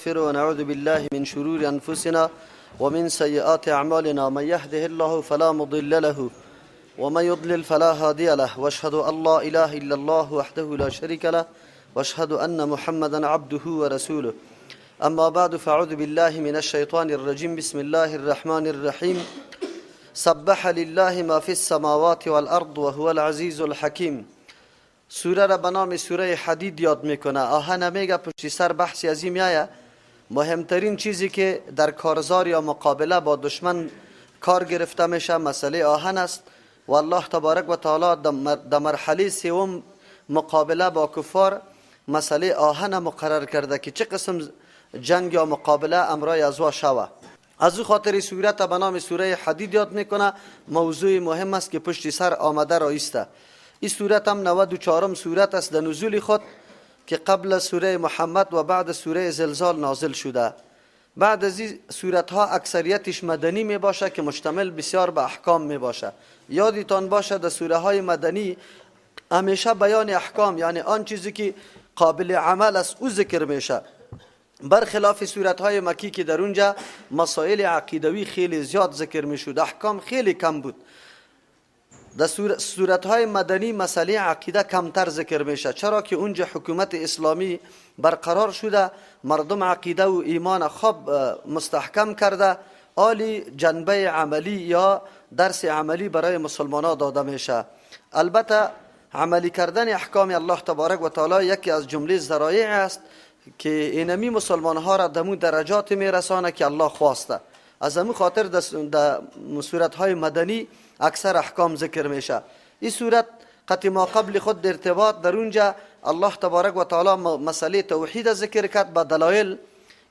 ونستغفره ونعوذ بالله من شرور أنفسنا ومن سيئات أعمالنا. من يهده الله فلا مضل له ومن يضلل فلا هادي له، واشهد أن لا إله إلا الله وحده لا شريك له، واشهد أن محمدا عبده ورسوله. أما بعد، فأعوذ بالله من الشيطان الرجيم. بسم الله الرحمن الرحيم. سبح لله ما في السماوات والأرض وهو العزيز الحكيم. سوره را به نام سوره حدید یاد میکنه. آهن میگه پشتی سر بحثی از این میایه. مهمترین چیزی که در کارزار یا مقابله با دشمن کار گرفته میشه مسئله آهن است و الله تبارک و تعالی در مرحله سوم مقابله با کفار مسئله آهن مقرر کرده که چه قسم جنگ یا مقابله امرای ازوا شوه. از او خاطر سورت به نام سوره حدید یاد میکنه. موضوع مهم است که پشت سر آمده را ایسته. این سورت هم 94 سورت است در نزول خود که قبل سوره محمد و بعد سوره زلزال نازل شده. بعد از این سورت ها اکثریتش مدنی می باشه که مشتمل بسیار به احکام می باشه. یادتان باشه در سوره های مدنی همیشه بیان احکام، یعنی آن چیزی که قابل عمل است، او ذکر میشه، برخلاف سورت های مکی که در اونجا مسائل عقیدوی خیلی زیاد ذکر میشد، احکام خیلی کم بود. در سورت های مدنی مسئله عقیده کمتر ذکر میشه، چرا که اونجا حکومت اسلامی برقرار شده، مردم عقیده و ایمان خوب مستحکم کرده، آلی جنبه عملی یا درس عملی برای مسلمان ها داده میشه. البته عملی کردن احکام الله تبارک و تعالی یکی از جمله ذرایع است که اینمی مسلمان ها را دمو درجات میرسانه که الله خواسته. از همون خاطر در سورت های مدنی اکثر احکام ذکر میشه. این سورت قطع ما قبل خود ارتباط، در اونجا الله تبارک و تعالی مسئله توحید ذکر کرد با دلایل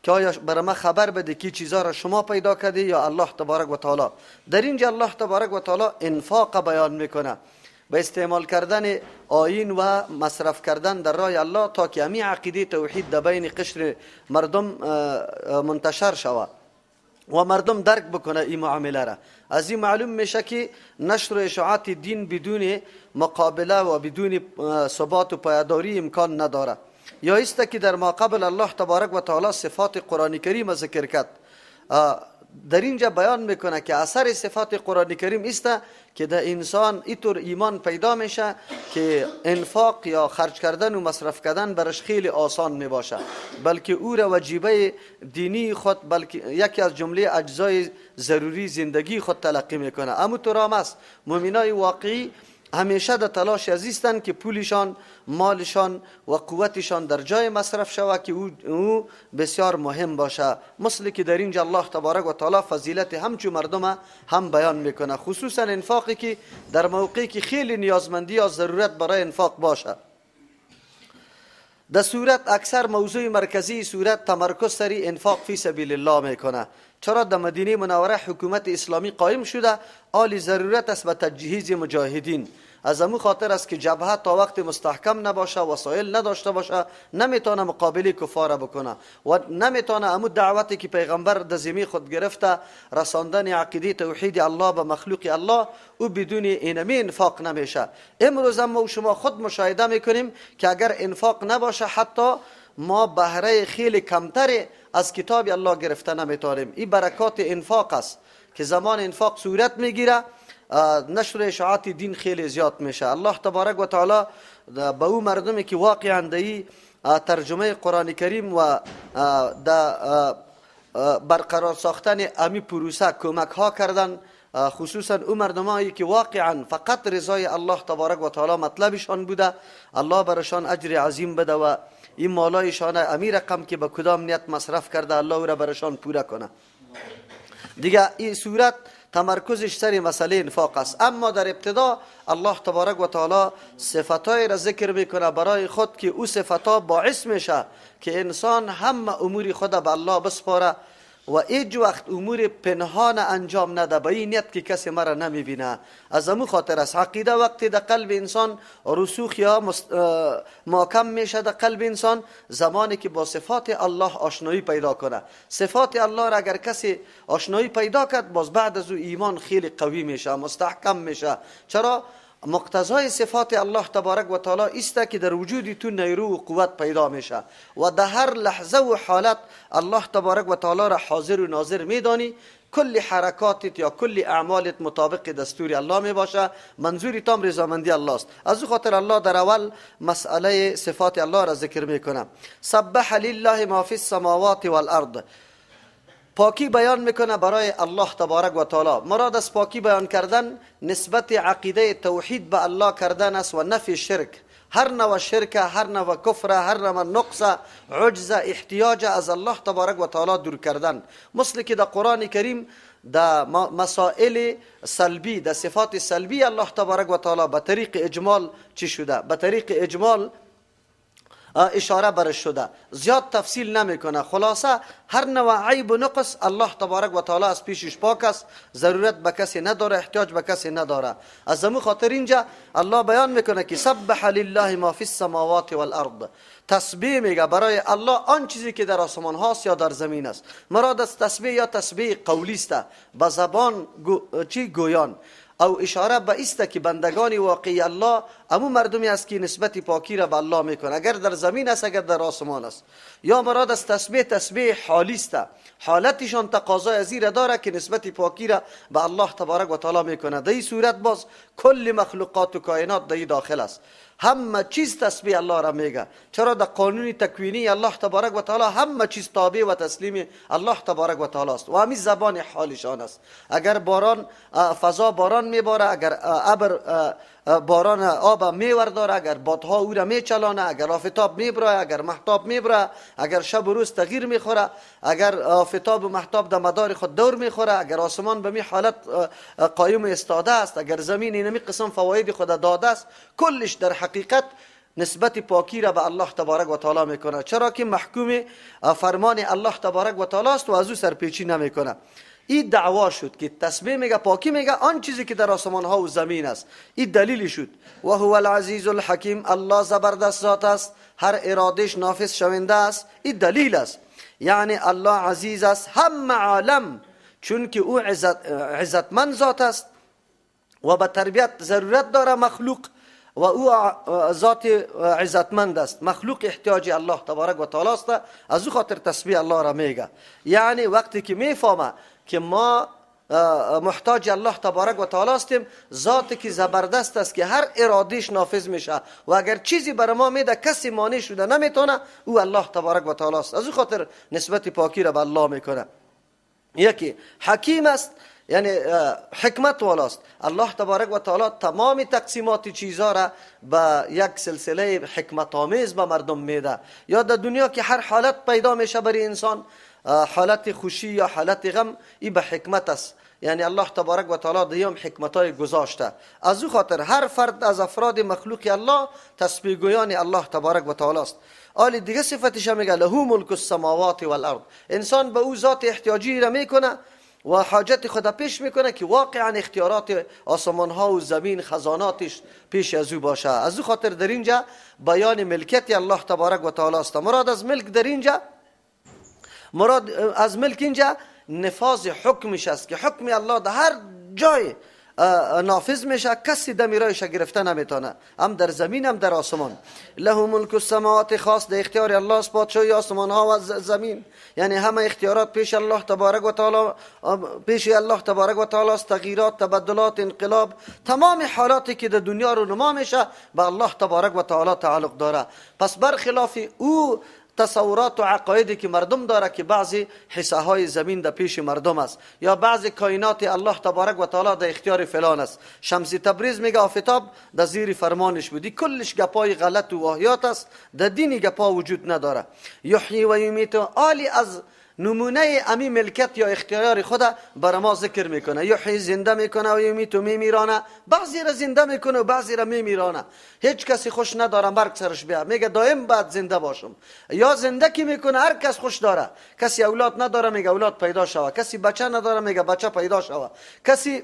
که آیا برای ما خبر بده که چیزا را شما پیدا کردی یا الله تبارک و تعالی. در اینجا الله تبارک و تعالی انفاق بیان میکنه به استعمال کردن آیین و مصرف کردن در راه الله تا که همی عقیده توحید در بین قشر مردم منتشر شود و مردم درک بکنه این معامله را. از این معلوم میشه که نشر و اشاعت دین بدون مقابله و بدون ثبات و پایداری امکان نداره. یا است که در ما قبل الله تبارک و تعالی صفات قرآن کریم ذکر کرد، در اینجا بیان میکنه که اثر صفات قرآن کریم است که در انسان اینطور ایمان پیدا میشه که انفاق یا خرج کردن و مصرف کردن برش خیلی آسان میباشه، بلکه او را وجیبه دینی خود، بلکه یکی از جمله اجزای ضروری زندگی خود تلقی میکنه. اما تو است مؤمنای واقعی همیشه در تلاش ازیستند که پولشان، مالشان و قوتشان در جای مصرف شود که او بسیار مهم باشه. مثل که در اینجا الله تبارک و تعالی فضیلت همچو مردم هم بیان میکنه، خصوصا انفاقی که در موقعی که خیلی نیازمندی یا ضرورت برای انفاق باشه. در سورت اکثر موضوع مرکزی سورت تمرکز سری انفاق فی سبیل الله میکنه. چرا در مدینه منوره حکومت اسلامی قایم شده، آلی ضرورت است به تجهیز مجاهدین. از امو خاطر است که جبهه تا وقت مستحکم نباشه، وسایل نداشته باشه، نمیتونه مقابله کفار بکنه و نمیتونه امو دعوتی که پیغمبر در ذمه خود گرفته، رساندن عقیده توحید الله به مخلوق الله، او بدون اینمی انفاق نمیشه. امروز ما و شما خود مشاهده میکنیم که اگر انفاق نباشه حتی ما بهره خیلی کمتر از کتاب الله گرفته نمیتونیم. این برکات انفاق است که زمان انفاق صورت میگیره، نشر اشاعت دین خیلی زیاد میشه. الله تبارک و تعالی به او مردمی که واقعا دی ترجمه قرآن کریم و در برقرار ساختن امی پروسه کمک ها کردن، خصوصا او مردمایی که واقعا فقط رضای الله تبارک و تعالی مطلبشان بوده، الله برشان اجر عظیم بده و این مالایشان امی رقم که به کدام نیت مصرف کرده الله او را برشان پوره کنه. دیگه این سورت تمرکزش سر مسئله انفاق است. اما در ابتدا الله تبارک و تعالی صفتای را ذکر میکنه برای خود که او صفتا باعث میشه که انسان هم امور خود به الله بسپاره و هیچ وقت امور پنهان انجام نده به این نیت که کسی مرا نمیبینه. از امو خاطر است عقیده وقتی در قلب انسان رسوخ یا محکم میشه در قلب انسان، زمانی که با صفات الله آشنایی پیدا کنه. صفات الله را اگر کسی آشنایی پیدا کرد، باز بعد از او ایمان خیلی قوی میشه، مستحکم میشه. چرا؟ مقتضای صفات الله تبارک و تعالی است که در وجود تو نیرو و قوت پیدا میشه و در هر لحظه و حالت الله تبارک و تعالی را حاضر و ناظر میدانی. کل حرکاتت یا کل اعمالت مطابق دستور الله می باشه، منظوری تام رضامندی الله است. از او خاطر الله در اول مسئله صفات الله را ذکر میکنه. سبح لله ما فی السماوات والارض، پاکی بیان میکنه برای الله تبارک و تعالی. مراد از پاکی بیان کردن نسبت عقیده توحید به الله کردن است و نفی شرک. هر نوع شرک، هر نوع کفر، هر نوع نقص، عجز، احتیاج از الله تبارک و تعالی دور کردن. مثل که در قرآن کریم در مسائل سلبی، در صفات سلبی الله تبارک و تعالی به طریق اجمال چی شده؟ به طریق اجمال اشاره برش شده، زیاد تفصیل نمیکنه. خلاصه هر نوع عیب و نقص الله تبارک و تعالی از پیشش پاک است، ضرورت به کسی نداره، احتیاج به کسی نداره. از همون خاطر اینجا الله بیان میکنه که سبح لله ما فی السماوات والارض، تسبیح میگه برای الله آن چیزی که در آسمان هاست یا در زمین است. مراد از تسبیح یا تسبیح قولی است، به زبان چی گویان، او اشاره به است که بندگان واقعی الله امو مردمی است که نسبت پاکی را به الله میکنه، اگر در زمین است اگر در آسمان است. یا مراد از تسبیح تسبیح حالی است، حالتشان تقاضای از این داره که نسبت پاکی را به الله تبارک و تعالی میکنه. در این صورت باز کل مخلوقات و کائنات در داخل است، همه چیز تسبیح الله را میگه. چرا در قانون تکوینی الله تبارک و تعالی همه چیز تابع و تسلیم الله تبارک و تعالی است و همین زبان حالشان است. اگر باران فضا باران میباره، اگر ابر باران آب میورداره، اگر بادها او را میچلانه، اگر آفتاب میبره، اگر مهتاب میبره، اگر شب و روز تغییر میخوره، اگر آفتاب و مهتاب در مدار خود دور میخوره، اگر آسمان به می حالت قایم استاده است، اگر زمین اینمی قسم فواید خود داده است، کلش در حقیقت نسبت پاکی را به الله تبارک و تعالی میکنه. چرا که محکوم فرمان الله تبارک و تعالی است و از او سرپیچی نمیکنه. این دعوا شد که تسبیح میگه، پاکی میگه آن چیزی که در آسمان ها و زمین است. این دلیل شد. و هو العزیز الحکیم، الله زبردست ذات است، هر ارادهش نافذ شونده است. این دلیل است، یعنی الله عزیز است همه عالم، چون که او عزتمند ذات است و به تربیت ضرورت داره مخلوق، و او ذات عزتمند است، مخلوق احتیاج الله تبارک و تعالی است. از او خاطر تسبیح الله را میگه. یعنی وقتی که میفهمه که ما محتاج الله تبارک و تعالی هستیم، ذاتی که زبردست است که هر ارادهش نافذ میشه و اگر چیزی بر ما میده کسی مانع شده نمیتونه، او الله تبارک و تعالی است. از او خاطر نسبت پاکی را به الله میکنه. یکی حکیم است، یعنی حکمت والاست. الله تبارک و تعالی تمام تقسیمات چیزها را به یک سلسله حکمت آمیز به مردم میده. یا در دنیا که هر حالت پیدا میشه برای انسان، حالت خوشی یا حالت غم، این به حکمت است. یعنی الله تبارک و تعالی دیم حکمتای گذاشته. از او خاطر هر فرد از افراد مخلوق الله تسبیح گویان الله تبارک و تعالی است. آلی دیگه صفتش میگه له ملک السماوات والارض. انسان به او ذات احتیاجی را میکنه و حاجت خود پیش میکنه که واقعا اختیارات آسمان ها و زمین خزاناتش پیش از او باشه. از او خاطر در اینجا بیان ملکیت الله تبارک و تعالی است. مراد از ملک در اینجا، مراد از ملک اینجا نفاذ حکمش است که حکم الله در هر جای نافذ میشه، کسی دمیرایش گرفته نمیتونه، هم در زمین هم در آسمان. له ملک السماوات، خاص در اختیار الله است پادشاهی آسمان ها و زمین، یعنی همه اختیارات پیش الله تبارک و تعالی، پیش الله تبارک و تعالی است. تغییرات، تبدلات، انقلاب، تمام حالاتی که در دنیا رو نما میشه به الله تبارک و تعالی تعلق داره. پس برخلاف او تصورات و عقایدی که مردم داره که بعضی حصه های زمین در پیش مردم است یا بعضی کائنات الله تبارک و تعالی در اختیار فلان است. شمس تبریز میگه آفتاب در زیر فرمانش بودی، کلش گپای غلط و واهیات است، در دین گپا وجود نداره. یحیی و یمیت، آلی از نمونه امی ملکت یا اختیار خدا بر ما ذکر میکنه. یحیی زنده میکنه و یمیت میمیرانه، بعضی را زنده میکنه و بعضی را میمیرانه. هیچ کسی خوش نداره مرگ سرش بیا، میگه دائم باید زنده باشم. یا زنده کی میکنه هر کس خوش داره. کسی اولاد نداره میگه اولاد پیدا شوه، کسی بچه نداره میگه بچه پیدا شوه، کسی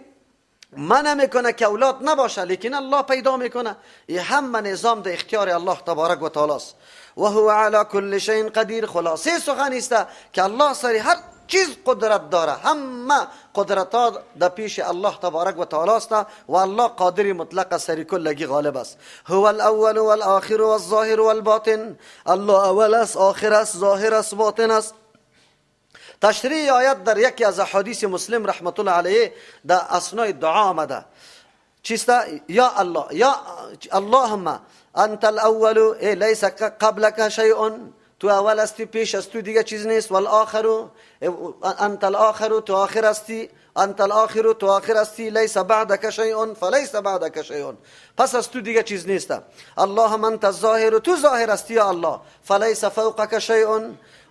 منع میکنه که اولاد نباشه، لیکن الله پیدا میکنه. این همه نظام در اختیار الله تبارک و تعالی است. و هو علی کل شیء قدیر. خلاصه سخن است که الله سر هر چیز قدرت داره، همه قدرت ها در پیش الله تبارک و تعالی است و الله قادر مطلق سر کلگی غالب است. هو الاول والآخر والظاهر والباطن. الله اول است، آخر است، ظاهر است، باطن است. تشریح آیت در یکی از احادیث مسلم رحمت الله علیه در اثنای دعا آمده. چیست؟ یا الله، یا اللهم انت الاول لیس قبلک شیء، تو اول هستی، پیش از تو دیگه چیز نیست. والآخر انت الاخر، تو آخر هستی، انت الاخر، تو آخر هستی، لیس بعدک شیء فلیس بعدک شیء، پس از تو دیگه چیز نیست. اللهم انت الظاهر، تو ظاهر هستی یا الله، فلیس فوقک شیء.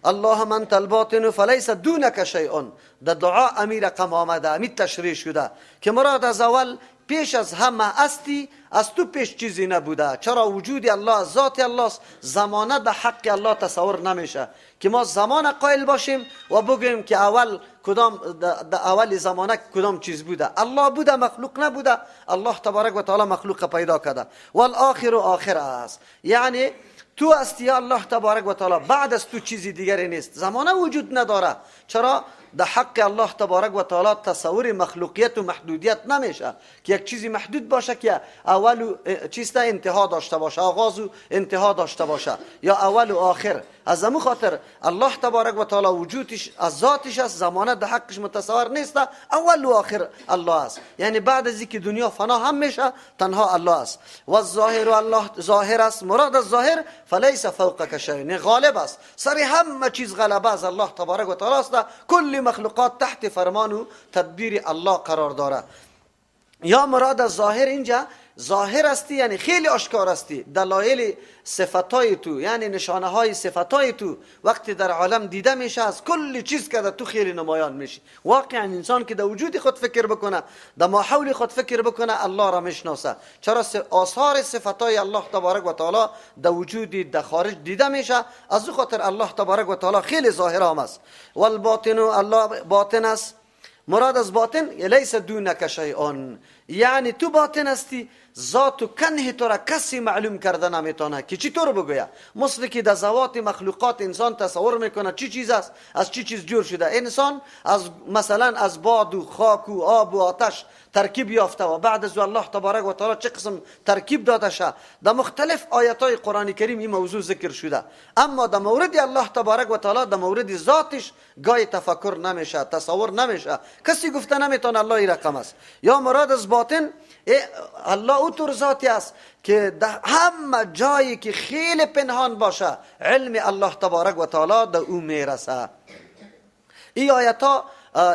اللهم انت الباطن فلیس دونک شیء. در دعا امیر رقم آمده، امیر تشریح شده که مراد از اول پیش از همه هستی، از تو پیش چیزی نبوده. چرا؟ وجود الله ذات الله است، زمانه در حق الله تصور نمیشه که ما زمان قائل باشیم و بگوییم که اول کدام، در اول زمانه کدام چیز بوده. الله بوده، مخلوق نبوده. الله تبارک و تعالی مخلوق پیدا کرده. والآخر آخر است، یعنی تو هستی الله تبارک و تعالی، بعد از تو چیزی دیگری نیست، زمانه وجود نداره. چرا؟ در حق الله تبارک و تعالی تصور مخلوقیت و محدودیت نمیشه که یک چیزی محدود باشه که اول و چیز انتها داشته باشه، آغاز و انتها داشته باشه، یا اول و آخر. از همون خاطر الله تبارک و تعالی وجودش از ذاتش است، زمانه در حقش متصور نیست، اول و آخر الله است. یعنی بعد از اینکه دنیا فنا هم میشه تنها الله است. و الظاهر، الله ظاهر است، مراد از ظاهر فلیس فوقک شیء، یعنی غالب است، سر همه چیز غلبه از الله تبارک و تعالی است. کل مخلوقات تحت فرمان و تدبیر الله قرار داره. یا مراد از ظاهر اینجا ظاهر هستی، یعنی خیلی آشکار هستی، دلایل صفتای تو، یعنی نشانه های صفتای تو وقتی در عالم دیده میشه، از کل چیز که در تو خیلی نمایان میشی. واقعا انسان که در وجود خود فکر بکنه، در ماحول خود فکر بکنه، الله را میشناسه. چرا؟ آثار صفتای الله تبارک و تعالی در وجود در خارج دیده میشه، از او خاطر الله تبارک و تعالی خیلی ظاهر هم است. والباطن، الله باطن است. مراد از باطن لیس دونک شیء، یعنی تو باطن هستی، ذات و کنه تو را کسی معلوم کرده نمیتونه که چطور بگوید. مثل که در ذوات مخلوقات انسان تصور میکنه چی چیز است، از چی چیز جور شده. انسان از مثلا از باد و خاک و آب و آتش ترکیب یافته و بعد از الله تبارک و تعالی چه قسم ترکیب داده شه. در مختلف آیات های قرآن کریم این موضوع ذکر شده. اما در مورد الله تبارک و تعالی، در مورد ذاتش گای تفکر نمیشه، تصور نمیشه، کسی گفته نمیتونه الله این رقم است. یا مراد از باطن الله او طور ذاتی است که در همه جایی که خیلی پنهان باشه علم الله تبارک و تعالی در او میرسه. این آیت ها،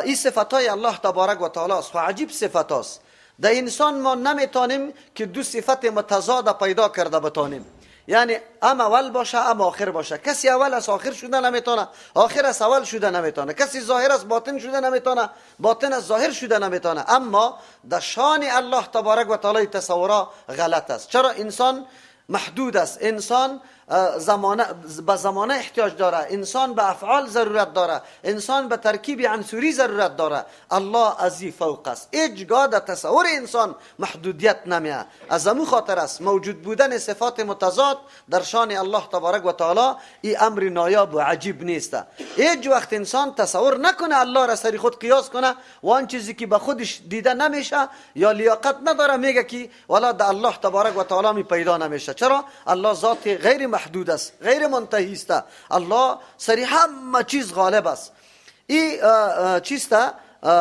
این صفت های الله تبارک و تعالی است و عجیب صفت است. در انسان ما نمیتونیم که دو صفت متضاد پیدا کرده بتانیم، یعنی ام اول باشه ام آخر باشه. کسی اول از آخر شده نمیتونه، آخر از اول شده نمیتونه، کسی ظاهر از باطن شده نمیتونه، باطن از ظاهر شده نمیتونه. اما در شان الله تبارک و تعالی تصورا غلط است. چرا؟ انسان محدود است، انسان زمانه به زمانه احتیاج داره، انسان به افعال ضرورت داره، انسان به ترکیب عنصری ضرورت داره. الله از این فوق است، هیچگاه در تصور انسان محدودیت نمیه. از امو خاطر است موجود بودن صفات متضاد در شان الله تبارک و تعالی این امر نایاب و عجیب نیست. هیچ وقت انسان تصور نکنه الله را سر خود قیاس کنه و آن چیزی که به خودش دیده نمیشه یا لیاقت نداره میگه که والا در الله تبارک و تعالی می پیدا نمیشه. چرا؟ الله ذات غیر محدود است، غیر منتهی است، الله سری همه چیز غالب است. این چیست؟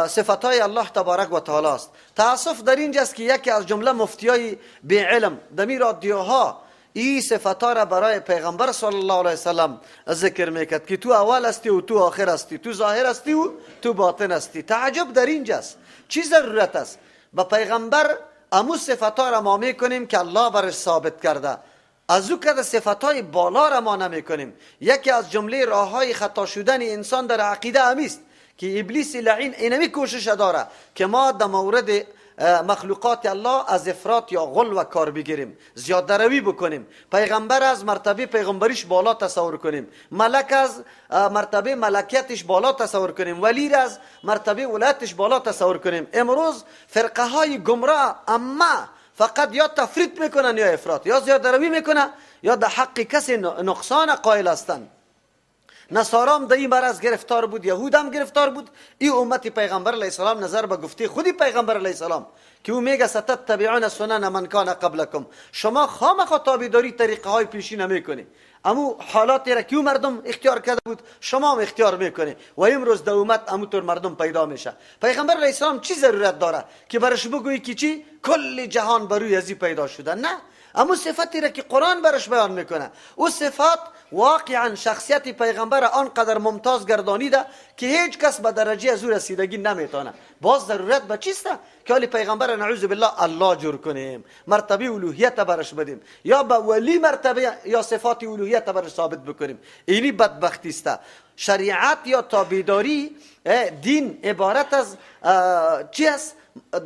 صفتهای الله تبارک و تعالی است. تاسف در اینجاست که یکی از جمله مفتیای بی علم دمی رادیوها این صفتها را برای پیغمبر صلی الله علیه وسلم ذکر میکرد که تو اول هستی و تو آخر هستی، تو ظاهر هستی و تو باطن هستی. تعجب در اینجاست، چی ضرورت است به پیغمبر امو صفتها را ما میکنیم که الله برش ثابت کرده، از او که صفتهای بالا را ما نمیکنیم. یکی از جمله راههای خطا شدن انسان در عقیده همیست که ابلیس لعین اینمی کوشش داره که ما در مورد مخلوقات الله از افراط یا غلو کار بگیریم، زیاده روی بکنیم، پیغمبر از مرتبه پیغمبریش بالا تصور کنیم، ملک از مرتبه ملکیتش بالا تصور کنیم، ولی از مرتبه ولایتش بالا تصور کنیم. امروز فرقه های گمراه اما فقط یا تفریط میکنن یا افراط، یا زیاده روی میکنن یا در حق کسی نقصان قائل هستند. نصارام در این مرض گرفتار بود، یهود هم گرفتار بود. این امت پیغمبر علیه السلام نظر به گفته خودی پیغمبر علیه السلام که او میگه ستتبعون سنن من کان قبلکم، شما خامخا تابعداری طریقه های پیشین نمیکنی، امو حالاتی را که او مردم اختیار کرده بود شما هم اختیار میکنی و امروز در امت اموطور مردم پیدا میشه. پیغمبر علیه السلام چی ضرورت داره که برش بگویی که چی کل جهان بروی ازی پیدا شده؟ نه، امو صفتی را که قرآن برش بیان میکنه، او صفات واقعا شخصیت پیغمبر آنقدر ممتاز گردانیده که هیچ کس به درجه از او رسیدگی نمیتونه. باز ضرورت به چیست که حالی پیغمبر نعوذ بالله الله جور کنیم، مرتبه الوهیت برش بدیم یا به ولی مرتبه یا صفات الوهیت برش ثابت بکنیم؟ اینی بدبختی است. شریعت یا تابعداری دین عبارت از چی است؟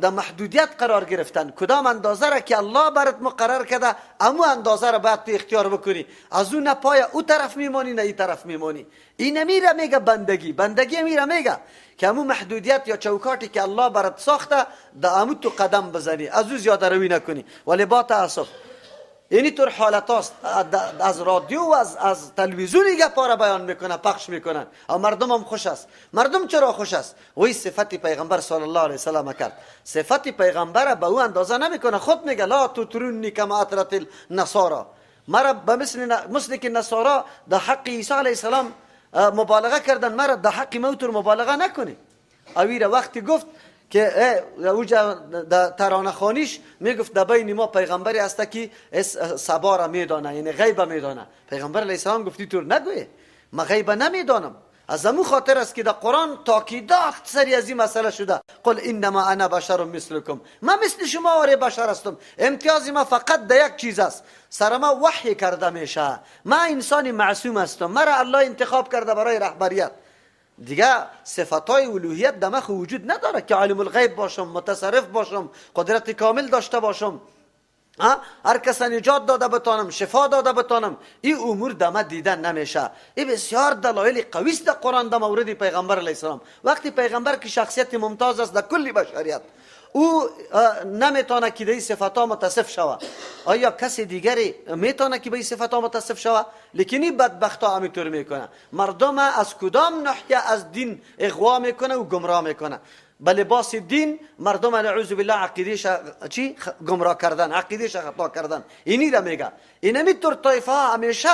در محدودیت قرار گرفتن. کدام اندازه را که الله برات مقرر کرده امو اندازه را باید تو اختیار بکنی، از اون نه پای او طرف میمانی نه این طرف میمانی. این میره میگه بندگی، بندگی میره میگه که امو محدودیت یا چوکاتی که الله برات ساخته در امو تو قدم بزنی، از او زیاده روی نکنی. ولی با تاسف اینی طور حالت هاست، از رادیو و از تلویزیون گپا را بیان میکنه، پخش میکنن و مردم هم خوش است. مردم چرا خوش است؟ وی صفت پیغمبر صلی الله علیه وسلم کرد، صفت پیغمبر به او اندازه نمیکنه. خود میگه لا تطرونی کما اطرت النصارا، مرا به مثل که نصارا در حق عیسی علیه السلام مبالغه کردن، مرا در حق موتور مبالغه نکنی. اویره وقتی گفت که اوجا در ترانه خوانیش میگفت در بین ما پیغمبری هست که سبا را میدانه، یعنی غیب میدانه. پیغمبر علیه السلام گفتی طور نگوی، ما غیب نمیدانم. از امو خاطر است که در قرآن تاکیدات سری از این مسئله شده، قل انما انا بشر مثلکم، ما مثل شما واره بشر هستم، امتیاز ما فقط در یک چیز است، سر ما وحی کرده میشه، ما انسان معصوم هستم، مرا الله انتخاب کرده برای رهبریت. دیگه صفتهای الوهیت در من وجود نداره که عالم الغیب باشم، متصرف باشم، قدرت کامل داشته باشم، هر کس نجات داده بتانم، شفا داده بتانم. این امور در من دیدن نمیشه. این بسیار دلایل قوی است در قرآن در مورد پیغمبر علیه السلام. وقتی پیغمبر که شخصیت ممتاز است در کل بشریت، او نمیتونه که به این صفات متصف شوه. آیا کسی دیگری میتونه که به این صفات متصف شوه؟ لیکن این بدبختا همینطور میکنه، مردم از کدام ناحیه از دین اغوا میکنه و گمراه میکنه. به لباس دین مردم نعوذ بالله عقیدهش چی گمراه کردن، عقیدهش خطا کردن. اینی را میگه. اینمی طور طایفه ها همیشه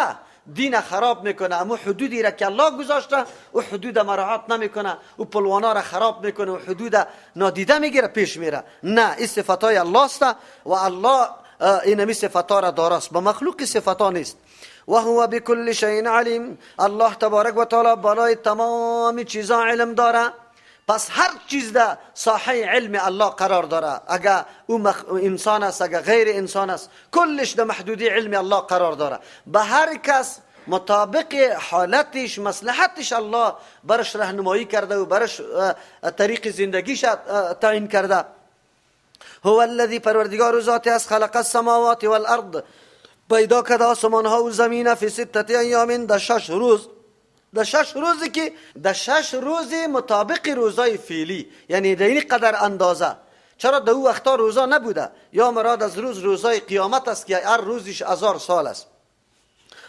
دین خراب میکنه، اما حدودی را که الله گذاشته او حدود مراعات نمیکنه، او پلوانا را خراب میکنه و حدود نادیده میگیره پیش میره. نه، این صفتای الله است و الله اینمی صفتا را داراست، با مخلوق صفتا نیست. و هو بكل شیء علیم، الله تبارک و تعالی بالای تمام چیزا علم داره. پس هر چیز در ساحه علم الله قرار داره، اگر او انسان است اگر غیر انسان است، کلش در محدودی علم الله قرار داره. به هر کس مطابق حالتش مصلحتش الله برش راهنمایی کرده و برش طریق زندگیش تعیین کرده. هو الذی، پروردگار ذات است، خلق السماوات والارض، پیدا کرده آسمان ها و زمین، فی سته ایام، در 6 روز، در 6 روزی که در 6 روز مطابق روزای فعلی، یعنی در این قدر اندازه. چرا در او وقتا روزا نبوده؟ یا مراد از روز روزای قیامت است که هر روزش 1000 سال است.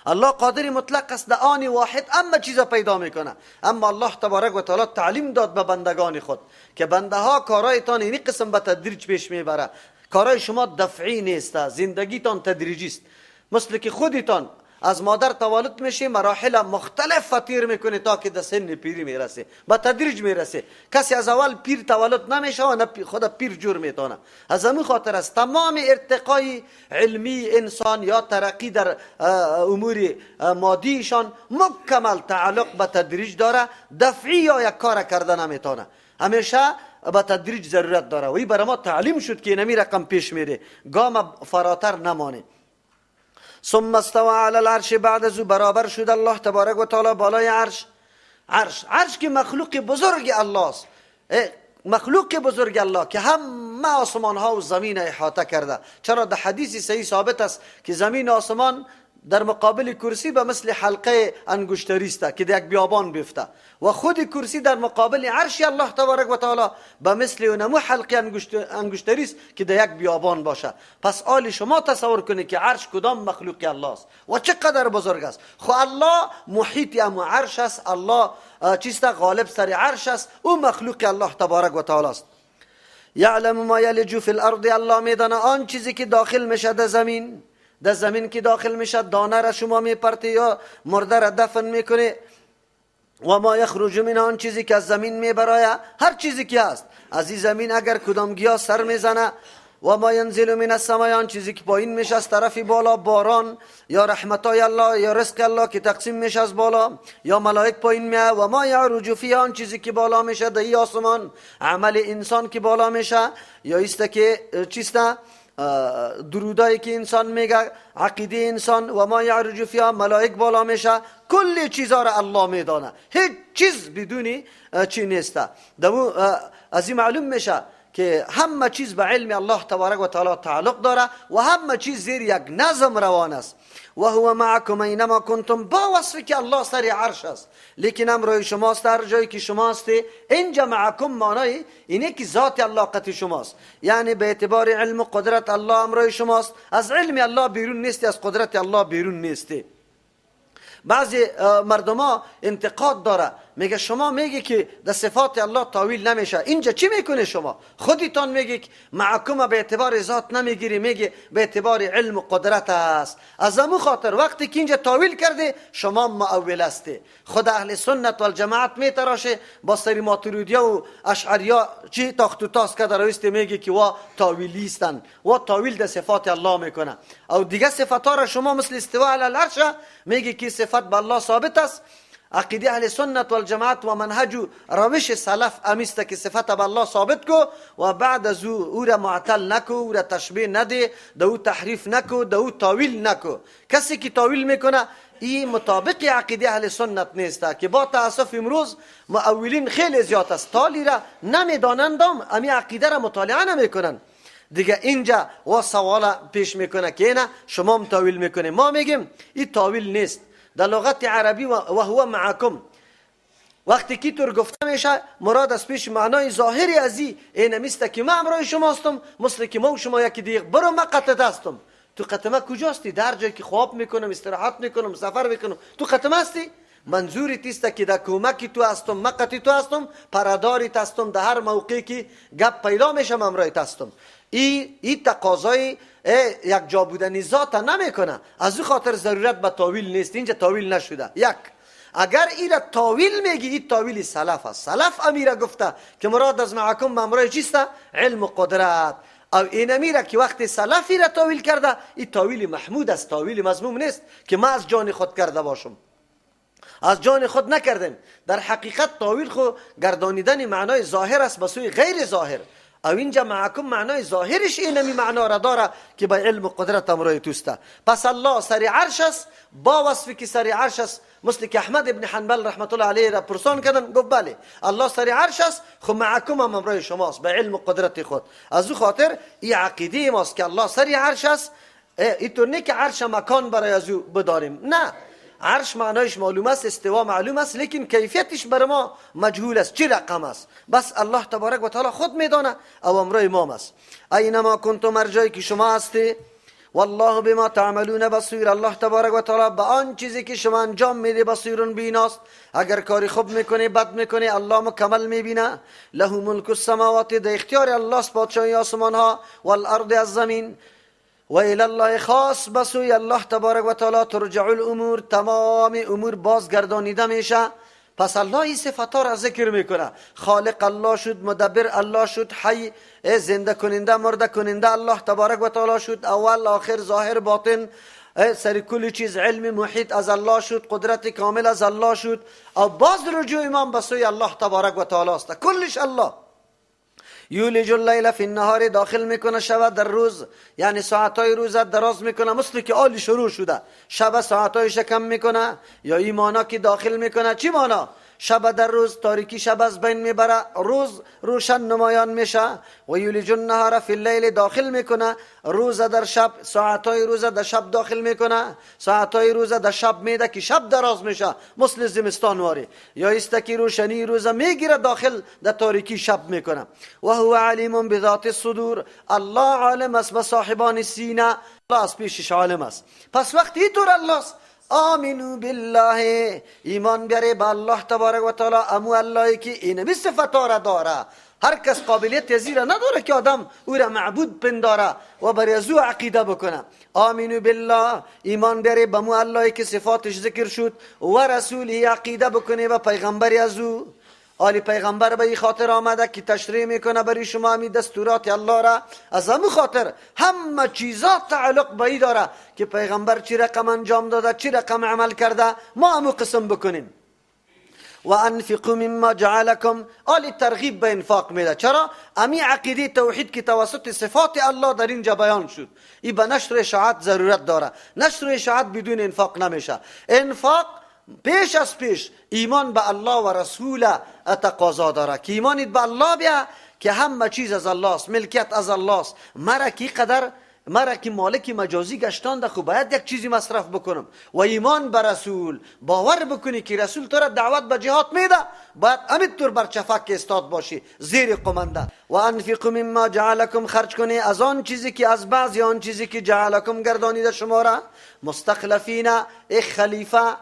الله قادر مطلق است در آن واحد اما چیزا پیدا میکنه. اما الله تبارک و تعالی تعلیم داد به بندگان خود که بنده ها کارایتان این قسم به تدریج پیش میبره، کارای شما دفعی نیست، زندگیتان تدریجی است. مثل که خودتان از مادر تولد میشه، مراحل مختلف تیر میکنه تا که در سن پیری میرسه، با تدریج میرسه. کسی از اول پیر تولد نمیشه و نه خود پیر جور میتونه. از همین خاطر است تمام ارتقای علمی انسان یا ترقی در امور مادیشان مکمل تعلق به تدریج داره، دفعی یا یک کار کرده نمیتونه، همیشه به تدریج ضرورت داره. و این برای ما تعلیم شد که اینمی رقم پیش میره، گام فراتر نمانه. ثم استوى على العرش، بعد از او برابر شد الله تبارک و تعالی بالای عرش. عرش، عرش که مخلوق بزرگ الله است، مخلوق بزرگ الله که همه آسمان ها و زمین احاطه کرده. چرا در حدیث صحیح ثابت است که زمین آسمان در مقابل کرسی به مثل حلقه انگشتری است که در یک بیابان بیفته و خود کرسی در مقابل عرش الله تبارک و تعالی به مثل اونمو حلقه انگشتری است که در یک بیابان باشه. پس آل شما تصور کنید که عرش کدام مخلوق الله است و چقدر بزرگ است. خو الله محیط امو عرش است، الله چیست غالب سر عرش است، او مخلوق الله تبارک و تعالی است. یعلم ما یلج فی الارض، الله میدانه آن چیزی که داخل میشه در زمین، در زمین که داخل میشه دانه را شما میپرتی یا مرده را دفن میکنی، و ما یخرج من، آن چیزی که از زمین میبرایه، هر چیزی که هست از این زمین اگر کدام گیاه سر میزنه، و ما ینزل من السماء، آن چیزی که پایین میشه از طرف بالا، باران یا رحمتای الله یا رزق الله که تقسیم میشه از بالا، یا ملائک پایین میه، و ما یعرج فیها، آن چیزی که بالا میشه در این آسمان، عمل انسان که بالا میشه یا ایست که چیسته درودایی که انسان میگه، عقیده انسان، و ما یعرج فیها، ملائک بالا میشه، کل چیزا را الله میدانه، هیچ چیز بدونی چی نیسته. از این معلوم میشه که همه چیز به علم الله تبارک و تعالی تعلق داره و همه چیز زیر یک نظم روان است. و هو معکم اینما کنتم، با وصفی که الله سر عرش است لیکن امرای شماست هر جایی که شما هستی. اینجا معکم معنای اینه که ذات الله قطع شماست، یعنی به اعتبار علم و قدرت الله امرای شماست، از علم الله بیرون نیستی، از قدرت الله بیرون نیستی. بعضی مردم ها انتقاد داره، میگه شما میگی که در صفات الله تاویل نمیشه، اینجا چی میکنه شما؟ خودتان میگی که معکم به اعتبار ذات نمیگیری، میگی به اعتبار علم و قدرت است. از امو خاطر وقتی که اینجا تاویل کرده شما مؤول هستی. خود اهل سنت و الجماعت میتراشه با سری ماتریدیا و اشعریا چی تاخت و تاس که در میگی که وا تاویلیستن و تاویل در صفات الله میکنه. او دیگه صفات را شما مثل استواء علی العرش میگی که صفت به الله ثابت است. عقیده اهل سنت و الجماعت و منهج و روش سلف امیست که صفت به الله ثابت کو و بعد از او را معطل نکو، او را تشبیه نده، دو تحریف نکو، دو تاویل نکو. کسی که تاویل میکنه این مطابق عقیده اهل سنت نیست که با تاسف امروز مؤولین خیلی زیاد است، تالی را نمیدانند، امی عقیده را مطالعه نمیکنند. دیگه اینجا و سوال پیش میکنه که نه شما تاویل میکنه. ما میگیم این تاویل نیست. در لغت عربی و هو معکم وقتی که طور گفته میشه مراد از پیش معنای ظاهری از این اینمیست که ما امرای شما هستم، مثل که ما و شما یکی دیگه برو ما قطعت هستم. تو قطمه کجاستی؟ در جایی که خواب میکنم، استراحت میکنم، سفر میکنم، تو قطمه هستی؟ منظوری تیست که در کمکی تو هستم، مقتی تو هستم، پرداری هستم، در هر موقعی که گپ پیدا میشم امرای هستم. ای تقاضای یک جا بودن ذات نمیکنه. از او خاطر ضرورت به تاویل نیست، اینجا تاویل نشده. یک اگر ای را تاویل میگی این تاویل سلف است. سلف امیره گفته که مراد از معکم امرای چیست؟ علم و قدرت. او این امیره که وقتی سلفی را تاویل کرده این تاویل محمود است، تاویل مذموم نیست که ما از جان خود کرده باشم. از جان خود نکردیم. در حقیقت تاویل خو گردانیدن معنای ظاهر است به سوی غیر ظاهر. او اینجا معکم معنای ظاهرش اینمی معنا را داره که به علم و قدرت امرای توسته. پس الله سر عرش است، با وصفی که سر عرش است، مثل که احمد ابن حنبل رحمت الله علیه را پرسان کردن گفت بله الله سر عرش است، خب معکم هم امرای شماست به علم و قدرت خود. از او خاطر این عقیده ماست که الله سر عرش است. اینطور نه که عرش مکان برای از او بداریم، نه، عرش معنایش معلوم است، استوا معلوم است، لیکن کیفیتش بر ما مجهول است، چه رقم است. بس الله تبارک و تعالی خود میدانه او امرای امام است. اینما کنتم، هر جایی که شما هستی، والله بما تعملون بصیر، الله تبارک و تعالی به آن چیزی که شما انجام میده بصیرون بیناست. اگر کاری خوب میکنی بد میکنی الله مکمل میبینه. له ملک السماوات، در اختیار الله است پادشاهی آسمان ها، والارض از زمین، و الی الله خاص بسوی الله تبارک و تعالی ترجع الامور، تمام امور بازگردانیده میشه. پس الله این صفات را ذکر میکنه. خالق الله شد، مدبر الله شد، حی زنده کننده مرده کننده الله تبارک و تعالی شد، اول آخر ظاهر باطن سر کل چیز علم محیط از الله شد، قدرت کامل از الله شد، او باز رجوع امام بسوی الله تبارک و تعالی است، کلش الله. یولج اللیل فی النهار، داخل میکنه شب در روز، یعنی ساعتهای روز دراز میکنه، مثل که آلی شروع شده شب ساعتهایش کم میکنه، یا این مانا که داخل میکنه چی مانا؟ شب در روز، تاریکی شب از بین میبره، روز روشن نمایان میشه. و یولج النهار فی اللیل، داخل میکنه روز در شب، ساعتهای روز در شب داخل میکنه، ساعتهای روز در شب میده که شب دراز میشه مثل زمستان واری، یا است که روشنی روز میگیره داخل در تاریکی شب میکنه. و هو علیم بذات الصدور، الله عالم است به صاحبان سینه، الله از پیشش عالم است. پس وقتی طور الله است، آمنو بالله، ایمان بیاره به الله تبارک و تعالی، امو اللهی که اینمی صفتا را داره. هر کس قابلیت ازی را نداره که آدم او را معبود پنداره و برای از او عقیده بکنه. آمنو بالله، ایمان بیاره به مو اللهی که صفاتش ذکر شد، و رسوله، عقیده بکنه و پیغمبر از او. آلی پیغمبر به این خاطر آمده که تشریح میکنه برای شما می دستورات الله را، از همون خاطر همه چیزا تعلق به ای داره که پیغمبر چی رقم انجام داده، چی رقم عمل کرده، ما همون قسم بکنیم. و انفقوا مما جعلکم، آلی ترغیب به انفاق میده. چرا؟ امی عقیده توحید که توسط صفات الله در اینجا بیان شد، ای به نشر اشاعت ضرورت داره. نشر اشاعت بدون انفاق نمیشه. انفاق پیش از پیش ایمان به الله و رسول تقاضا داره که ایمانت به الله بیا که همه چیز از الله است، ملکیت از الله است. مرا کی قدر، مرا که مالک مجازی گشتان، خو باید یک چیزی مصرف بکنم. و ایمان به رسول، باور بکنی که رسول تو را دعوت به جهاد میده، باید امیدطور بر چفک استاد باشی زیر قمنده. و انفقوا مما جعلکم، خرج کنی از آن چیزی که از بعضی آن چیزی که جعلکم گردانیده شما را، مستخلفین، ای خلیفه،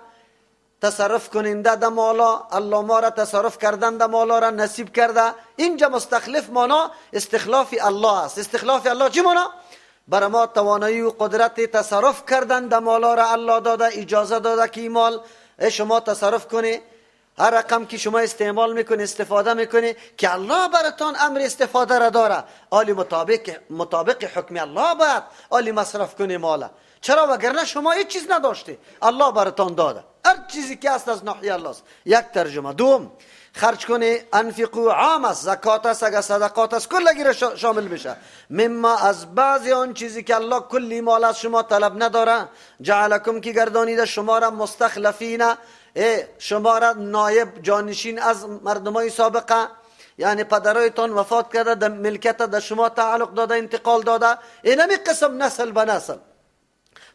تصرف کننده د مالا، الله ما را تصرف کردن د مالا را نصیب کرده. اینجا مستخلف مانا استخلاف الله است. استخلاف الله چی مانا؟ برای ما توانایی و قدرت تصرف کردن د مالا را الله داده، اجازه داده که مال شما تصرف کنی، هر رقم که شما استعمال میکنی، استفاده میکنی، که الله براتان امر استفاده را داره. آلی مطابق حکم الله باید آلی مصرف کنی مالا. چرا؟ وگرنه شما هیچ چیز نداشتی، الله براتان داده. هر چیزی که است از ناحیه الله است. یک ترجمه. دوم، خرج کنی، انفقو عام است، زکات است، اگر صدقات است، کلگی را شامل میشه. مما، از بعضی آن چیزی که الله کلی مال از شما طلب نداره، جعلکم که گردانیده شما را، مستخلفین، شما را نایب جانشین از مردمای سابقه، یعنی پدرایتان وفات کرده، در ملکیت در شما تعلق داده، انتقال داده، اینمی قسم نسل به نسل.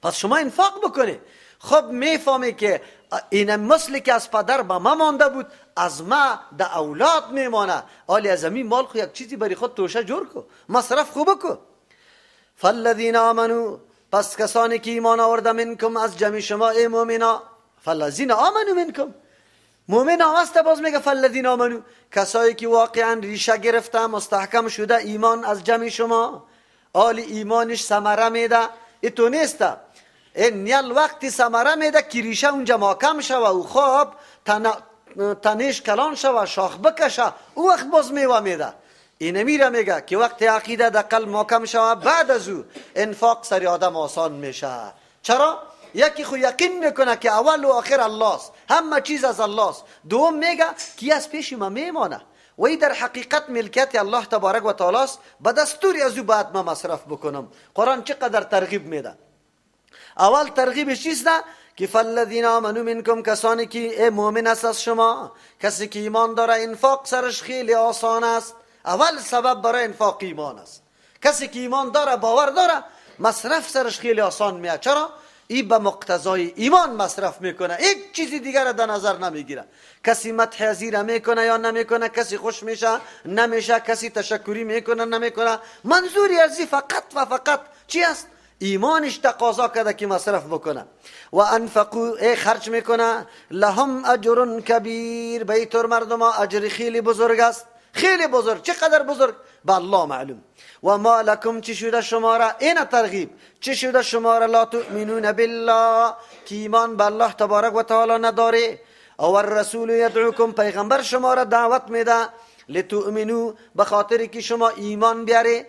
پس شما انفاق بکنی. خب میفهمی که این مثلی که از پدر به ما مانده بود، از ما در اولاد میمانه. آلی از همین مال خو یک چیزی برای خود توشه جور کو، مصرف خوب کو. فالذین آمنو، پس کسانی که ایمان آورده، منکم، از جمع شما ای مؤمنا. فالذین آمنو منکم، مؤمن هست، باز میگه فالذین آمنو، کسایی که واقعا ریشه گرفته، مستحکم شده ایمان از جمع شما، آلی ایمانش ثمره میده. ای تو نیست، این نیل وقتی ثمره میده که ریشه اونجا محکم شوه و خب تنش کلان شوه، شاخ بکشه، او وقت باز میوه میده. این میره میگه که وقتی عقیده در قلب محکم شوه، بعد از او انفاق سر آدم آسان میشه. چرا؟ یکی خو یقین میکنه که اول و آخر الله است، همه چیز از الله است. دوم میگه که از پیش ما میمانه و ای در حقیقت ملکیت الله تبارک و تعالی است، به دستوری از او باید ما مصرف بکنم. قرآن چقدر ترغیب میده. اول ترغیبش چیست؟ که فالذین آمنوا منکم، کسانی که ای مؤمن است از شما، کسی که ایمان داره انفاق سرش خیلی آسان است. اول سبب برای انفاق ایمان است. کسی که ایمان داره، باور داره، مصرف سرش خیلی آسان میاد. چرا؟ ای به مقتضای ایمان مصرف میکنه، هیچ چیزی دیگر را در نظر نمیگیره. کسی مدح ازی میکنه یا نمیکنه، کسی خوش میشه نمیشه، کسی تشکری میکنه نمیکنه، منظوری ازی فقط و فقط چی است؟ ایمانش تقاضا کرده که مصرف بکنه. و انفقو، ای خرج میکنه، لهم اجر کبیر، به ایطور مردم اجر خیلی بزرگ است. خیلی بزرگ، چقدر بزرگ؟ به الله معلوم. و ما لکم، چی شده شما را؟ این ترغیب، چی شده شما را؟ لا تؤمنون بالله، که ایمان به الله تبارک و تعالی نداره. او الرسول یدعوکم، پیغمبر شما را دعوت میده، لتؤمنو، به خاطر که شما ایمان بیاره.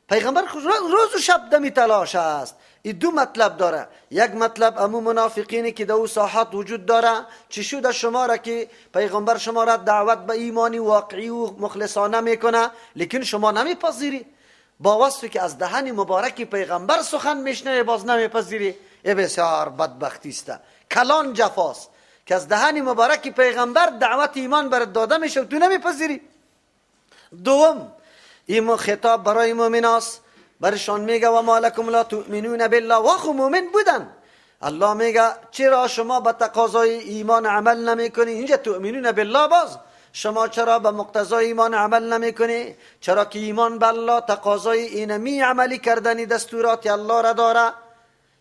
پیغمبر روز و شب دمی تلاش است. این دو مطلب داره. یک مطلب، امو منافقینی که در او ساحات وجود داره، چی شده شما را که پیغمبر شما را دعوت به ایمانی واقعی و مخلصانه میکنه، لیکن شما نمیپذیری؟ با وصفی که از دهن مبارک پیغمبر سخن میشنوی باز نمیپذیری، ای بسیار بدبختی است، کلان جفاست. که از دهن مبارک پیغمبر دعوت ایمان برات داده میشه و تو نمیپذیری. دوم، این خطاب برای مؤمن است، برشان میگه و ما لکم لا تؤمنون بالله، و خو مؤمن بودن. الله میگه چرا شما به تقاضای ایمان عمل نمیکنی؟ اینجا تؤمنون بالله، باز شما چرا به مقتضای ایمان عمل نمیکنی؟ چرا که ایمان به الله تقاضای اینمی عملی کردن دستورات الله را داره.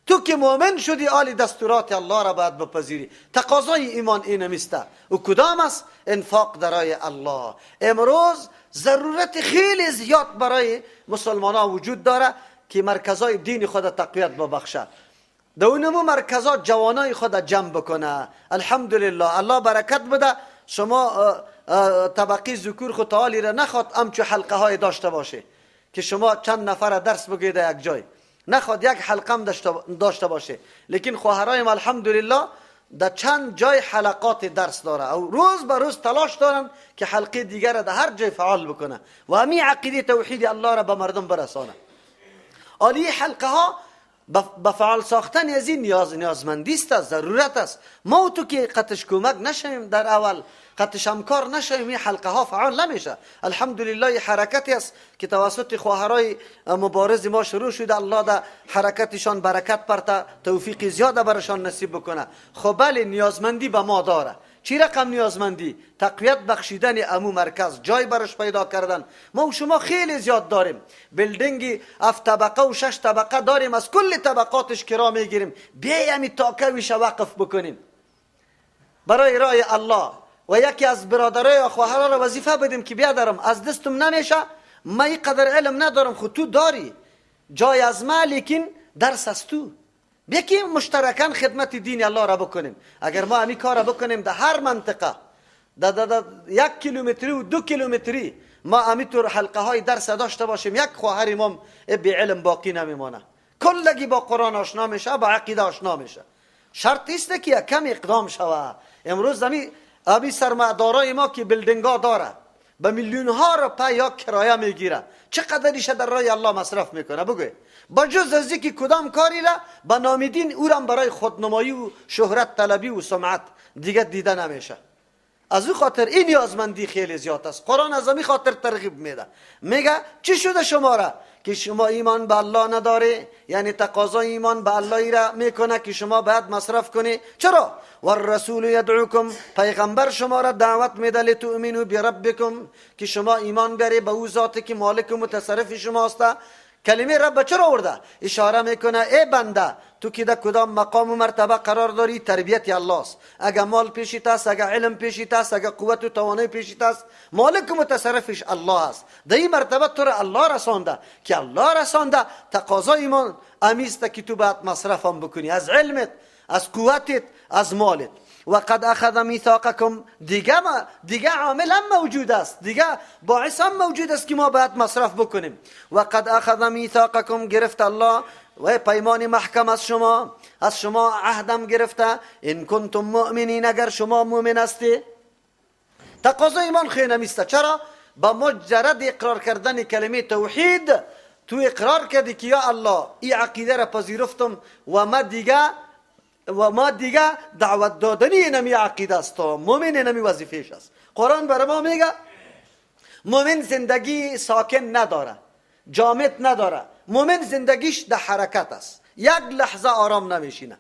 تو که مؤمن شدی آلی دستورات الله را باید بپذیری. تقاضای ایمان اینمیسته. و کدام است؟ انفاق درای الله. امروز ضرورت خیلی زیاد برای مسلمان ها وجود داره که مرکزهای دین خود تقویت ببخشه، در اونمو مرکزها جوانای خود جمع بکنه. الحمدلله الله برکت بده. شما طبقه ذکور خود تعالی را نخواد امچو حلقه های داشته باشه که شما چند نفر درس بگید یک جای، نخواد یک حلقه هم داشته باشه، لیکن خواهرای ما الحمدلله در چند جای حلقات درس داره او روز به روز تلاش دارن که حلقه دیگر را در هر جای فعال بکنه و همی عقیده توحید الله را به مردم برسانه. عالی حلقه ها به فعال ساختن از این نیازمندی است، ضرورت است. ما تو که قطش کمک نشیم در اول، قطش همکار نشیم، این حلقه ها فعال نمیشه. الحمدلله حرکتی است که توسط خواهرای مبارز ما شروع شده. الله در حرکتشان برکت پرته، توفیق زیاد برشان نصیب بکنه. خب بله، نیازمندی به ما داره. چی رقم نیازمندی؟ تقویت بخشیدن امو مرکز، جای برش پیدا کردن. ما و شما خیلی زیاد داریم، building 7 طبقه و 6 طبقه داریم، از کل طبقاتش کرا میگیریم. بیایم تاکویش وقف بکنیم برای رای الله. و یکی از برادرای یا خواهرا را وظیفه بدیم که بیادرم از دستم نمیشه، من اینقدر علم ندارم، خود تو داری جای از ما، لیکن درس از تو. بیا مشترکاً خدمت دین الله را بکنیم. اگر ما همی کار را بکنیم در هر منطقه، در 1 کیلومتری و 2 کیلومتری ما همی طور حلقه های درس داشته باشیم، یک خواهر ما بی علم باقی نمیمانه، کلگی با قرآن آشنا میشه، با عقیده آشنا میشه. شرط است که کم اقدام شوه. امروز همی سرمایه‌دارای ما که building ها داره، به میلیون ها روپیه یا کرایه میگیره، چقدرش در راه الله مصرف میکنه؟ بگوی با جز از اینکه کدام کاری را به نام دین او را برای خودنمایی و شهرت طلبی و سمعت دیگه دیده نمیشه. از او خاطر این نیازمندی خیلی زیاد است. قرآن از این خاطر ترغیب میده، میگه چی شده شما را که شما ایمان به الله نداره؟ یعنی تقاضای ایمان به الله را میکنه که شما باید مصرف کنی. چرا؟ والرسول یدعوکم، پیغمبر شما را دعوت میده لتؤمنوا بربکم، که شما ایمان بیاری به او ذاتی که مالک و متصرف شماست. کلمه رب چرا آورده؟ اشاره میکنه ای بنده، تو که در کدام مقام و مرتبه قرار داری، تربیت الله است. اگه مال پیشیت است، اگه علم پیشیت است، اگه قوت و توانایی پیشیت است، مالک و متصرفش الله است. در این مرتبه تو را الله رسانده، که الله رسانده تقاضای ایمان امیست که تو باید مصرف هم بکنی، از علمت، از قوتت، از مالت. و قد اخذ میثاقکم، دیگه عامل هم موجود است، دیگه باعث هم موجود است که ما باید مصرف بکنیم. و قد اخذ میثاقکم، گرفت الله و پیمان محکم از شما، از شما عهدم گرفته. ان کنتم مؤمنین، اگر شما مؤمن هستی. تقاضای ایمان خیلی نمیسته. چرا؟ با مجرد اقرار کردن کلمه توحید تو اقرار کردی که یا الله این عقیده را پذیرفتم و ما دیگه دعوت دادنی اینمی عقیده است. مؤمن اینمی وظیفه‌اش است. قرآن برای ما میگه مؤمن زندگی ساکن نداره، جامد نداره. مؤمن زندگیش در حرکت است، یک لحظه آرام نمیشینه.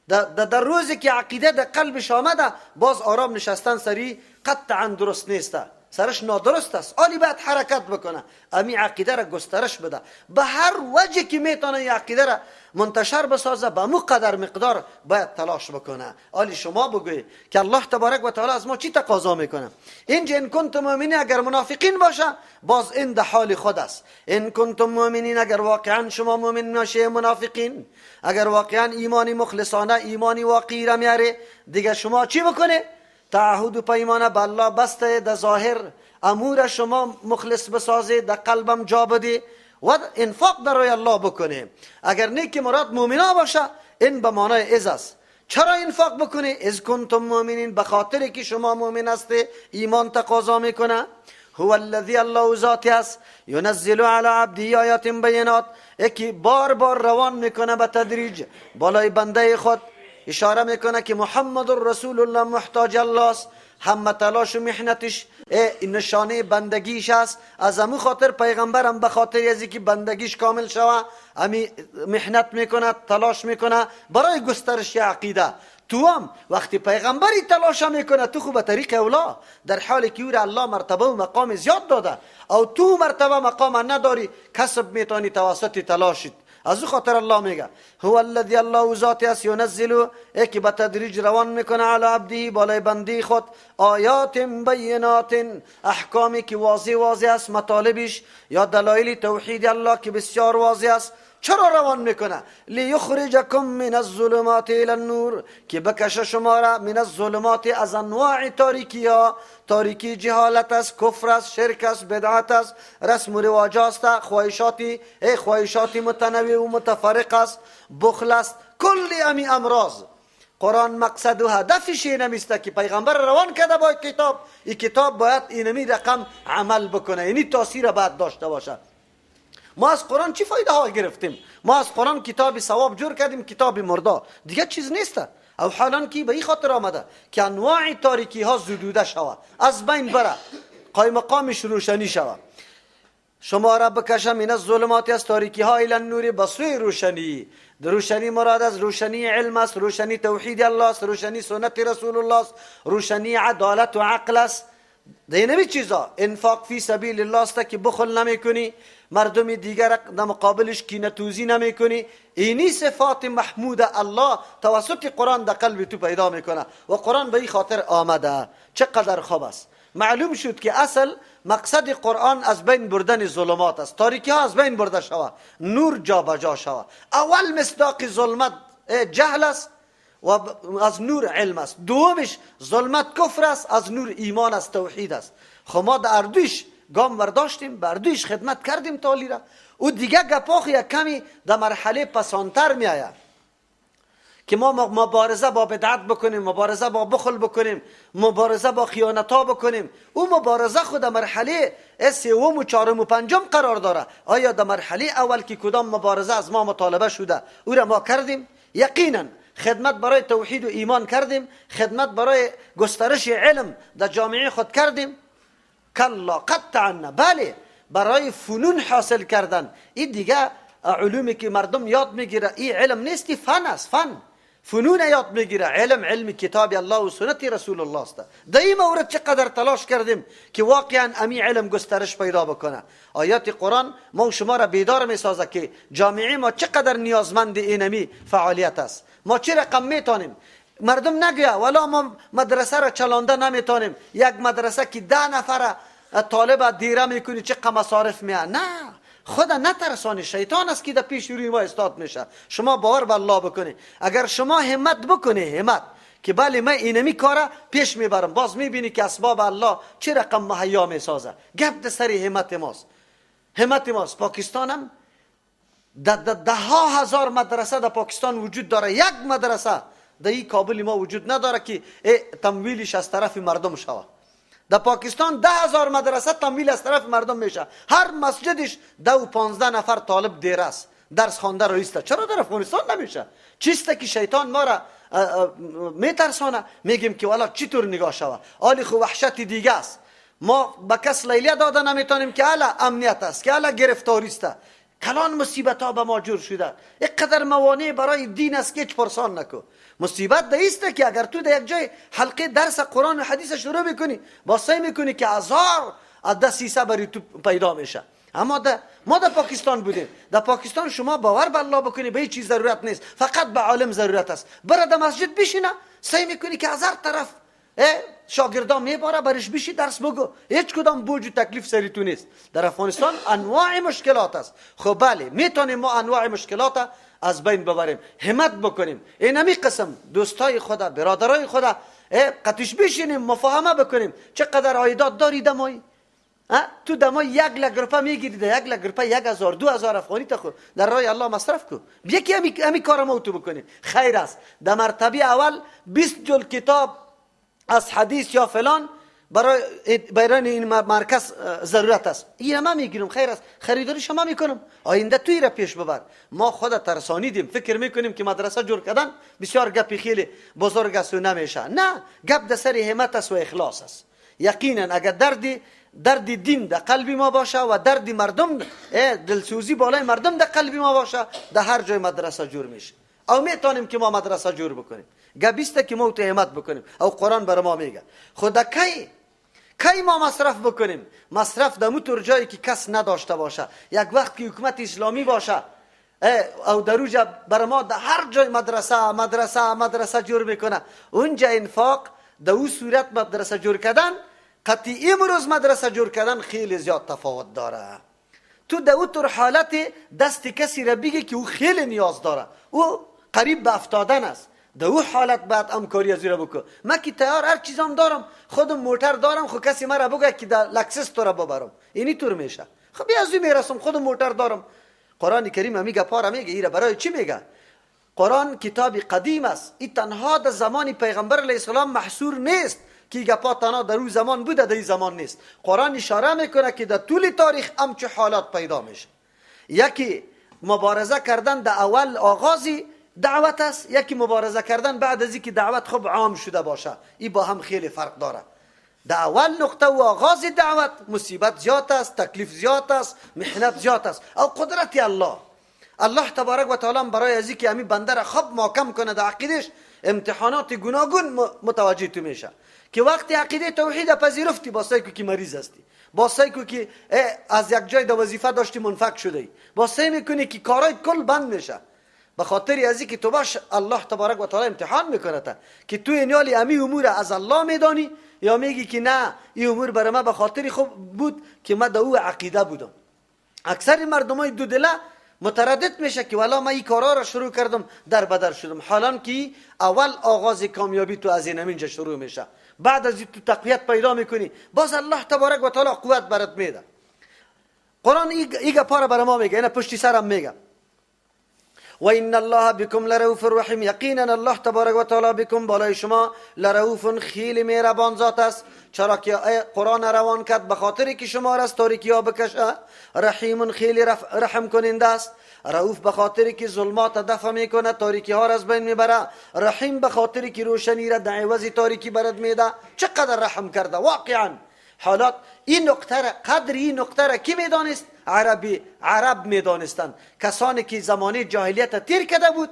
در روزی که عقیده در قلبش آمده، باز آرام نشستن سری قطعا درست نیست، سرش نادرست است. آلی باید حرکت بکنه، امی عقیده را گسترش بده، به هر وجه که میتونه این عقیده را منتشر بسازه، به مو قدر مقدار باید تلاش بکنه. آلی شما بگوی که الله تبارک و تعالی از ما چی تقاضا میکنه؟ اینجا ان کنتم مؤمنین، اگر منافقین باشه باز این ده حال خود است. ان کنتم مؤمنین، اگر واقعا شما مؤمن ناشه، منافقین اگر واقعا ایمانی مخلصانه، ایمانی واقعی را میاره، دیگه شما چی بکنه؟ تعهد و پیمانه به الله بسته، در ظاهر امور شما مخلص بسازه، در قلبم جا بده و انفاق در راه الله بکنه. اگر نه که مراد مؤمنا باشه، این به معنای از است. چرا انفاق بکنه؟ از کنتم مؤمنین، به خاطر که شما مؤمن هستی، ایمان تقاضا میکنه. هو الذی، الله ذاتی است، ینزل علی عبده آیات بینات، یکی بار بار روان میکنه به تدریج بالای بنده خود اشاره میکنه که محمد رسول الله محتاج الله است، همه تلاش و محنتش نشانه بندگیش است. از امو خاطر پیغمبرم به خاطر از که بندگیش کامل شوه امی محنت میکنه، تلاش میکنه برای گسترش عقیده. تو هم وقتی پیغمبری تلاش میکنه تو خو به طریق اولا، در حالی که او را الله مرتبه و مقام زیاد داده او تو مرتبه مقام نداری، کسب میتونی توسط تلاشت. از او خاطر الله میگه هو الذی الله ذات است ینزل، ای که به تدریج روان میکنه علی عبده بالای بندی خود آیات بینات، احکامی که واضح واضح است، مطالبش یا دلایل توحید الله که بسیار واضح است. چرا روان میکنه؟ لیخرجکم من الظلمات الی النور، که بکشه شما را من الظلمات از انواع تاریکی ها، تاریکی جهالت است، کفر است، شرک است، بدعت است، رسم و رواج است، خواهشاتی متنوع و متفرق است، بخل است، کل امی امراض. قرآن مقصد و هدفش اینمیست که پیغمبر روان کرده با کتاب، این کتاب باید اینمی رقم عمل بکنه، اینی تاثیر باید داشته باشه. ما از قرآن چی فایده ها گرفتیم؟ ما از قرآن کتاب ثواب جور کردیم، کتاب مردا، دیگه چیز نیست. او حالان که به این خاطر آمده که انواع تاریکی ها زدوده شوه، از بین بره، قایم مقامش روشنی شوه. شما را بکشم من الظلمات از تاریکی ها الی النور، به سوی روشنی. روشنی مراد از روشنی علم است، روشنی توحید الله است، روشنی سنت رسول الله است، روشنی عدالت و عقل است. ده چیزا انفاق فی سبیل الله است که بخل نمیکنی، مردم دیگر در مقابلش کینه توزی نمیکنی. اینی صفات محمود الله توسط قرآن در قلب تو پیدا میکنه و قرآن به این خاطر آمده. چقدر خوب است. معلوم شد که اصل مقصد قرآن از بین بردن ظلمات است، تاریکی ها از بین برده شوه، نور جا بجا شوه. اول مصداق ظلمت جهل است و از نور علم است، دومش ظلمت کفر است، از نور ایمان است، توحید است. خب ما در اردوش گام برداشتیم، به اردوش خدمت کردیم تالی را. او دیگه گپاخ یک کمی در مرحله پسانتر می آید که ما مبارزه با بدعت بکنیم، مبارزه با بخل بکنیم، مبارزه با خیانت ها بکنیم. او مبارزه خود در مرحله سوم و چهارم و پنجم قرار داره. آیا در مرحله اول که کدام مبارزه از ما مطالبه شده او را ما کردیم؟ یقینا خدمت برای توحید و ایمان کردیم، خدمت برای گسترش علم در جامعه خود کردیم؟ کلا قطعا. بله، برای فنون حاصل کردن، این دیگه علومی که مردم یاد میگیره این علم نیست، فن است. فن فنون یاد میگیره، علم علم کتاب الله و سنت رسول الله است. در این مورد چقدر تلاش کردیم که واقعا امی علم گسترش پیدا بکنه. آیات قرآن ما شما را بیدار میسازه که جامعه ما چقدر نیازمند اینمی فعالیت است. ما چه رقم میتونیم؟ مردم نگویا ولا ما مدرسه را چلانده نمیتونیم. یک مدرسه که 10 نفر طالب دیره میکنی چه مصارف میه؟ نه، خدا نترسانی، شیطان است که در پیش روی ما استاد میشه. شما باور به الله بکنی، اگر شما همت بکنی، همت که بله من اینمی کارا پیش میبرم، باز میبینی که اسباب الله چه رقم مهیا میسازه. گپ در سر همت ماست، همت ماست. پاکستان هم ده ها هزار مدرسه در پاکستان وجود داره، یک مدرسه در این کابل ما وجود نداره که تمویلش از طرف مردم شوه. در پاکستان 10,000 مدرسه تمویل از طرف مردم میشه، هر مسجدش 10 و 15 نفر طالب دیر است، درس خوانده رئیسته. چرا در افغانستان نمیشه؟ چیسته که شیطان ما را میترسانه، میگیم که والا چطور نگاه شوه. آلی خو وحشت دیگه است. ما به کس لیلیه داده نمیتونیم که الا امنیت است، که الا گرفتاری است. کلان مصیبت ها به ما جور شده، اینقدر موانع برای دین است که هیچ پرسان نکو. مصیبت ده است که اگر تو در یک جای حلقه درس قرآن و حدیث شروع میکنی، با سعی میکنی که هزار دسیسه برای تو پیدا میشه. اما ما در پاکستان بودیم. در پاکستان شما باور به الله بکنی به هیچ چیز ضرورت نیست، فقط به عالم ضرورت است. برای در مسجد بشینه، سعی میکنی که هزار طرف شاگردان میباره برش بشی درس بگو، هیچ کدام بوج و تکلیف سری تو نیست. در افغانستان انواع مشکلات است. خب بله، میتونیم ما انواع مشکلات از بین ببریم، همت بکنیم. این همی قسم دوستای خدا، برادرای خدا قطیش بشینیم، مفاهمه بکنیم. چقدر عایدات داری دمایی؟ تو دمای 1 لک روپه میگیری، ده 1 لک روپه 1000 2000 افغانی تا خود در راه الله مصرف کو. یکی همی کار ما تو بکنیم خیر است. در مرتبه اول 20 جلد کتاب از حدیث یا فلان برای این مرکز ضرورت است، این ما میگیرم، خیر است، خریداری شما میکنم، آینده توی را پیش ببر. ما خود ترسانیدیم، فکر میکنیم که مدرسه جور کردن بسیار گپی خیلی بزرگ است و نمیشه. نه، گپ در سر همت است و اخلاص است. یقینا اگر درد دین در قلب ما باشه و درد مردم، دلسوزی بالای مردم در قلب ما باشه، در هر جای مدرسه جور میشه. او میتونیم که ما مدرسه جور بکنیم، گبیسته که ما تو همت بکنیم. او قرآن بر ما میگه خدا کی ما مصرف بکنیم؟ مصرف در موتور جایی که کس نداشته باشه، یک وقت که حکومت اسلامی باشه، او در اونجا بر ما در هر جای مدرسه مدرسه مدرسه جور میکنه. اونجا انفاق در او صورت مدرسه جور کردن، قطعی امروز مدرسه جور کردن خیلی زیاد تفاوت داره. تو در او طور حالت دست کسی را بگی که او خیلی نیاز داره، او قریب به افتادن است، در او حالت باید همکاری از او را بکن. من که تیار هر چیزم دارم، خودم موتر دارم، خب کسی مرا بگه که در لکسس تو را ببرم، اینی طور میشه. خب از او میرسم، خودم موتر دارم. قرآن کریم میگه پارا میگه، ایره برای چی میگه؟ قرآن کتاب قدیم است، این تنها در زمان پیغمبر علیه السلام محصور نیست که گپا تنها در او زمان بوده، در این زمان نیست. قرآن اشاره میکنه که در طول تاریخ همچه حالات پیدا میشه. یکی مبارزه کردن در اول آغازی دعوت است، یکی مبارزه کردن بعد از اینکه دعوت خوب عام شده باشه. این با هم خیلی فرق داره. در اول نقطه و آغاز دعوت مصیبت زیاد است، تکلیف زیاد است، محنت زیاد است. او قدرت الله، الله تبارک و تعالی برای از اینکه همین بنده را خوب محکم کنه در عقیدش، امتحانات گوناگون متوجه تو میشه که وقتی عقیده توحید پذیرفتی، با سعی که مریض هستی، با سعی که از یک جای در وظیفه داشتی منفک شده ای، با سعی میکنی که کارای کل بند میشه، به خاطر از اینکه تو باش الله تبارک و تعالی امتحان میکنه تا که تو اینالی امی امور از الله میدانی یا میگی که نه این امور برای من به خاطر خوب بود که من در او عقیده بودم. اکثر مردمای دو دله متردد میشه که والا من این کارا را شروع کردم در بدر شدم، حالان که اول آغاز کامیابی تو از اینجا شروع میشه، بعد از تو تقویت پیدا میکنی، باز الله تبارک و تعالی قوت برات میده. قرآن ای گپا را برای ما میگه، اینا پشتی سرم میگه. و ان الله بكم لرؤوف رحیم، یقینا الله تبارک و تعالی بكم بالای شما لرؤوف خیلی مهربان ذات است، چرا که قرآن روان کرد به خاطر که شما را از تاریکی ها بکشه. رحیم خیلی رحم کننده است، رؤوف به خاطر که ظلمات دفع میکنه، تاریکی ها را از بین میبره، رحیم به خاطر که روشنی را در عوض تاریکی برات میده. چقدر رحم کرده واقعا. حالات این نقطه را، قدر این نقطه را کی میدانست؟ عرب میدانستند. کسانی که زمانه جاهلیت تیر کرده بود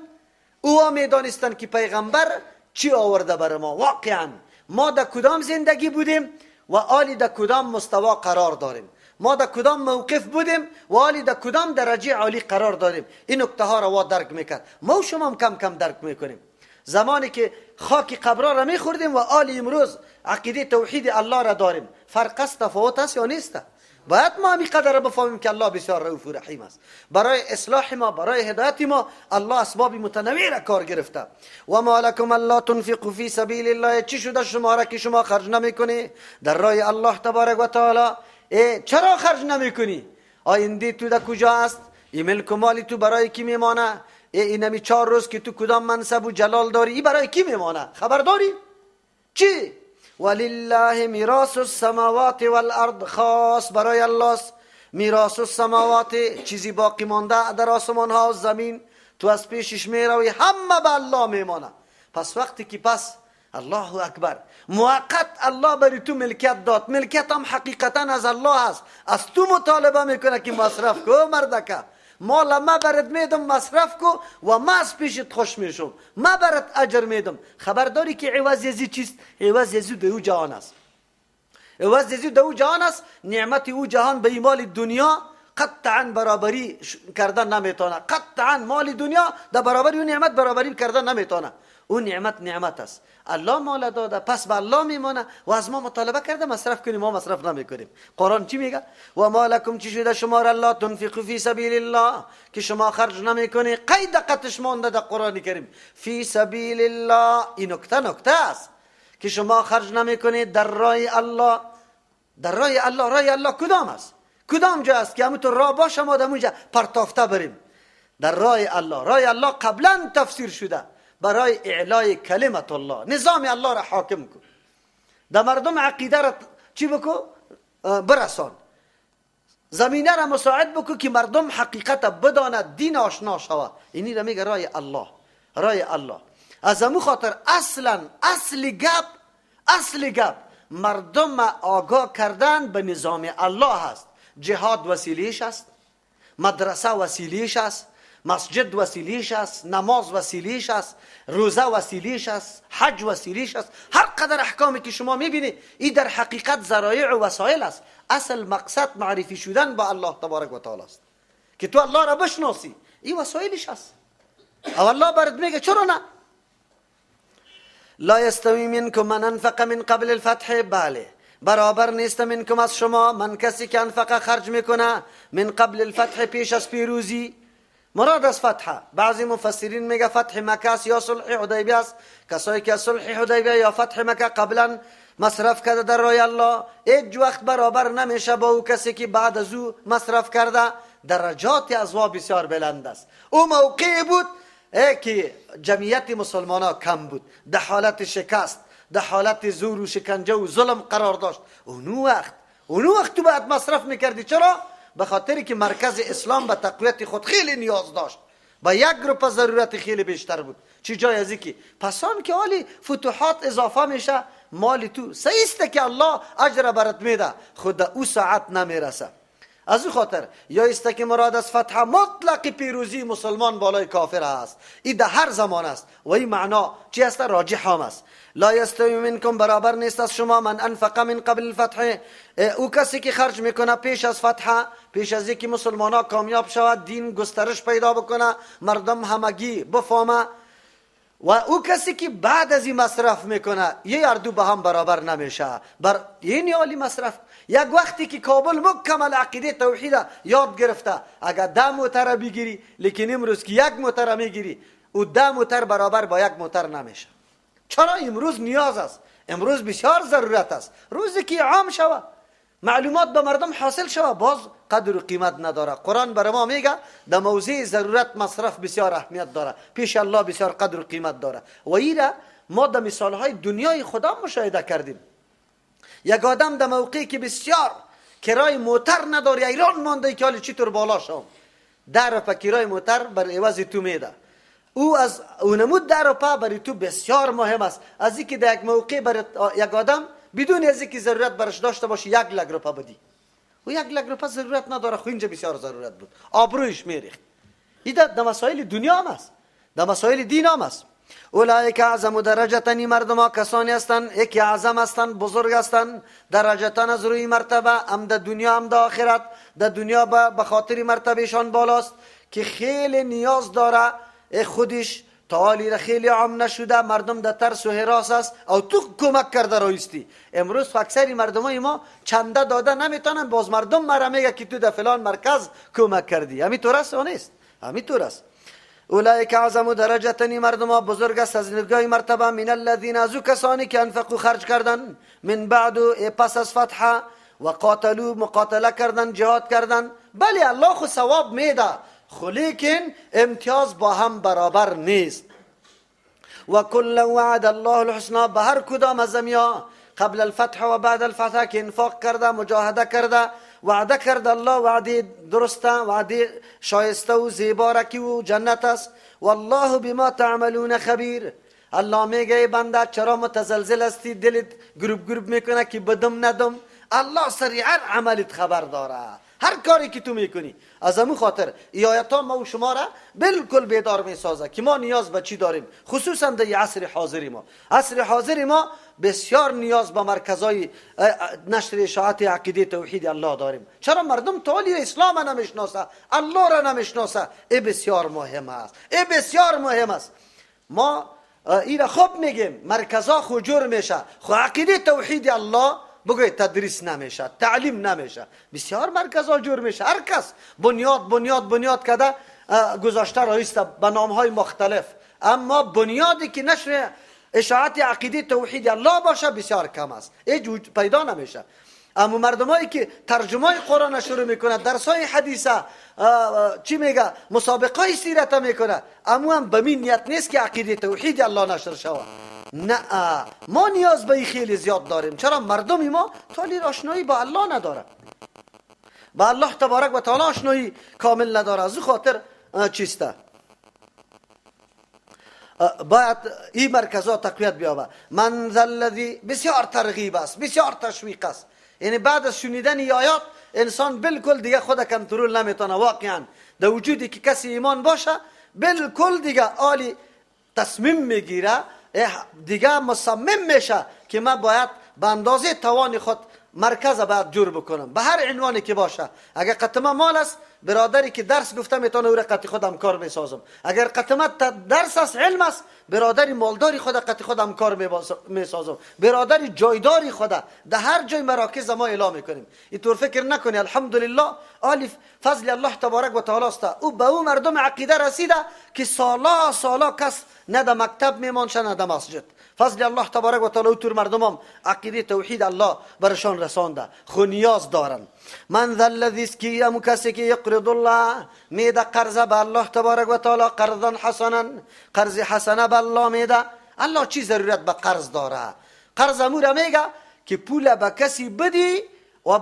او میدانستند که پیغمبر چی آورده بر ما. واقعا ما در کدام زندگی بودیم و آلی در کدام مستوا قرار داریم، ما در کدام موقف بودیم و آلی در کدام درجه عالی قرار داریم. این نکته ها را وا درک میکرد. ما و شما هم کم کم درک میکنیم. زمانی که خاک قبرها را میخوردیم و آلی امروز عقیده توحید الله را داریم، فرق است، تفاوت است یا نیست؟ باید ما همی قدر را بفهمیم که الله بسیار رؤوف و رحیم است. برای اصلاح ما، برای هدایت ما الله اسباب متنوع را کار گرفته. و ما لکم الا تنفقوا فی سبیل الله، چی شده شما را که شما خرج نمیکنی در راه الله تبارک و تعالی؟ چرا خرج نمیکنی؟ آینده تو در کجا است؟ این ملک و مالی تو برای کی میمانه؟ اینمی 4 روز که تو کدام منصب و جلال داری، ای برای کی میمانه؟ خبر داری؟ چی؟ ولله میراث السماوات والارض، خاص برای الله است میراث السماوات، چیزی باقی مانده در آسمان ها و زمین، تو از پیشش میروی همه به الله میمانه. پس وقتی که پس الله اکبر موقت الله بری تو ملکیت داد، ملکیت هم حقیقتا از الله است، از تو مطالبه میکنه که مصرف کو مردکه، مال ما برات میدم مصرف کو و ما از پیشت خوش میشم، ما برات اجر میدم. خبرداری که عوض ازی چیست؟ عوض ازی دو جهان است، عوض ازی دو جهان است. نعمت او جهان به مال دنیا قطعا برابری کردن نمیتونه، قطعا مال دنیا در برابر اون نعمت برابری کردن نمیتونه. اون نعمت نعمت است، الله مال داده، پس به الله میمانه و از ما مطالبه کرده مصرف کنیم، ما مصرف نمیکنیم. قرآن چی میگه؟ و ما لکم، چی شده شما را لا تنفقوا فی سبیل الله، که شما خرج نمیکنی. قید دقتش مانده در قرآن کریم، فی سبیل الله، این نکته نکته است که شما خرج نمیکنید در راه الله. در راه الله، راه الله کدام است؟ کدام جا است که همونطور راه باشه ما در اونجا پرتافته بریم؟ در راه الله، راه الله قبلا تفسیر شده برای اعلای کلمت الله، نظام الله را حاکم کن، در مردم عقیده را چی بکو؟ برسان. زمینه را مساعد بکو که مردم حقیقت بداند، دین آشنا شوه. اینی را میگه رای الله، رای الله. از امو خاطر اصلا اصل گپ مردم آگاه کردن به نظام الله هست. جهاد وسیلهش است، مدرسه وسیلهش است، مسجد وسیلهش است، نماز وسیلهش است، روزه وسیلهش است، حج وسیلهش است. هر قدر احکامی که شما میبینید این در حقیقت ذرایع و وسایل است. اصل مقصد معرفی شدن با الله تبارک و تعالی است که تو الله را بشناسی. این وسایلش است. او الله برات میگه چرا نه؟ لا یستوی منکم من انفق من قبل الفتح. بله، برابر نیست منکم از شما، من کسی که انفق خرج میکنه، من قبل الفتح پیش از پیروزی. مراد از فتح بعضی مفسرین میگه فتح مکه است یا صلح حدیبیه است. کسایی که صلح حدیبیه یا فتح مکه قبلا مصرف کرده در راه الله، هیچ وقت برابر نمیشه با او کسی که بعد از او مصرف کرده. درجات از وا بسیار بلند است. او موقعی بود که جمعیت مسلمان ها کم بود، در حالت شکست، در حالت زور و شکنجه و ظلم قرار داشت. اونو وقت تو باید مصرف میکردی. چرا؟ به خاطر که مرکز اسلام به تقویت خود خیلی نیاز داشت، با یک گروپ ضرورت خیلی بیشتر بود. چی جای از که پسان که حالی فتوحات اضافه میشه، مال تو سیسته که الله اجر برات میده، خود او ساعت نمیرسه. از او خاطر یا است که مراد از فتح مطلق پیروزی مسلمان بالای کافر است. این در هر زمان است و این معنا چی است؟ راجح هم است. لا یستوی منکم، برابر نیست از شما، من انفق من قبل الفتح، او کسی که خرج میکنه پیش از فتح، پیش از اینکه مسلمان ها کامیاب شود، دین گسترش پیدا بکنه، مردم همگی بفهمه، و او کسی که بعد از این مصرف میکنه، یه اردو به هم برابر نمیشه. بر این عالی مصرف یک وقتی که کابل مکمل عقیده توحید یاد گرفته، اگر 10 موتر بگیری، لیکن امروز که یک موتر میگیری، او 10 موتر برابر با یک موتر نمیشه. چرا؟ امروز نیاز است، امروز بسیار ضرورت است. روزی که عام شوه، معلومات به مردم حاصل شوه، باز قدر و قیمت نداره. قرآن بر ما میگه در موضع ضرورت مصرف بسیار اهمیت داره، پیش الله بسیار قدر و قیمت داره. و ایره ما در مثالهای دنیای خدا مشاهده کردیم. یک آدم در موقعی که بسیار کرای موتر نداره، ایران مانده که حالی چطور بالا شم، 10 روپه کرای موتر بر عوض تو میده، او از او نمود 10 روپه برای تو بسیار مهم است. از اینکه در یک موقع بر یک آدم بدون از اینکه ضرورت برش داشته باشه 1 لک روپه بدی، او 1 لک روپه ضرورت نداره، خو اینجا بسیار ضرورت بود، آبرویش میریخت. این در مسائل دنیا هم است، در مسائل دین هم است. اولئک اعظم درجه، مردم ها کسانی هستند یکی اعظم هستند، بزرگ هستند، درجتان از روی مرتبه، هم در دنیا هم در آخرت. در دنیا به خاطر مرتبهشان بالاست که خیلی نیاز داره خودش، تعالی را خیلی عام نشده، مردم در ترس و هراس است، او تو کمک کرده رایستی. امروز اکثری مردمای ما چنده داده نمیتونن، باز مردم مرا میگه که تو در فلان مرکز کمک کردی. همینطور است یا نیست؟ همینطور است. اولئک اعظم درجه، مردم ها بزرگ است از نگاه مرتبه، من الذین، از او کسانی که انفقوا خرج کردن، من بعد، پس از فتح، و قاتلوا مقاتله کردن، جهاد کردن. بله الله خو ثواب میده، خو لیکن امتیاز با هم برابر نیست. و کلا وعد الله الحسنا، به هر کدام از امیا قبل الفتح و بعد الفتح که انفاق کرده، مجاهده کرده، وعده کرده الله وعده درسته، وعده شایسته و زیبا را که او جنت است. والله بما تعملون خبیر. الله میگه بنده چرا متزلزل هستی، دلت گروب گروب میکنه که بدم ندم؟ الله سریعا عملت خبر داره، هر کاری که تو میکنی. از امو خاطر ای آیت ها ما و شما را بالکل بیدار میسازه که ما نیاز به چی داریم، خصوصا در عصر حاضر ما. عصر حاضر ما بسیار نیاز به مرکزهای نشر اشاعت عقیده توحید الله داریم. چرا مردم تعالی اسلام نمیشناسه، الله را نمیشناسه؟ ای بسیار مهم است، ای بسیار مهم است. ما اینا خوب میگیم مرکزها خو جور میشه، خو عقیده توحید الله بگوی تدریس نمیشه، تعلیم نمیشه. بسیار مرکزها جور میشه، هر کس بنیاد بنیاد بنیاد کده گذاشته رایسته به نامهای مختلف، اما بنیادی که نشر اشاعت عقیده توحید الله باشه بسیار کم است، هیچ پیدا نمیشه. اما مردمایی که ترجمه قرآن شروع میکنه، درسای حدیثه چی میگه، مسابقه های سیرت میکنه، اما هم به می نیت نیست که عقیده توحید الله نشر شوه. نه، ما نیاز به خیلی زیاد داریم. چرا؟ مردم ما تالی آشنایی با الله نداره، با الله تبارک و تعالی آشنایی کامل نداره. از خاطر چیسته باید این مرکزها تقویت بیابه. من ذا الذی بسیار ترغیب است، بسیار تشویق است. یعنی بعد از شنیدن این آیات انسان بالکل دیگه خود کنترل نمیتونه. واقعا در وجودی که کسی ایمان باشه بالکل دیگه عالی تصمیم میگیره، دیگه مصمم میشه که من باید به اندازه توان خود مرکز باید جور بکنم به هر عنوانی که باشه. اگر قطمه مال است، برادری که درس گفته میتونه او را قطع خودم کار میسازم. اگر قطمه درس است، علم است، برادری مالداری خود قطع خودم کار میسازم. برادری جایداری خود در هر جای مراکز ما اعلام میکنیم. اینطور فکر نکنی، الحمدلله عالی فضل الله تبارک و تعالی است. او به او مردم عقیده رسیده که سالا سالا کس نه در مکتب میمانشه نه در مسجد. فضل الله تبارک و تعالی او تور مردمم عقیده توحید الله برشان رسانده. خو نیاز دارن. من ذا الذی کی امو کسی که یقرض الله میده قرض به الله تبارک و تعالی قرضا حسنا، قرض حسنه به الله میده. الله چی ضرورت به قرض داره؟ قرض امو میگه که پول به کسی بدی و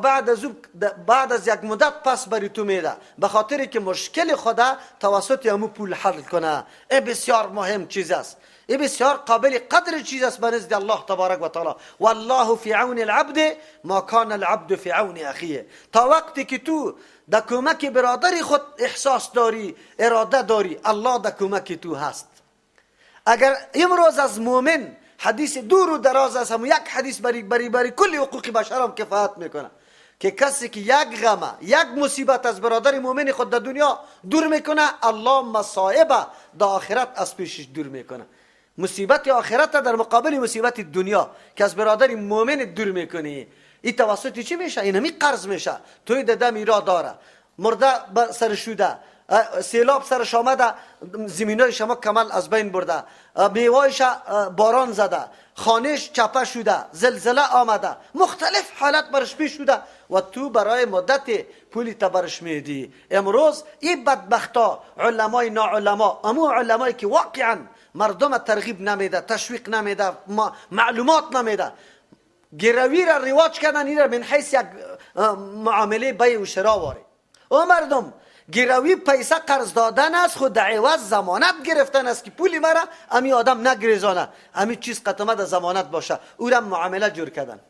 بعد از یک مدت پس بری تو میده، به خاطر که مشکل خدا توسط امو پول حل کنه. ای بسیار مهم چیز است، ای بسیار قابل قدر چیز است به نزد الله تبارک و تعالی. والله فی عون العبد ما کان العبد فی عون اخیه. تا وقتی که تو در کمک برادر خود احساس داری، اراده داری، الله در کمک تو هست. اگر امروز از مؤمن حدیث دور و دراز است، هم یک حدیث بری بری بری کل حقوق بشر هم کفایت میکنه که کسی که یک غمه، یک مصیبت از برادر مؤمن خود در دنیا دور میکنه، الله مصائب در آخرت از پیشش دور میکنه. مصیبت آخرت در مقابل مصیبت دنیا که از برادر مؤمن دور میکنی، این توسط چی میشه؟ این همی قرض میشه. توی دم را داره، مرده سر شده، سیلاب سرش آمده، زمینای شما کمل از بین برده، میوایش باران زده، خانهش چپه شده، زلزله آمده، مختلف حالت برش پیش شده و تو برای مدت پولی تبرش میدی. امروز این بدبختا علمای ناعلما، امو علمایی که واقعا مردم ترغیب نمیده، تشویق نمیده، معلومات نمیده، گروی را رواج کردن، این را من حیث یک معامله بیع و شراء واره. او مردم گروی پیسه قرض دادن است، خود در عوض ضمانت گرفتن است که پولی مرا امی آدم نگریزانه، امی چیز قطمه در ضمانت باشه. او را معامله جور کردن.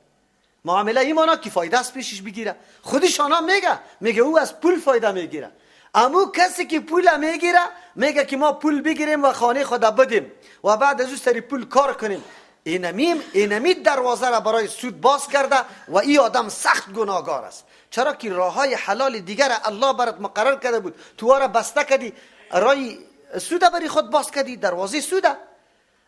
معامله این مانا که فایده است پیشش بگیره. خودش آنها میگه او از پول فایده میگیره. امو کسی که پول میگیره میگه که ما پول بگیریم و خانه خود بدیم و بعد از او سری پول کار کنیم. اینمی دروازه را برای سود باز کرده و این آدم سخت گناهگار است. چرا که راههای حلال دیگر الله برات مقرر کرده بود، تو را بسته کردی، رای سود برای خود باز کردی، دروازه سوده.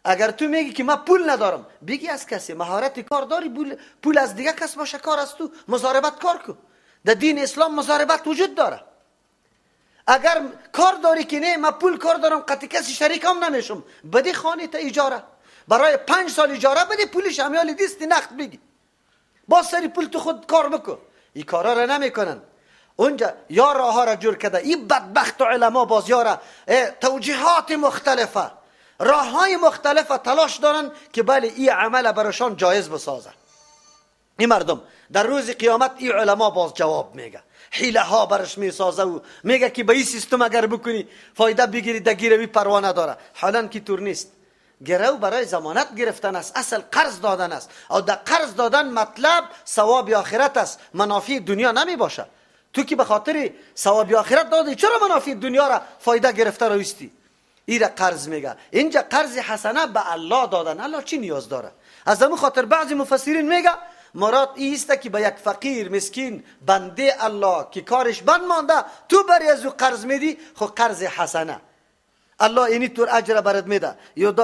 اگر تو میگی که من پول ندارم، بگی از کسی مهارت کار داری، پول از دیگه کس باشه، کار از تو، مضاربت کار کن. در دین اسلام مضاربت وجود داره. اگر کار داری که نه من پول کار دارم، قطعی کسی شریکم نمیشم، بدی خانه تا اجاره برای 5 سال اجاره بدی، پولش همیال دیستی نقد بگی، باز سری پول تو خود کار بکن. این کارا را نمیکنن. اونجا یا راه ها را جور کرده این بدبخت علما، باز یارا توجیهات مختلفه، راه های مختلفه تلاش دارن که بله این عمل براشان جایز بسازن. این مردم در روز قیامت این علما باز جواب میگه، حیله ها برش میسازه و میگه که به این سیستم اگر بکنی فایده بگیری، در گیروی پروا نداره. حالا که طور نیست. گرو برای ضمانت گرفتن است، اصل قرض دادن است. او در قرض دادن مطلب ثواب آخرت است، منافع دنیا نمی باشه. تو که به خاطر ثواب آخرت دادی، چرا منافع دنیا را فایده گرفته رویستی؟ این را قرض میگه. اینجا قرض حسنه به الله دادن، الله چی نیاز داره؟ از همون خاطر بعضی مفسرین میگه مراد ایست که به یک فقیر مسکین بنده الله که کارش بند مانده، تو بری از او قرض میدی، خو قرض حسنه الله اینی طور اجر برات میده.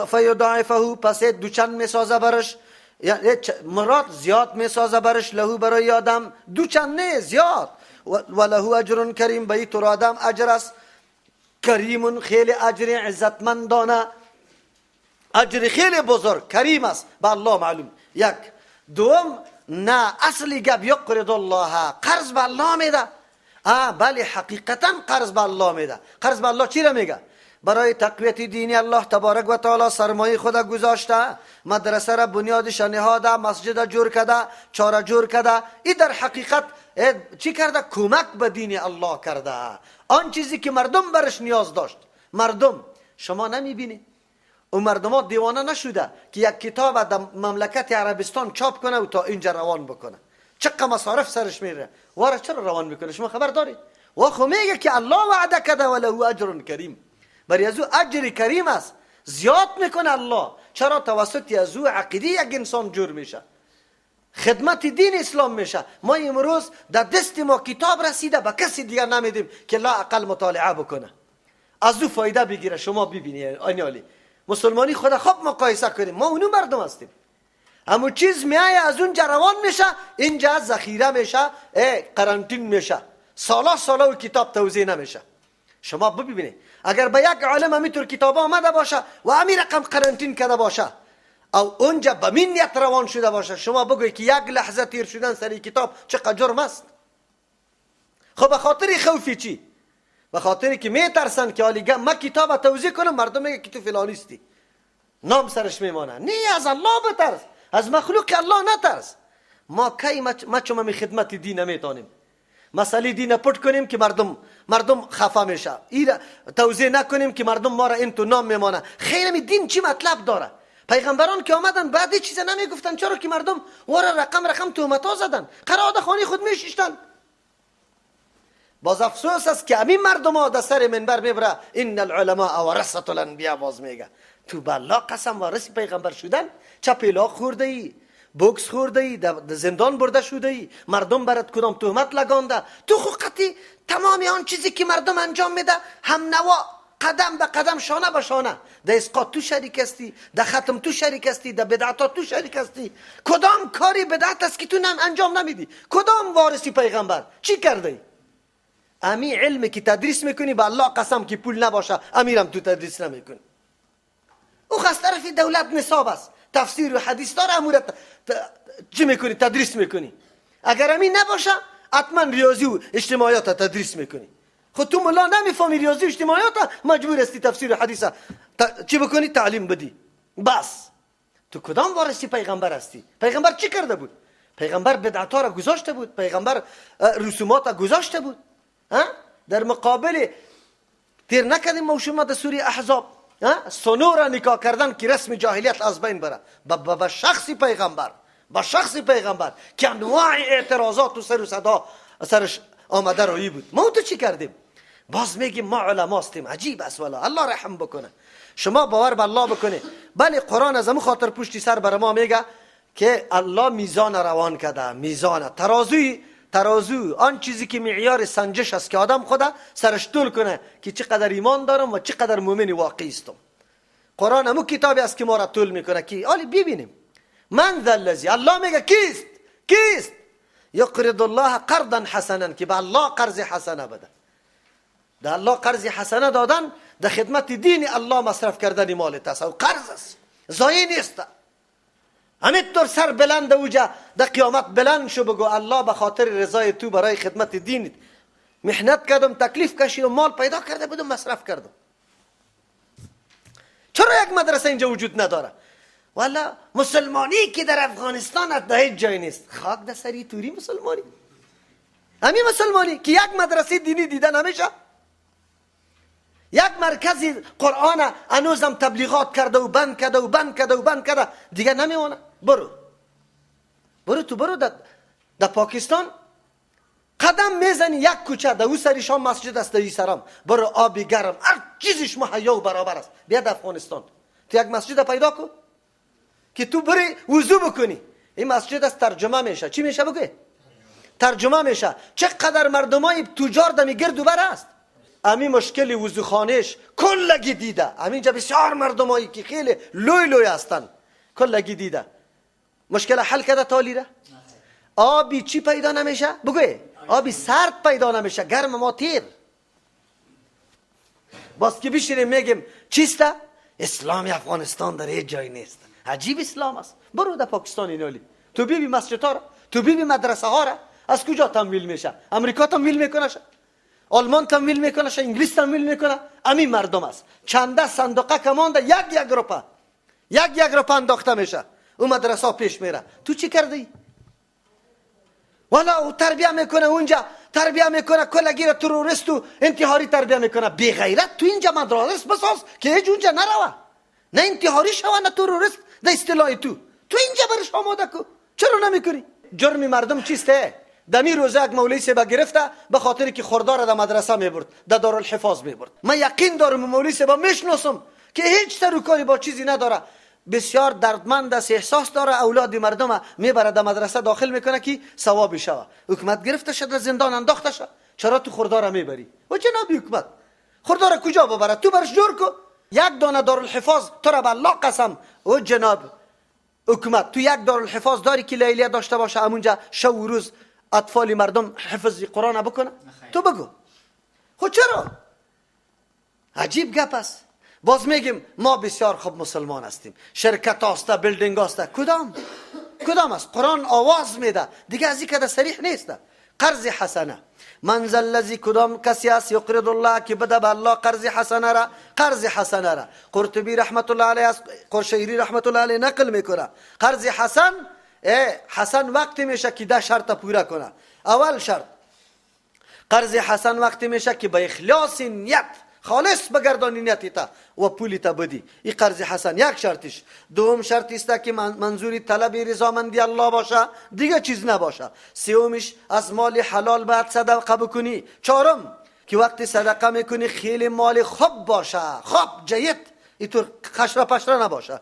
فیضاعفه، پس دوچند میسازه برش، یعنی مراد زیاد میسازه برش، لهو برای آدم دوچند نه زیاد. و له اجر کریم، به این طور آدم اجر است کریم، خیلی اجر عزتمندانه، اجر خیلی بزرگ، کریم است به الله معلوم. یک دوم نه اصلی گپ یقرض الله، قرض به الله میده. بله حقیقتا قرض به الله میده. قرض به الله چی را میگه؟ برای تقویت دینی الله تبارک و تعالی سرمایه خود گذاشته، مدرسه را بنیادش نهاده، مسجد جور کرده، چاره جور کرده، این در حقیقت چی کرده؟ کمک به دین الله کرده. آن چیزی که مردم برش نیاز داشت. مردم شما نمیبینید او مردم ها دیوانه نشده که یک کتاب در مملکت عربستان چاپ کنه و تا اینجا روان بکنه. چقدر مصارف سرش میره، واره چرا روان میکنه؟ شما خبر دارید؟ و خو میگه که الله وعده کرده وله اجر کریم، برای از او اجر کریم است، زیاد میکنه الله. چرا؟ توسط از او عقیده یک انسان جور میشه، خدمت دین اسلام میشه. ما امروز در دست ما کتاب رسیده، به کسی دیگر نمیدیم که لا اقل مطالعه بکنه، از او فایده بگیره. شما ببینید آنیالی مسلمانی خود خوب مقایسه کنیم، ما اونو مردم هستیم. همون چیز میایه از اونجا روان میشه، اینجا ذخیره میشه، قرنطین میشه، سالا سالا و کتاب توزیع نمیشه. شما ببینید اگر به یک عالم همینطور کتاب آمده باشه و همین رقم قرنطین کرده باشه او اونجا به من نیت روان شده باشه، شما بگوید که یک لحظه تیر شدن سری کتاب چقدر جرم است. خب به خاطر خوفی چی؟ به خاطر که میترسن که حالی ما کتاب توزیع کنم مردم میگه که تو فلانیستی، نام سرش میمانه. نه، از الله بترس، از مخلوق الله نترس. ما کی ما چون می خدمت دین نمیتونیم، مسئله دین پټ کنیم که مردم خفه میشه، این توزیع نکنیم که مردم ما را این تو نام میمانه. خیر می دین چی مطلب داره؟ پیغمبران که آمدن بعد چیز نمیگفتن، چرا که مردم وارا رقم رقم تهمت ها زدن، قرار خانه خود میشیشتن. باز افسوس است که همین مردم ها در سر منبر میبره ان العلماء ورثه الانبیاء، باز میگه تو بالله قسم وارث پیغمبر شدن، چه پیلاق خورده ای، بوکس خورده ای، در زندان برده شده ای، مردم برات کدام تهمت لگانده، تو خو قطعی تمام آن چیزی که مردم انجام میده هم نوا، قدم به قدم، شانه به شانه، در اسقاط تو شریک هستی، در ختم تو شریک هستی، در بدعت تو شریک هستی. کدام کاری بدعت است که تو انجام نمیدی؟ کدام وارثی پیغمبر چی کرده ای؟ امی علمی که تدریس میکنی به الله قسم که پول نباشه امیرم تو تدریس نمیکنی. او از طرف دولت نصاب است، تفسیر و حدیث داره، امور چی میکنی؟ تدریس میکنی. اگر امین نباشه حتما ریاضی و اجتماعیات تدریس میکنی. خود تو ملا نمیفهمی ریاضی و اجتماعیات، مجبور هستی تفسیر و حدیث چی بکنی؟ تعلیم بدی. بس تو کدام وارثی پیغمبر هستی؟ پیغمبر چی کرده بود؟ پیغمبر بدعت ها را گذاشته بود، پیغمبر رسومات را گذاشته بود. در مقابل تیر نکردیم ما شما در سوره احزاب سنو را نکاح کردن که رسم جاهلیت از بین بره، با شخصی پیغمبر، با شخصی پیغمبر که انواع اعتراضات و سر و صدا سرش آمده روی بود. ما تو چی کردیم؟ باز میگیم ما علما هستیم. عجیب است والا، الله رحم بکنه. شما باور به الله بکنه. بله قرآن از همون خاطر پشتی سر بر ما میگه که الله میزان روان کرده، میزان ترازوی، ترازو آن چیزی که معیار سنجش است که آدم خدا سرش طول کنه که چقدر ایمان دارم و چقدر مؤمن واقعی استم. قرآن همون کتابی است که ما را طول میکنه که آلی ببینیم من ذا الذی، الله میگه کیست؟ کیست یقرض الله قرضا حسنا، که به الله قرض حسنه بده. ده الله قرض حسنه دادن در خدمت دین الله مصرف کردن مال است، او قرض است، ضایع نیست. همینطور سر بلند اوجا در قیامت بلند شو بگو الله به خاطر رضای تو برای خدمت دینت محنت کردم، تکلیف کشیدم، مال پیدا کرده بودم، مصرف کردم. چرا یک مدرسه اینجا وجود نداره؟ والا مسلمانی که در افغانستان در هیچ جای نیست. خاک در سری توری مسلمانی، همین مسلمانی که یک مدرسه دینی دیدن همیشه، یک مرکز قرآن هنوزم تبلیغات کرده و بند کرده و بند کرده و بند کرده دیگه نمیمونه. برو برو تو برو در پاکستان قدم میزنی یک کوچه در او سری شام مسجد است، در این سرم برو آبی گرم، هر چیزش مهیا و برابر است. بیا در افغانستان تو یک مسجد پیدا کن که تو بری وضو بکنی، این مسجد است ترجمه میشه. چی میشه بگو؟ ترجمه میشه. چقدر مردمای تجار دمی گرد و بر است، امی مشکل وضوخانهش کلگی دیده. همینجا بسیار مردمایی که خیلی لوی لوی هستن کلگی دیده. مشکل حل کرده تالیره؟ آبی چی پیدا نمیشه؟ بگو آبی سرد پیدا نمیشه، گرم ما تیر. باز که بشینیم میگیم چیسته؟ اسلام افغانستان در هیچ جای نیست. عجیب اسلام است. برو در پاکستان اینالی تو بیبی مسجد ها را، تو بیبی مدرسه ها را از کجا تمویل میشه؟ امریکا تمویل میکنه. آلمان تمویل میکنه، انگلیس تمویل میکنه، همین مردم است. چنده صندوقه که مانده یک یک روپه، یک یک روپه انداخته میشه، اون مدرسه پیش میره. تو چی کردی؟ والا او تربیه میکنه، اونجا تربیه میکنه، کلگی را تروریست و انتحاری تربیه میکنه. بی غیرت تو اینجا مدارس بساز که هیچ اونجا نروه، نه انتحاری شوه نه تروریست. در اصطلاح تو اینجا برش آماده کو، چرا نمیکنی؟ جرم مردم چیسته؟ دمی روزه یک مولوی صاحب گرفته به خاطر که خردار در مدرسه میبرد، در دارالحفاظ میبرد. من یقین دارم مولوی صاحب میشناسم که هیچ سر و کاری با چیزی نداره، بسیار دردمند است، احساس داره، اولاد مردم میبره در مدرسه داخل میکنه که ثواب شوه. حکومت گرفته شد، در زندان انداخته شد. چرا تو خردار میبری؟ و جناب حکومت خردار کجا ببره؟ تو برش جور کو یک دانه دارالحفاظ. تو را به الله قسم او جناب حکومت، تو یک دارالحفاظ داری که لیلیه داشته باشه، همونجا شب و روز اطفال مردم حفظ قرآن بکنه؟ تو بگو خود چرا؟ عجیب گپ است. باز میگیم ما بسیار خوب مسلمان هستیم، شرکت هسته، building هسته، کدام است؟ قرآن آواز میده دیگه، از این کده صریح نیست. قرض حسنه، من ذا الذی کدام کسی است یقرض الله که بده به الله قرض حسنه را، قرض حسنه را. قرطبی رحمت الله علیه از قرشیری رحمت الله علیه نقل میکنه قرض حسن، حسن وقتی میشه که ده شرط پورا کنه. اول شرط قرض حسن وقتی میشه که به اخلاص نیت خالص بگردانی نیتی تا و پولی تا بدی، این قرض حسن یک شرطش. دوم شرط است که منظوری طلب رضامندی الله باشه، دیگه چیز نباشه. سومش از مال حلال باید صدقه بکنی. چهارم که وقتی صدقه میکنی خیلی مال خوب باشه، خوب جید، اینطور خشره پشره نباشه.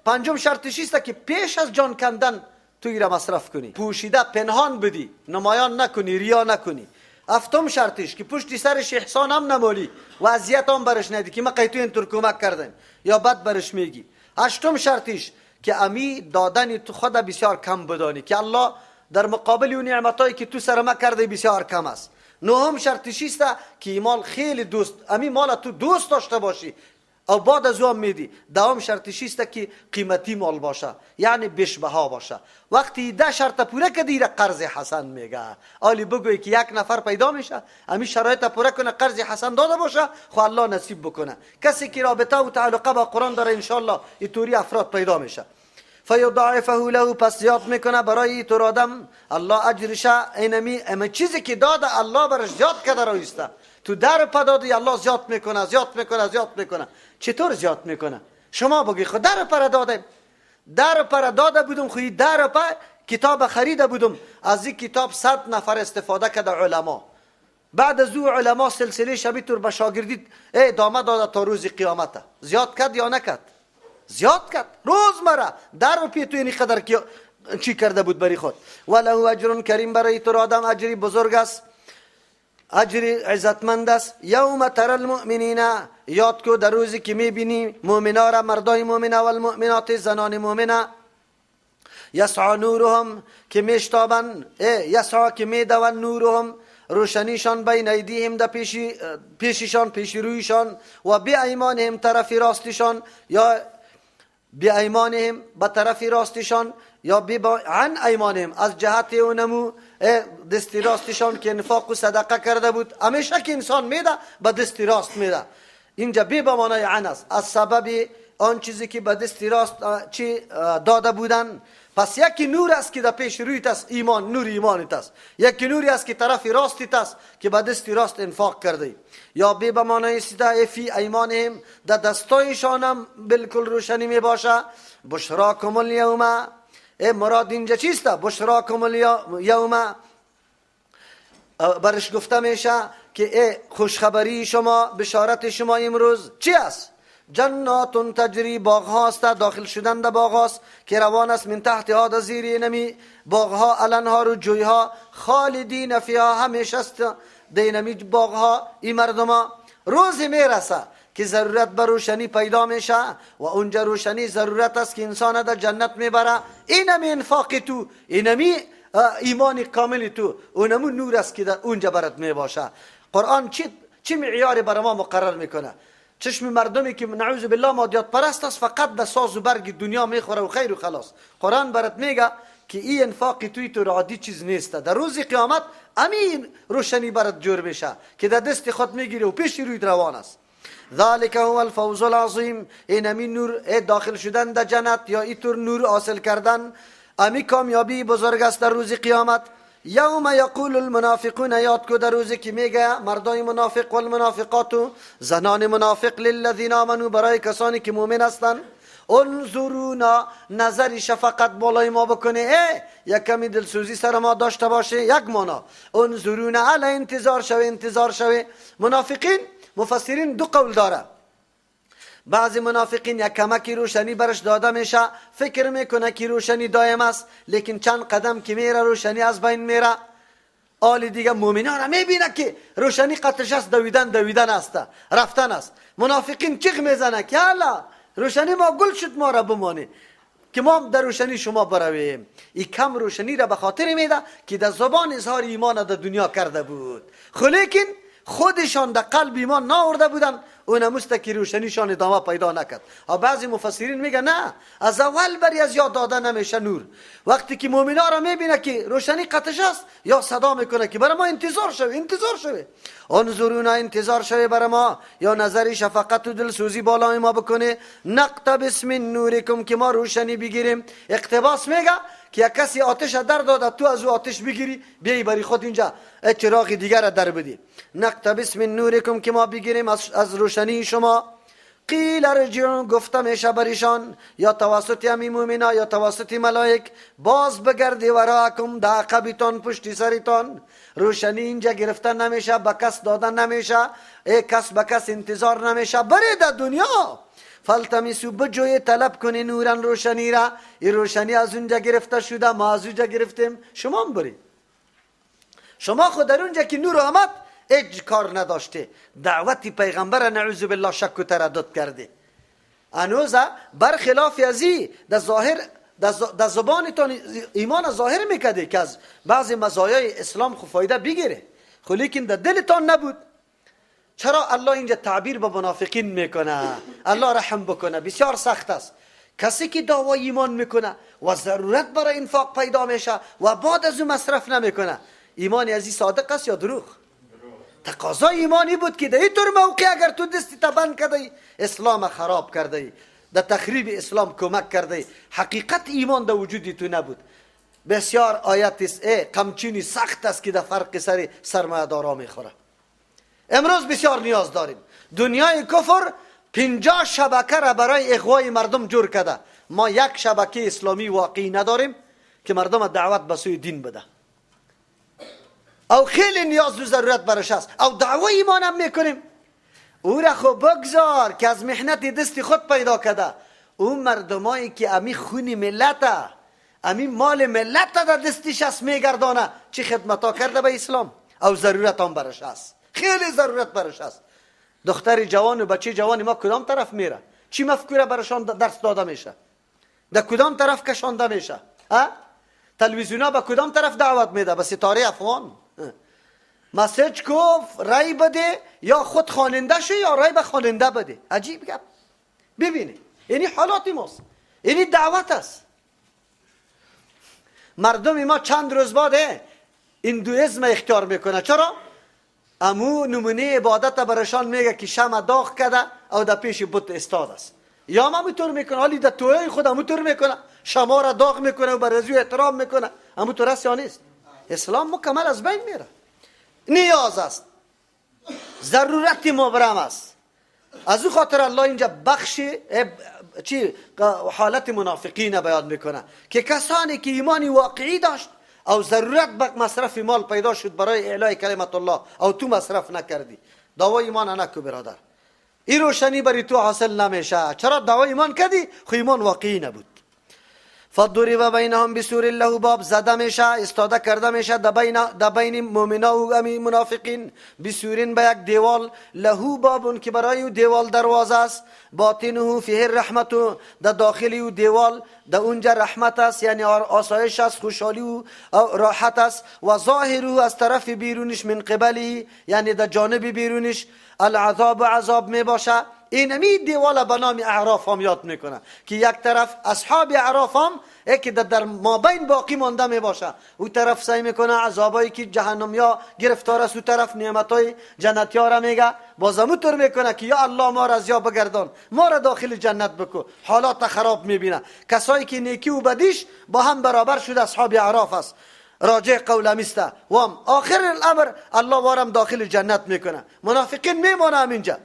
پنجم شرطش است که پیش از جان کندن تو ایره مصرف کنی، پوشیده پنهان بدی، نمایان نکنی، ریا نکنی. هفتم شرطش که پشت سرش احسان هم نمالی و اذیت هم برش ندی که ما قیتو اینطور کمک کردن یا بد برش میگی. هشتم شرطش که امی دادن تو خود بسیار کم بدانی که الله در مقابل اون نعمتایی که تو سر ما کرده بسیار کم است. نهم شرطش است که مال خیلی دوست، امی مال تو دوست داشته باشی او بعد از او میدی. دوم شرطش است که قیمتی مال باشه، یعنی بشبها باشه. وقتی ده شرط پوره کدی را قرض حسن میگه. آلی بگوی که یک نفر پیدا میشه امی شرایط پوره کنه قرض حسن داده باشه، خو الله نصیب بکنه. کسی که رابطه و تعلقه با قرآن داره انشالله اینطوری افراد پیدا میشه. فیضاعفه له، پس زیاد میکنه برای تو آدم الله اجرش. اینمی اما چیزی که داده الله برش زیاد کرده رویسته. تو در پدادی الله زیاد میکنه، زیاد میکنه، زیاد میکنه. چطور زیاد میکنه؟ شما بگی خود در پر داده، در پر داده بودم، خو در پر کتاب خریده بودم، از این کتاب 100 نفر استفاده کرده علما. بعد از او علما سلسله شبیه تور به شاگردی ادامه داده تا روز قیامت. زیاد کرد یا نکرد؟ زیاد کرد. روزمره در و پی تو این قدر چی کرده بود بری خود. وله اجر کریم، برای تو آدم اجری بزرگ است، اجر عزتمند است. یوم تر المؤمنین، یاد کو در روزی که میبینی مؤمنا را، مردای مؤمنه و المؤمنات، زنان مؤمنه، یسعى نورهم که میشتابن، یسعى که میدون، نورهم روشنیشان، بین ایدیهم در پیششان، پیش رویشان، و بایمانهم طرف راستشان، یا بایمانهم به طرف راستشان، یا عن ایمانهم از جهت اونمو دست راستشان که انفاق و صدقه کرده بود. همیشه که انسان میده به دست راست میده، اینجا بی به معنای عن است، از سبب آن چیزی که به دست راست چی داده بودن. پس یکی نور است که در پیش رویت است، ایمان، نور ایمانت است. یکی نوری است که طرف راستت است که به دست راست انفاق کرده. یا بی به معنای سیده فی ایمانهم، در دستایشان هم بالکل روشنی می باشه. بشراکم الیوم، مراد اینجا چیست؟ بشراکم الیوم، برش گفته میشه که خوشخبری شما، بشارت شما امروز چی است؟ جنات تجری، باغ هاست، داخل شدن در باغ هاست که روان است، من تحت ها، در زیر نمی باغ ها، الانهار و جوی ها، خالدین فیها، همیشه است دینمی باغ ها. این مردم ها روز میرسه که ضرورت به روشنی پیدا میشه و اونجا روشنی ضرورت است که انسان در جنت میبره. اینمی انفاق تو، اینمی ایمان کامل تو، اونمو نور است که در اونجا برات میباشه. قرآن چی معیاری برای ما مقرر میکنه؟ چشم مردمی که نعوذ بالله مادیات پرست است، فقط به ساز و برگ دنیا میخوره و خیر و خلاص. قرآن برات میگه که این انفاق توی تو عادی چیز نیست. در روز قیامت امین روشنی برات جور میشه که در دست خود میگیری و پیش روی روان است. ذالک هو الفوز العظیم. این امین نور داخل شدن در جنت یا ایتور نور حاصل کردن، امی کامیابی بزرگ است در روز قیامت. یوم یقول المنافقون، یاد کو در روزی که میگه مردای منافق و المنافقات، زنان منافق، للذین آمنوا، برای کسانی که مؤمن هستند، انظرونا، نظر شفقت بالای ما بکنه، یک کمی دلسوزی سر ما داشته باشه. یک مانا انظرونا علی، انتظار شوه، انتظار شوه. منافقین مفسرین دو قول داره. بعضی منافقین یک کمکی روشنی برش داده میشه، فکر میکنه که روشنی دایم است، لیکن چند قدم که میره روشنی از بین میره. آل دیگه مؤمنان را میبینه که روشنی قطعش است، دویدن دویدن است، رفتن است. منافقین چیغ میزنه که الله روشنی ما گل شد، ما را بمانه که ما در روشنی شما برویم. این کم روشنی را به خاطر میده که در زبان اظهار ایمان در دنیا کرده بود، لیکن خودشان در قلب ایمان ناورده بودن، اونموست که روشنیشان ادامه پیدا نکرد. بعضی مفسرین میگن نه، از اول بری از یاد داده نمیشه نور. وقتی که مؤمنا را میبینه که روشنی قطش است، یا صدا میکنه که برای ما انتظار شوی، انتظار شوی، انظرونا، انتظار شوی برای ما، یا نظر شفقت و دلسوزی بالای ما بکنه. نقتبس من نورکم، که ما روشنی بگیریم. اقتباس میگه که یک کسی آتش در داده، تو از او آتش بگیری بیای بری خود اینجا چراغ دیگر را در بدی. نقتبس من نورکم، که ما بگیریم از روشنی شما. قیل ارجعوا، گفته میشه برشان یا توسط امی مومنا یا توسط ملائک، باز بگردی وراکم، در عقبتان، پشت سرتان. روشنی اینجا گرفتن نمیشه، به کس دادن نمیشه، ای کس به کس انتظار نمیشه، بری در دنیا. فالتمسو، بجوی طلب کنی نورن، روشنی را. این روشنی از اونجا گرفته شده، ما از اونجا گرفتیم، شما هم بری. شما خود در اونجا که نور آمد هیچ کار نداشته، دعوت پیغمبر نعوذ بالله شک و تردد کرده. هنوز برخلاف ازی در ظاهر در زبانتان ایمان ظاهر میکرده که از بعضی مزایای اسلام خو فایده بگیره، خو لیکن در دلتان نبود. چرا الله اینجا تعبیر به منافقین میکنه؟ الله رحم بکنه، بسیار سخت است. کسی که دعوای ایمان میکنه و ضرورت برای انفاق پیدا میشه و بعد از او مصرف نمیکنه، ایمان ازی صادق است یا دروغ؟ تقاضای ایمانی بود که در این طور موقع اگر تو دستی تبند کرده، اسلام خراب کرده، در تخریب اسلام کمک کرده، حقیقت ایمان در وجود تو نبود. بسیار آیت قمچینی سخت است که در فرق سر سرمایه دارا میخوره. امروز بسیار نیاز داریم. دنیای کفر 50 شبکه را برای اغوای مردم جور کرده. ما یک شبکه اسلامی واقعی نداریم که مردم دعوت به سوی دین بده. او خیلی نیاز و ضرورت برش است. او دعوی ایمان هم میکنیم. او را خو بگذار که از محنت دست خود پیدا کرده. او مردمایی که امی خون ملت، امی مال ملت در دستش است میگردانه، چه خدمت ها کرده به اسلام. او ضرورت هم برش است، خیلی ضرورت برش است. دختر جوان و بچه جوان ما کدام طرف میره؟ چی مفکوره برشان درس داده میشه؟ در کدام طرف کشانده میشه؟ تلویزیونا به کدام طرف دعوت میده؟ به ستاره افغان. مسیج کو رای بده، یا خود خواننده شو یا رای به خواننده بده. عجیب گپ. ببینید اینی حالات ماست، اینی دعوت است. مردم ما چند روز بعد هندویزم اختیار میکنه. چرا؟ امو نمونه عبادت برشان میگه که شمع داغ کرده او در پیش بت استاد است. یا هم همونطور میکنه، حالی در توی خود همونطور میکنه، شما را داغ میکنه و بر ازو احترام میکنه. همونطور است یا نیست؟ اسلام مکمل از بین میره. نیاز است، ضرورت مبرم است. از او خاطر الله اینجا بخش چی حالت منافقین بیان میکنه که کسانی که ایمانی واقعی داشت او ضرورت به مصرف مال پیدا شد برای اعلای کلمت الله، او تو مصرف نکردی، دعوای ایمان نکو برادر، این روشنی بری تو حاصل نمیشه. چرا دعوای ایمان کردی؟ خو ایمان واقعی نبود. فضرب بینهم بسور له باب، زده میشه، استاده کرده میشه در بین مؤمنا و منافقین، بسورین به یک دیوال، له باب که برای او دیوال دروازه است، باطنه فیه الرحمت، در داخل او دیوال در اونجا رحمت است، یعنی آسایش است، خوشحالی و راحت است، و ظاهره از طرف بیرونش، من قبلی یعنی در جانب بیرونش، العذاب عذاب می باشه. اینمی دیوال به نام اعراف هم یاد میکنه که یک طرف اصحاب اعراف هم که در مابین باقی مانده میباشه، او طرف سعی میکنه عذابایی که جهنم یا گرفتار است، او طرف نعمتای جنتی ها را میگه، باز طور میکنه که یا الله ما را از یا بگردان، ما را داخل جنت بکو. حالات خراب میبینه، کسایی که نیکی و بدیش با هم برابر شده اصحاب اعراف است. راجع قول میسته و آخر الامر الله وارم داخل جنت میکنه. منافقین میمانه همینجا.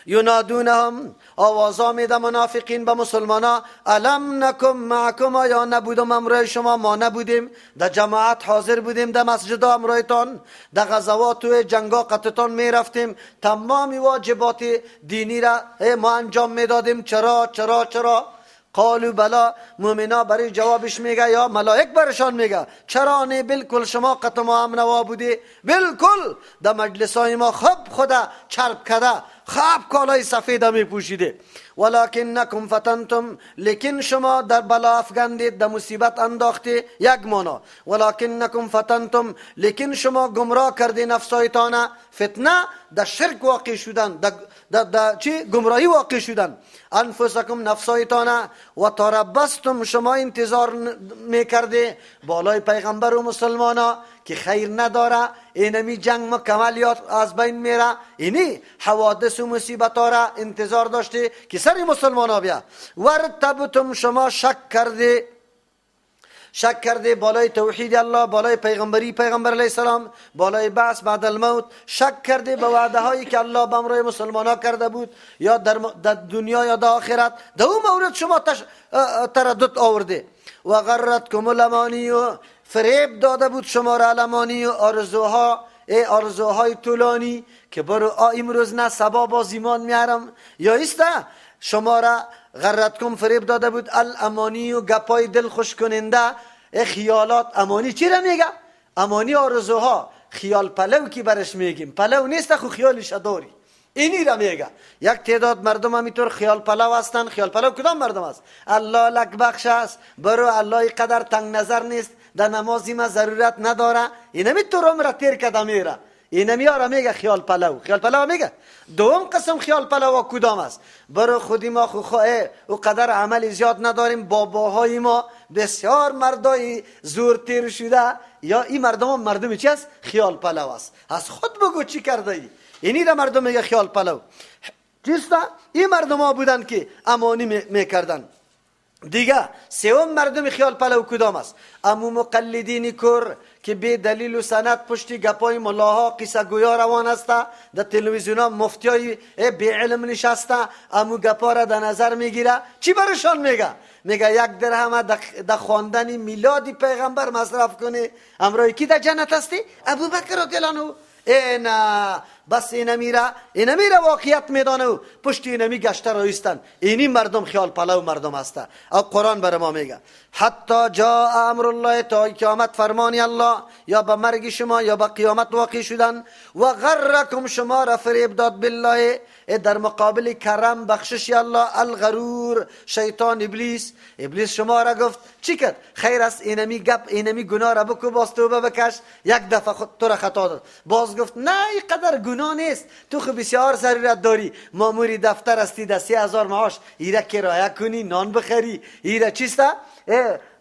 ینادونهم، آوازا میده منافقین به مسلمانا، الم نکم معکم، یا نبودم امرای شما، ما نبودیم در جماعت حاضر بودیم، در مسجد امرایتان، در غزوات و جنگا قطتان میرفتیم، تمام واجبات دینی را ما انجام میدادیم. چرا چرا چرا؟ قالوا بلا. مؤمنا برای جوابش میگه یا ملائک برشان میگه چرا نه، بالکل شما قط ما هم نوا بودی، بالکل در مجلس های ما خب خدا چرب کرده، خب کالای سفید میپوشیده. ولکنکم فتنتم، لیکن شما در بلا افگندید، در مصیبت انداختی، یک مانا. ولکنکم فتنتم، لیکن شما گمراه کردی نفسایتان، فتنه در شرک واقع شدن، در چی گمراهی واقع شدن، انفسکم نفسایتان، و تربستم، شما انتظار میکردی بالای پیغمبر و مسلمانا که خیر نداره، اینمی جنگ مکمل یاد از بین میره، اینی حوادث و مصیبت ها را انتظار داشتی که سر مسلمان ها بیا. ورتبتم، شما شک کردی، شک کرده بالای توحید الله، بالای پیغمبری پیغمبر علیه السلام، بالای بعث بعد الموت، شک کرده به وعده هایی که الله به امرای مسلمان ها کرده بود، یا در دنیا یا در آخرت. در اون مورد شما تردد آورده. و غرتکم الامانی، فریب داده بود شما را الامانی و آرزوها، ای آرزوهای طولانی که برو امروز نه صبا باز ایمان میارم یا ایسته. شما را غرتکم فریب داده بود الامانی و گپای دل خوش کننده، خیالات. امانی چی را میگه؟ امانی آرزوها، خیال پلو کی برش میگیم، پلو نیست خو خیالش داری، اینی را میگه. یک تعداد مردم همینطور خیال پلو هستن. خیال پلو کدام مردم است؟ الله لک بخش است، برو الله قدر تنگ نظر نیست، در نمازی ما ضرورت نداره، اینمی طور عمر تیر کده میره، اینمی را میگه خیال پلو. خیال پلو میگه. دوم قسم خیال پلو کدام است؟ برو خودی ما خو او قدر عمل زیاد نداریم، باباهای ما بسیار مردای زور تیر شده، یا این مردم مردم چی است؟ خیال پلو است. از خود بگو چی کرده ای؟ اینی را مردم میگه خیال پلو. چیست؟ این مردم ها بودن که امانی میکردن. دیگه سوم مردم خیال پلو کدام است؟ امو مقلدین کور که بی دلیل و سند پشتی گپای ملاها قصه گویا روان است، در تلویزیون ها مفتیای بی علم نشسته، امو گپا را در نظر میگیره. چی برشان میگه؟ میگه یک درهم در خواندن میلاد پیغمبر مصرف کنی، امرای کی در جنت هستی؟ ابوبکر رضی الله عنه. اینا بس اینا میره، اینا میره واقعیت میدانه و پشت اینا می گشته رایستن. اینی مردم خیال پلو مردم هسته. او قرآن بر ما میگه حتی جاء امر الله، تا قیامت فرمانی الله، یا به مرگ شما یا به قیامت واقع شدن. و غرکم، شما را فریب داد بالله، در مقابل کرم بخشش الله، الغرور شیطان ابلیس. ابلیس شما را گفت چی کرد؟ خیر است اینمی گپ اینمی گناه را بکو، باز توبه بکش، یک دفعه خود تو را خطا داد. باز گفت نه اینقدر گناه نیست، تو خو بسیار ضرورت داری، ماموری دفتر هستی، در 3000 معاش، ایره کرایه کنی، نان بخری، ایره چیسته؟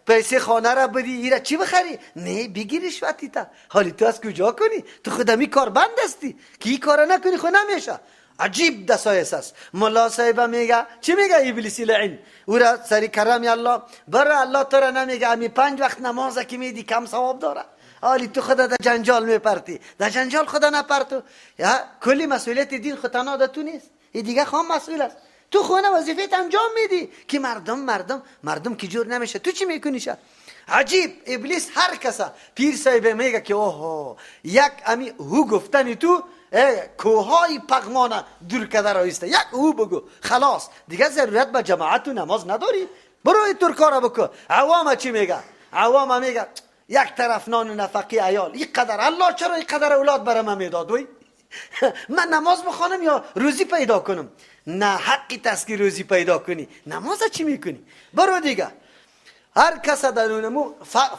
پیسه خانه را بدی، ایره چی بخری؟ نه بگیریش وقتی تا حالی تو از کجا کنی؟ تو خودمی کار بند هستی که این کار نکنی خو نمیشه. عجیب دسایس است. ملا صاحب میگه چی میگه؟ ابلیسی لعین او را سری کرم الله بر الله تو را نمیگه امی 5 وقت نماز که میدی کم ثواب داره، حالی تو خدا در جنجال میپرتی، در جنجال خدا نپرتو، یا کلی مسئولیت دین خود تنها در تو نیست، این دیگه خام مسئول است. تو خونه وظیفه انجام میدی که مردم مردم مردم که جور نمیشه، تو چی میکنی شه؟ عجیب ابلیس هر کسا پیر صاحب میگه که اوه یک امی هو گفتنی تو کوههای پغمانه دور کده رایسته، یک هو بگو خلاص دیگه ضرورت به جماعت و نماز نداری، برو این تور کارا بکن. عوام چی میگه؟ عوام میگه یک طرف نان و نفقی عیال، این قدر الله چرا این قدر اولاد برای من میداد؟ وی من نماز بخوانم یا روزی پیدا کنم؟ نه حقی تست که روزی پیدا کنی، نماز چی میکنی؟ برو دیگه. هر کس در نمو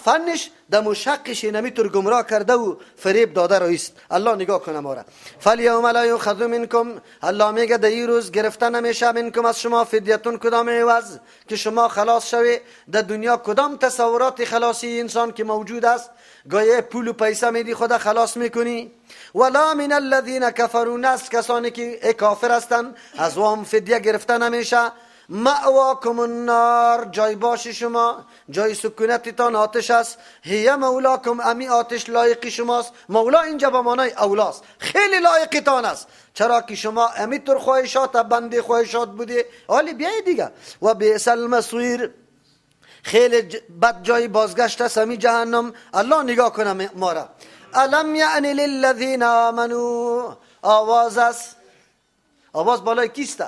فنش در مشقش نمیتور گمراه کرده و فریب داده رئیست. الله نگاه کنه ما را. فالیوم لا یؤخذ منکم، الله میگه در این روز گرفته نمیشه منکم از شما فدیتون کدام عوض که شما خلاص شوی. در دنیا کدام تصورات خلاصی انسان که موجود است؟ گاهی پول و پیسه میدی خدا خلاص میکنی. ولا من الذین کفروا، نست کسانی که کافر هستند از وام فدیه گرفته نمیشه. مأواکم النار، جای باش شما، جای سکونتتان آتش است. هی مولاکم، امی آتش لایق شماست. مولا اینجا به معنای اولاست، خیلی لایقتان است، چرا که شما امی طور خواهشات بند خواهشات بودی. حالی بیای دیگه. و بئس المصیر، خیلی بد جای بازگشت است امی جهنم. الله نگاه کنه ما را. الم یعن للذین آمنوا، آواز است، آواز بالای کیسته؟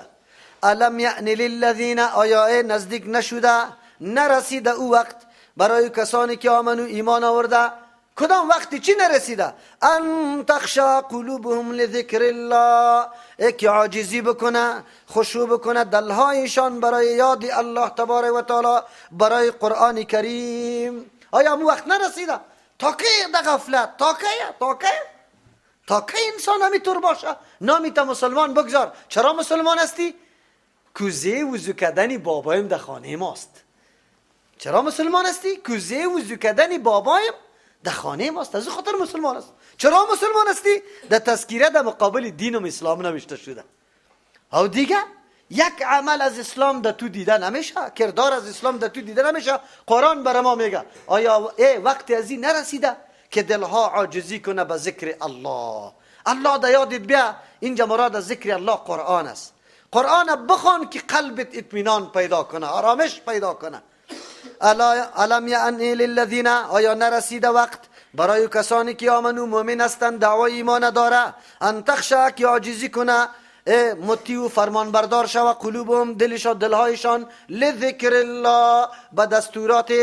الم یعن للذین، آیا نزدیک نشده، نرسیده او وقت برای کسانی که آمنو ایمان آورده؟ کدام وقتی چی نرسیده؟ ان تخشع قلوبهم لذکر الله، که عاجزی بکنه، خشوع بکنه دلهایشان برای یاد الله تبارک و تعالی، برای قرآن کریم. آیا اون وقت نرسیده؟ تا کی در غفلت؟ تا کی؟ تا کی؟ تا کی انسان همینطور باشه؟ نامیتا مسلمان بگذار. چرا مسلمان هستی؟ کوزه وضو کردن بابایم در خانه ماست. چرا مسلمان هستی؟ کوزه وضو کردن بابایم در خانه ماست، از خاطر مسلمان است. چرا مسلمان هستی؟ در تذکیره در مقابل دین و اسلام نوشته شده. او دیگه یک عمل از اسلام در تو دیده نمیشه، کردار از اسلام در تو دیده نمیشه. قرآن بر ما میگه آیا ای وقت از این نرسیده که دلها عاجزی کنه به ذکر الله؟ الله در یادت بیا. اینجا مراد از ذکر الله قرآن است. قرآن بخوان که قلبت اطمینان پیدا کنه، آرامش پیدا کنه. الم یعن للذین، آیا نرسیده وقت برای کسانی که آمنو مؤمن هستند، دعوای ایمان داره، ان تخشع که عاجزی کنه، مطیع و فرمانبردار شوه، قلوبهم دلشان، دلهایشان، لذکر الله، به دستورات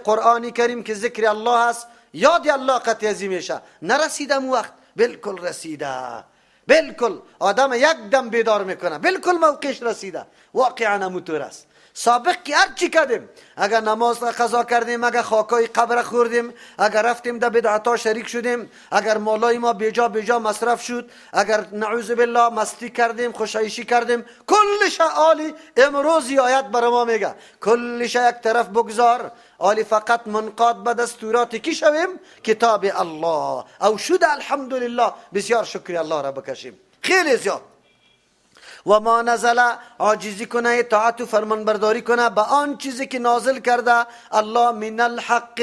قرآن کریم که ذکر الله است، یاد الله قطعی میشه. نرسیده وقت؟ بالکل رسیده، بالکل آدم یک دم بیدار میکنه، بالکل موقعش رسیده. واقعا همونطور است. سابق که هر چی کردیم، اگر نماز را قضا کردیم، اگر خاکای قبر خوردیم، اگر رفتیم در بدعتا شریک شدیم، اگر مالای ما بیجا بیجا مصرف شد، اگر نعوذ بالله مستی کردیم، خوشایشی کردیم، کلش عالی امروز آیت بر ما میگه کلش یک طرف بگذار، عالی فقط منقاد به دستورات کی شویم؟ کتاب الله. او شد الحمدلله، بسیار شکر الله را بکشیم، خیلی زیاد. و ما نزل، عاجزی کنه، اطاعت و فرمانبرداری کنه به آن چیزی که نازل کرده الله من الحق،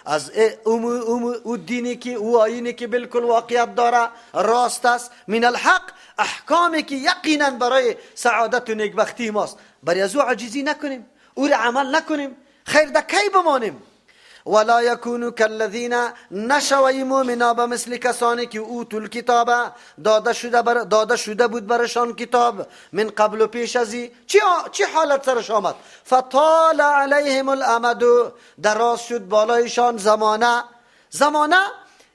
از او دینی که او آیینی که بالکل واقعیت داره، راست است. من الحق، احکامی که یقینا برای سعادت و نیکبختی ماست، برای از او عاجزی نکنیم، او را عمل نکنیم، خیر ده کی بمانیم. ولا یکونوا کالذین، نشوی مؤمنا به مثل کسانی که اوتوا الکتاب، داده شده بود برشان کتاب، من قبل و پیش از چی حالت سرش آمد؟ فطال علیهم الامد، دراز شد بالایشان زمانه. زمانه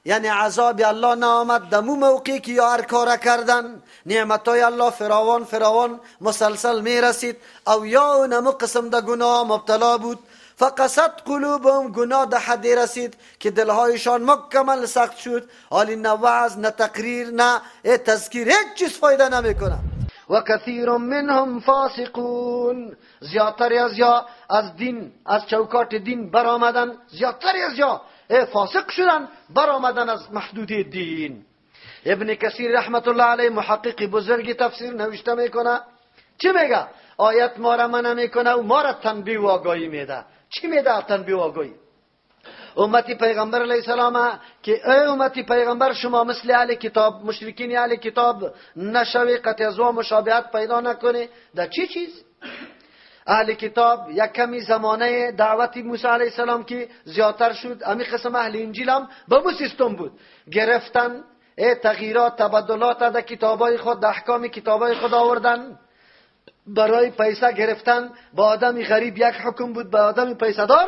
یعنی عذاب الله نآمد دمو موقعی که یا هر کار کردن، نعمتای الله فراوان فراوان مسلسل میرسید، او یا نمو قسم ده گناه مبتلا بود. فقست قلوبهم، گناه ده حدی رسید که دلهایشان مکمل سخت شد. حالی نه وعظ، نه تقریر، نه تذکیر، هیچ چیز فایده نمیکنه. و کثیر منهم فاسقون، زیادتر از یا از دین، از چوکات دین برآمدن، زیادتر از یا فاسق شدن، برآمدن از محدود دین. ابن کثیر رحمت الله علیه محقق بزرگ تفسیر نوشته میکنه، چی میگه؟ آیت ما را منع میکنه و ما را تنبیه و آگاهی میده. چی میده تنبیه و آگاهی؟ امتی پیغمبر علیه السلام که ای امتی پیغمبر، شما مثل اهل کتاب، مشرکین اهل کتاب نشوی، قطع از مشابهت پیدا نکنی. در چی چیز؟ اهل کتاب یک کمی زمانه دعوت موسی علیه السلام که زیادتر شد، امی قسم اهل انجیل هم به مو سیستم بود، گرفتن تغییرات تبدلات در کتابای خود، در احکام کتابای خود آوردن. برای پیسه گرفتن با آدم غریب یک حکم بود، با آدم پیسه دار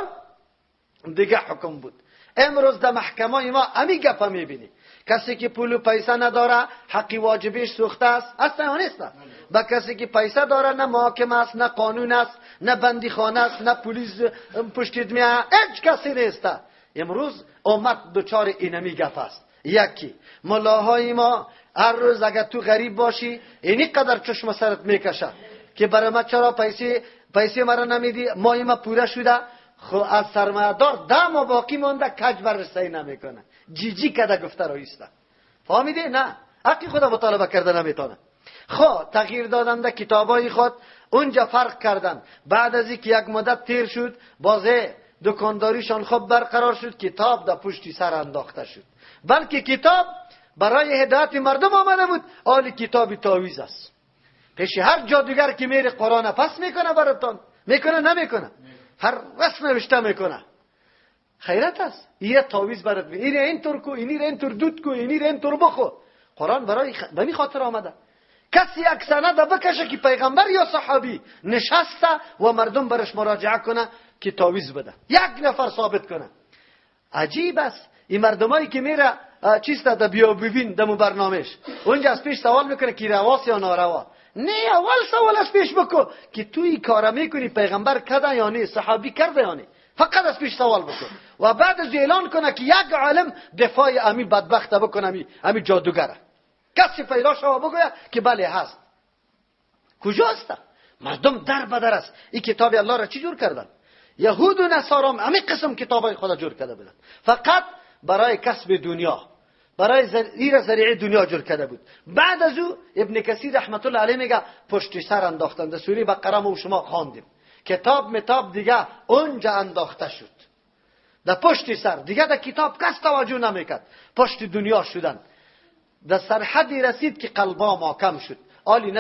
دیگه حکم بود. امروز در محکمه ما امی گپا میبینی کسی که پول و پیسه نداره حقی واجبش سوخته است، اصلا یا نیست؟ با کسی که پیسه داره نه محاکمه است، نه قانون است، نه بندیخانه است، نه پلیس پشتید میه، هیچ کسی نیست. امروز امت دچار اینمی گپ است. یکی ملاهای ما هر روز اگر تو غریب باشی اینی قدر چشم سرت میکشه که برای ما چرا پیسه مرا نمیدی، مای ما پوره شده. خو از سرمایه دار 10 ماه باقی مانده کج بررسی نمیکنه، جی جی کده گفته رو ایسته. فهمیدی؟ نه، حقی خدا مطالبه کرده نمیتونه. خو تغییر دادن در کتابای خود، اونجا فرق کردن. بعد از اینکه یک مدت تیر شد، بازه دکانداریشان خوب برقرار شد، کتاب در پشتی سر انداخته شد. بلکه کتاب برای هدایت مردم آمده بود، آلی کتاب تاویز است. پیش هر جادوگر که میره قرآن پس میکنه براتون، میکنه نمیکنه، هر رسم نوشته میکنه. خیرت است. یه تاویز برات می، اینه اینطور کو، اینی اینطور دود کو، اینی اینطور بخو. قرآن برای به می خاطر آمده. کسی یک سند بکشه که پیغمبر یا صحابی نشسته و مردم برش مراجعه کنه که تاویز بده، یک نفر ثابت کنه. عجیب است. این مردمایی که میره چیست ده بیا ببین دمو برنامهش، اونجا از پیش سوال میکنه که رواست یا ناروا. نه، اول سوال از پیش بکن که توی کار میکنی پیغمبر کرده یا نه، صحابی کرده یا نه. فقط از پیش سوال بکن و بعد از اعلان کنه که یک عالم دفاع امی بدبخت بکنه، امی جادوگره. کسی پیدا شوه بگویه که بله هست. کجاست؟ مردم در بدر است. این کتاب الله را چی جور کردن؟ یهود و نصارا همین قسم کتابای خدا جور کرده بودن، فقط برای کسب دنیا، برای ایره ذریعه دنیا جور کرده بود. بعد از او ابن کثیر رحمت الله علیه میگه پشت سر انداختن. در سوره بقره ما و شما خواندیم کتاب متاب دیگه اونجا انداخته شد، در پشت سر دیگه در کتاب کس توجه نمیکرد، پشت دنیا شدن. در سرحدی رسید که قلبا محکم شد. آلی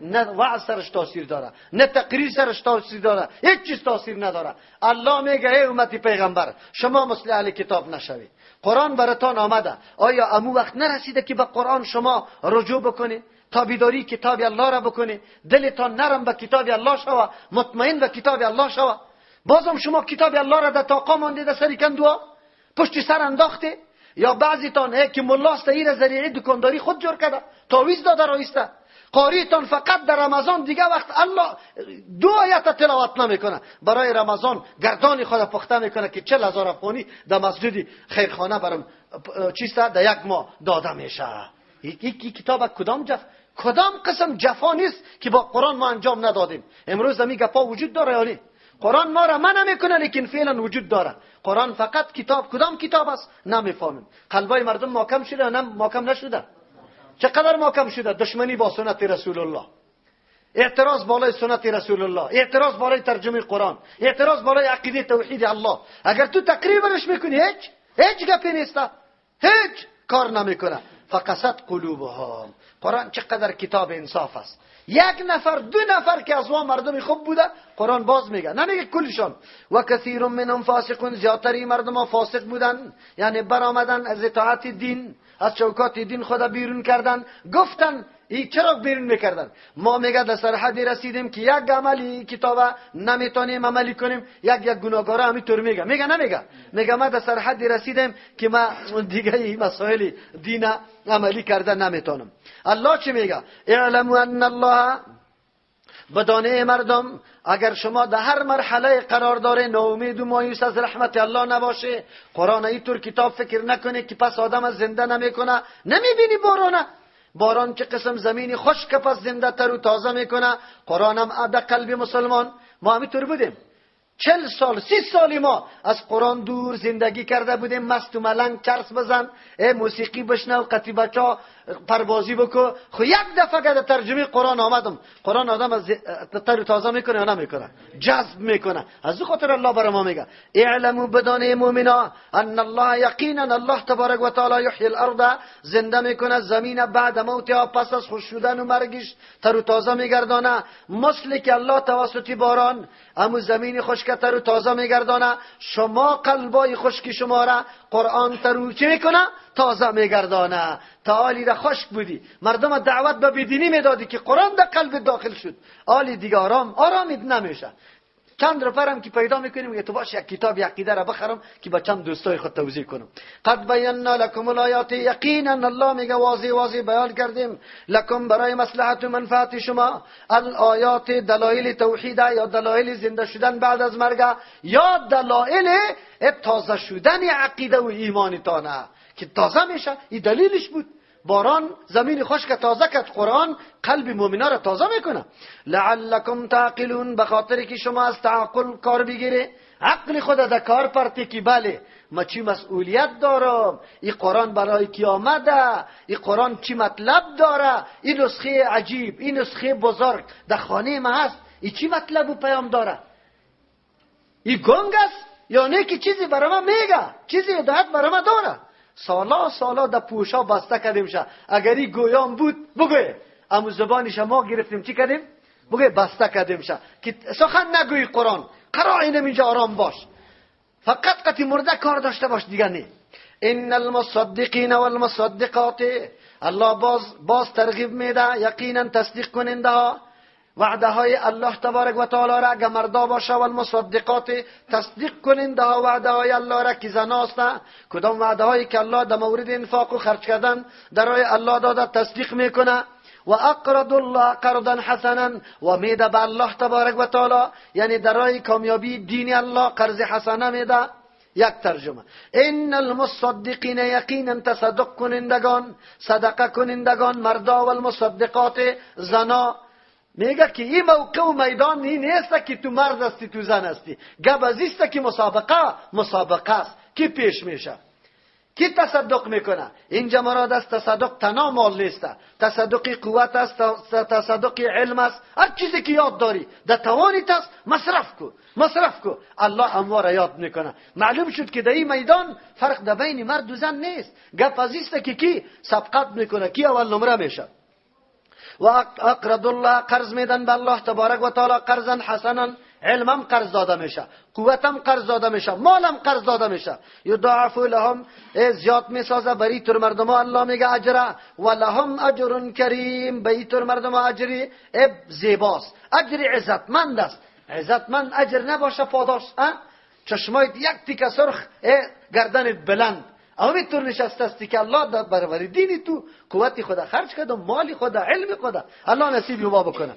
نه وعظ سرش تاثیر داره، نه تقریر سرش تاثیر داره، هیچ چیز تاثیر نداره. الله میگه ای امتی پیغمبر، شما مثل اهل کتاب نشوید. قرآن براتان آمده، آیا امو وقت نرسیده که به قرآن شما رجوع بکنید، تابعداری کتاب الله را بکنید، دلتان نرم به کتاب الله شوه، مطمئن به کتاب الله شوه؟ بازم شما کتاب الله را در تاقا مانده، در سر کندوها پشت سر انداخته. یا بعضیتان که ملاست ایره ذریعه دکانداری خود جور کرده، تاویز داده رایسته. قاریتان فقط در رمضان، دیگه وقت الله 2 آیت تلاوت نمیکنه، برای رمضان گردان خود پخته میکنه که 40,000 افغانی در مسجد خیرخانه برام چیست در یک ماه داده میشه. این کتاب کدام جف، کدام قسم جفا نیست که با قرآن ما انجام ندادیم. امروز همی گپا وجود داره یا نه؟ قرآن ما را منع میکنه لیکن فعلا وجود داره. قرآن فقط کتاب، کدام کتاب است نمیفهمیم. قلبای مردم محکم شده یا نه محکم نشده؟ چقدر محکم شده؟ دشمنی با سنت رسول الله، اعتراض بالای سنت رسول الله، اعتراض بالای ترجمه قرآن، اعتراض بالای عقیده توحید الله. اگر تو تقریر برش میکنی هیچ گپی نیست، هیچ کار نمیکنه. فقست قلوبهم. قرآن چقدر کتاب انصاف است. یک نفر 2 نفر که از مردم خوب بوده قرآن باز میگه، نمیگه کلشان. و کثیر منهم فاسقون، زیادتری مردم فاسق بودن، یعنی برآمدن از اطاعت دین، از چوکات دین خدا بیرون کردن. گفتن ای چرا بیرون میکردن؟ ما میگه در سرحدی رسیدیم که یک عملی کتابه نمیتونیم عملی کنیم. یک گناهکار همینطور میگه، میگه نمیگه، میگه ما در سرحدی رسیدیم که ما دیگه این مسائل دین عملی کرده نمیتونم. الله چی میگه؟ اعلموا ان الله، بدانه مردم اگر شما در هر مرحله قرار داره ناامید و مایوس از رحمت الله نباشه. قرآن اینطور کتاب فکر نکنه که پس آدم زنده نمیکنه. نمیبینی بارانه، باران چه قسم زمینی خشک پس زنده تر و تازه میکنه. قرآن هم در قلب مسلمان، ما همینطور بودیم 40 سال 30 سال ما از قرآن دور زندگی کرده بودیم، مست و ملنگ چرس بزن، موسیقی بشنو، قطی بچا پروازی بکو. خو یک دفعه که ترجمه قرآن آمدم، قرآن آدم از تر تازه میکنه یا نمیکنه؟ جذب میکنه. از او خاطر الله برای ما میگه اعلموا، بدانه مومنا، ان الله یقینا الله تبارک و تعالی یحیی الارض، زنده میکنه زمین بعد موتها، پس از خشک شدن و مرگش تر و تازه میگردانه. مثل که الله توسط باران امو زمین خشک تر و تازه میگردانه، شما قلبای خشک شما را قرآن تر و چی میکنه؟ تازه میگردانه. تا آلی را خشک بودی، مردم دعوت به بیدینی میدادی که قرآن در قلب داخل شد، آلی دیگه آرام آرامید نمیشه. چند نفرم که پیدا میکنیم میگه تو باش یک کتاب عقیده را بخرم که با چند دوستای خود توضیح کنم. قد بینا لکم الآیات، یقینا الله میگه واضح واضح بیان کردیم لکم برای مصلحت و منفعت شما، الآیات دلایل توحید یا دلایل زنده شدن بعد از مرگ یا دلایل تازه شدن عقیده و ایمانتانه که تازه میشه. این دلیلش بود. باران زمین خشک تازه کرد، قرآن قلب مؤمنا را تازه میکنه. لعلکم تعقلون، به خاطر که شما از تعقل کار بگیره، عقل خود در کار پرتی که بله ما چی مسئولیت دارم، این قرآن برای کی آمده، این قرآن چی مطلب داره، این نسخه عجیب، این نسخه بزرگ در خانه ما هست، این چی مطلب و پیام داره، این گنگ است یا نه که چیزی برای ما میگه، چیزی هدایت برای ما داره. سالا سالا در پوشا بسته کردیم شه، اگر این گویان بود بگوی، اما زبانش ما گرفتیم چی کردیم؟ بگوی بسته کردیم شه که سخن نگوی قرآن، قرار اینم اینجا آرام باش، فقط قطی مرده کار داشته باش دیگه نه. ان المصدقین والمصدقات، الله باز ترغیب میده، یقینا تصدیق کننده ها وعده های الله تبارک و تعالی را اگه مردا باشه، و المصدقات تصدیق کننده ها وعده های الله را که زناست، کدام وعده هایی که الله در مورد انفاق و خرج کردن در راه الله داده تصدیق میکنه. و اقرض الله قرضا حسنا، و میده به الله تبارک و تعالی، یعنی در راه کامیابی دین الله قرض حسنه میده. یک ترجمه ان المصدقین، یقینا تصدق کنندگان، صدقه کنندگان مردا و المصدقات زنا. میگه که این موقع و میدان این نیست که تو مرد هستی تو زن هستی، گپ از ایست که مسابقه مسابقه است، کی پیش میشه، کی تصدق میکنه. اینجا مراد است تصدق تنها مال نیست، تصدق قوت است، تصدق علم است، هر چیزی که یاد داری در توانیت است مصرف کو، مصرف کو. الله اموار یاد میکنه. معلوم شد که در این میدان فرق در بین مرد و زن نیست، گپ از ایست که کی سبقت میکنه، کی اول نمره میشه. و اقرض الله، قرض میدن به الله تبارک و تعالی قرضا حسنا، علمم قرض داده میشه، قوتم قرض داده میشه، مالم قرض داده میشه. یضاعف لهم، زیاد میسازه بری تر مردم الله میگه اجر، و لهم اجر کریم، بری تر مردم اجری زیباست، اجر عزتمند است. عزتمند اجر نباشه پاداش، چشمایت یک تیکه سرخ، گردنت بلند، اما طور نشسته است که الله در برابر دین تو قوت خدا خرج کرد و مال خدا علم خدا، الله نصیب ما بکنه.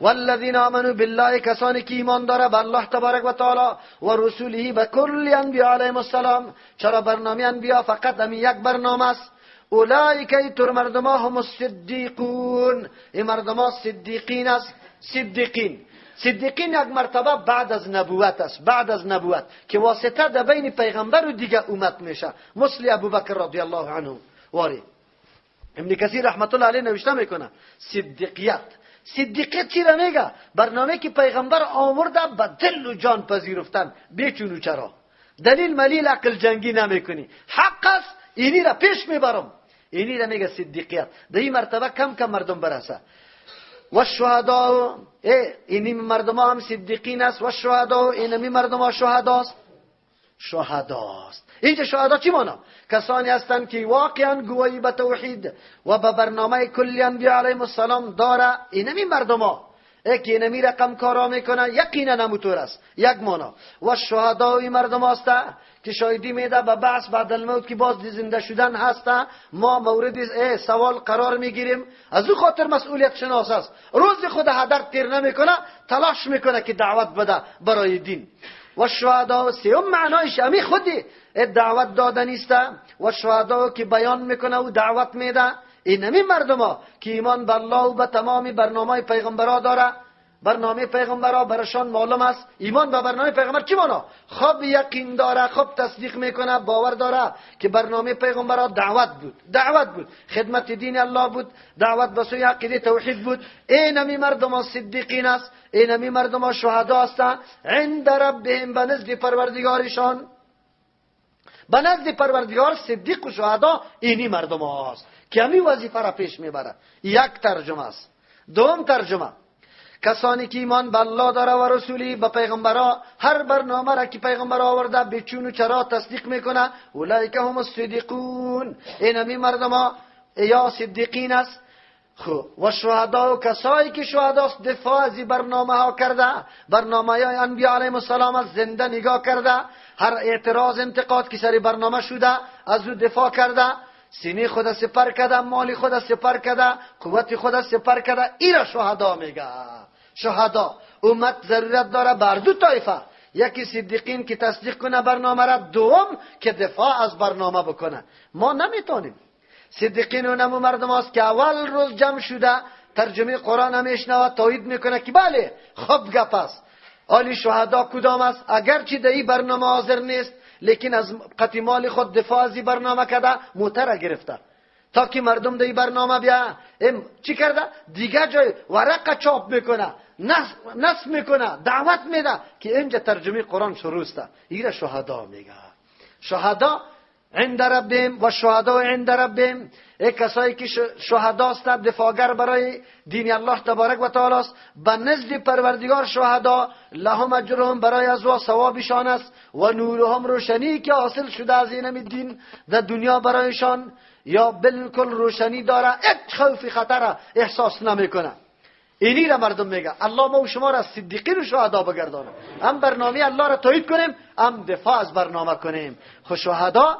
والذین آمنوا بالله، کسانی که ایمان داره به الله تبارک و تعالی و رسوله، به کل انبیاء علیهم السلام. چرا برنامه انبیا فقط همین یک برنامه است؟ اولئک تر مردم هم الصدیقون، این مردم صدیقین است. صدیقین، صدیقین یک مرتبه بعد از نبوت است، بعد از نبوت که واسطه در بین پیغمبر و دیگه امت میشه، مثل ابوبکر رضی الله عنه. واری ابن کثیر رحمت الله علیه نوشته میکنه صدیقیت، صدیقیت چی را میگه؟ برنامه که پیغمبر آورده به دل و جان پذیرفتن، بیچون و چرا، دلیل ملیل عقل جنگی نمیکنی، حق است اینی را پیش میبرم، اینی را میگه صدیقیت. در این مرتبه کم کم مردم برسه. و الشهداء، اینی مردم هم صدیقین است. و الشهداء، اینمی مردم ها شهداست، شهداست. اینجا شهدا چی مانا؟ کسانی هستند که واقعا گواهی به توحید و به برنامه کلی انبیاء علیهم السلام داره. اینمی مردم ها که اینمی رقم کارا میکنه یقینا همونطور است، یک مانا. و الشهداء این مردم هست که شاهدی میده به بعث بعد الموت که باز زنده شدن هست، ما مورد سوال قرار میگیریم. از او خاطر مسئولیت شناس است، روز خود هدر تیر نمیکنه، تلاش میکنه که دعوت بده برای دین. و الشهداء سیوم معنایش امی خودی دعوت دادن است. و الشهداء که بیان میکنه و دعوت میده، اینمی مردم ها که ایمان به الله و به تمام برنامه پیغمبرا داره، برنامه پیغمبرا برشان معلوم است. ایمان به برنامه پیغمبر چی مانا؟ خب یقین داره، خب تصدیق میکنه، باور داره که برنامه پیغمبرا دعوت بود، دعوت بود، خدمت دین الله بود، دعوت به سوی عقیده توحید بود. اینمی مردم ها صدیقین است، اینمی مردم ها شهدا هستند عند ربهم، به نزد پروردگارشان، به نزد پروردگار صدیق و شهدا اینی مردم هاست که همی وظیفه را پیش میبره. یک ترجمه است. دوم ترجمه کسانی که ایمان به الله داره و رسولی، به پیغمبرا، هر برنامه را که پیغمبر آورده به چون و چرا تصدیق میکنه، اولئک هم الصدیقون، اینمی مردم ها یا صدیقین است. خب و شهدا و کسایی که شهداست دفاع از برنامه ها کرده، برنامه های انبیا علیهم السلام از زنده نگاه کرده، هر اعتراض انتقاد که سر برنامه شده از او دفاع کرده، سینه خود سپر کرده، مال خود سپر کرده، قوت خود سپر کرده، ایرا شهدا میگه. شهدا امت ضرورت داره بر دو طایفه، یکی صدیقین که تصدیق کنه برنامه را، دوم که دفاع از برنامه بکنه. ما نمیتونیم. صدیقین اونمو مردم است که اول روز جمع شده ترجمه قرآن هم میشنوه، تایید میکنه که بله خب گپ است. آلی شهدا کدام است؟ اگرچه در این برنامه حاضر نیست، لیکن از قطع مال خود دفاع از این برنامه کرده، موتر گرفته تا که مردم در این برنامه بیا. چی کرده؟ دیگه جای ورقه چاپ میکنه، نصب میکنه، دعوت میده که اینجا ترجمه قرآن شروع است. ایره شهدا میگه. شهدا عند ربهم و شهدا عند ربهم، ای کسایی که شهدا است، دفاعگر برای دین الله تبارک و تعالی است، به نزد پروردگار شهدا لهم اجرهم، برای از او ثوابشان است، و نورهم، روشنی که حاصل شده از این دین در دنیا برایشان، یا بالکل روشنی داره، هیچ خوف خطر احساس نمیکنه. اینی را مردم میگه الله ما و شما را صدیقین و شهدا بگردانه، هم برنامه الله را تایید کنیم، هم دفاع از برنامه کنیم. خو شهدا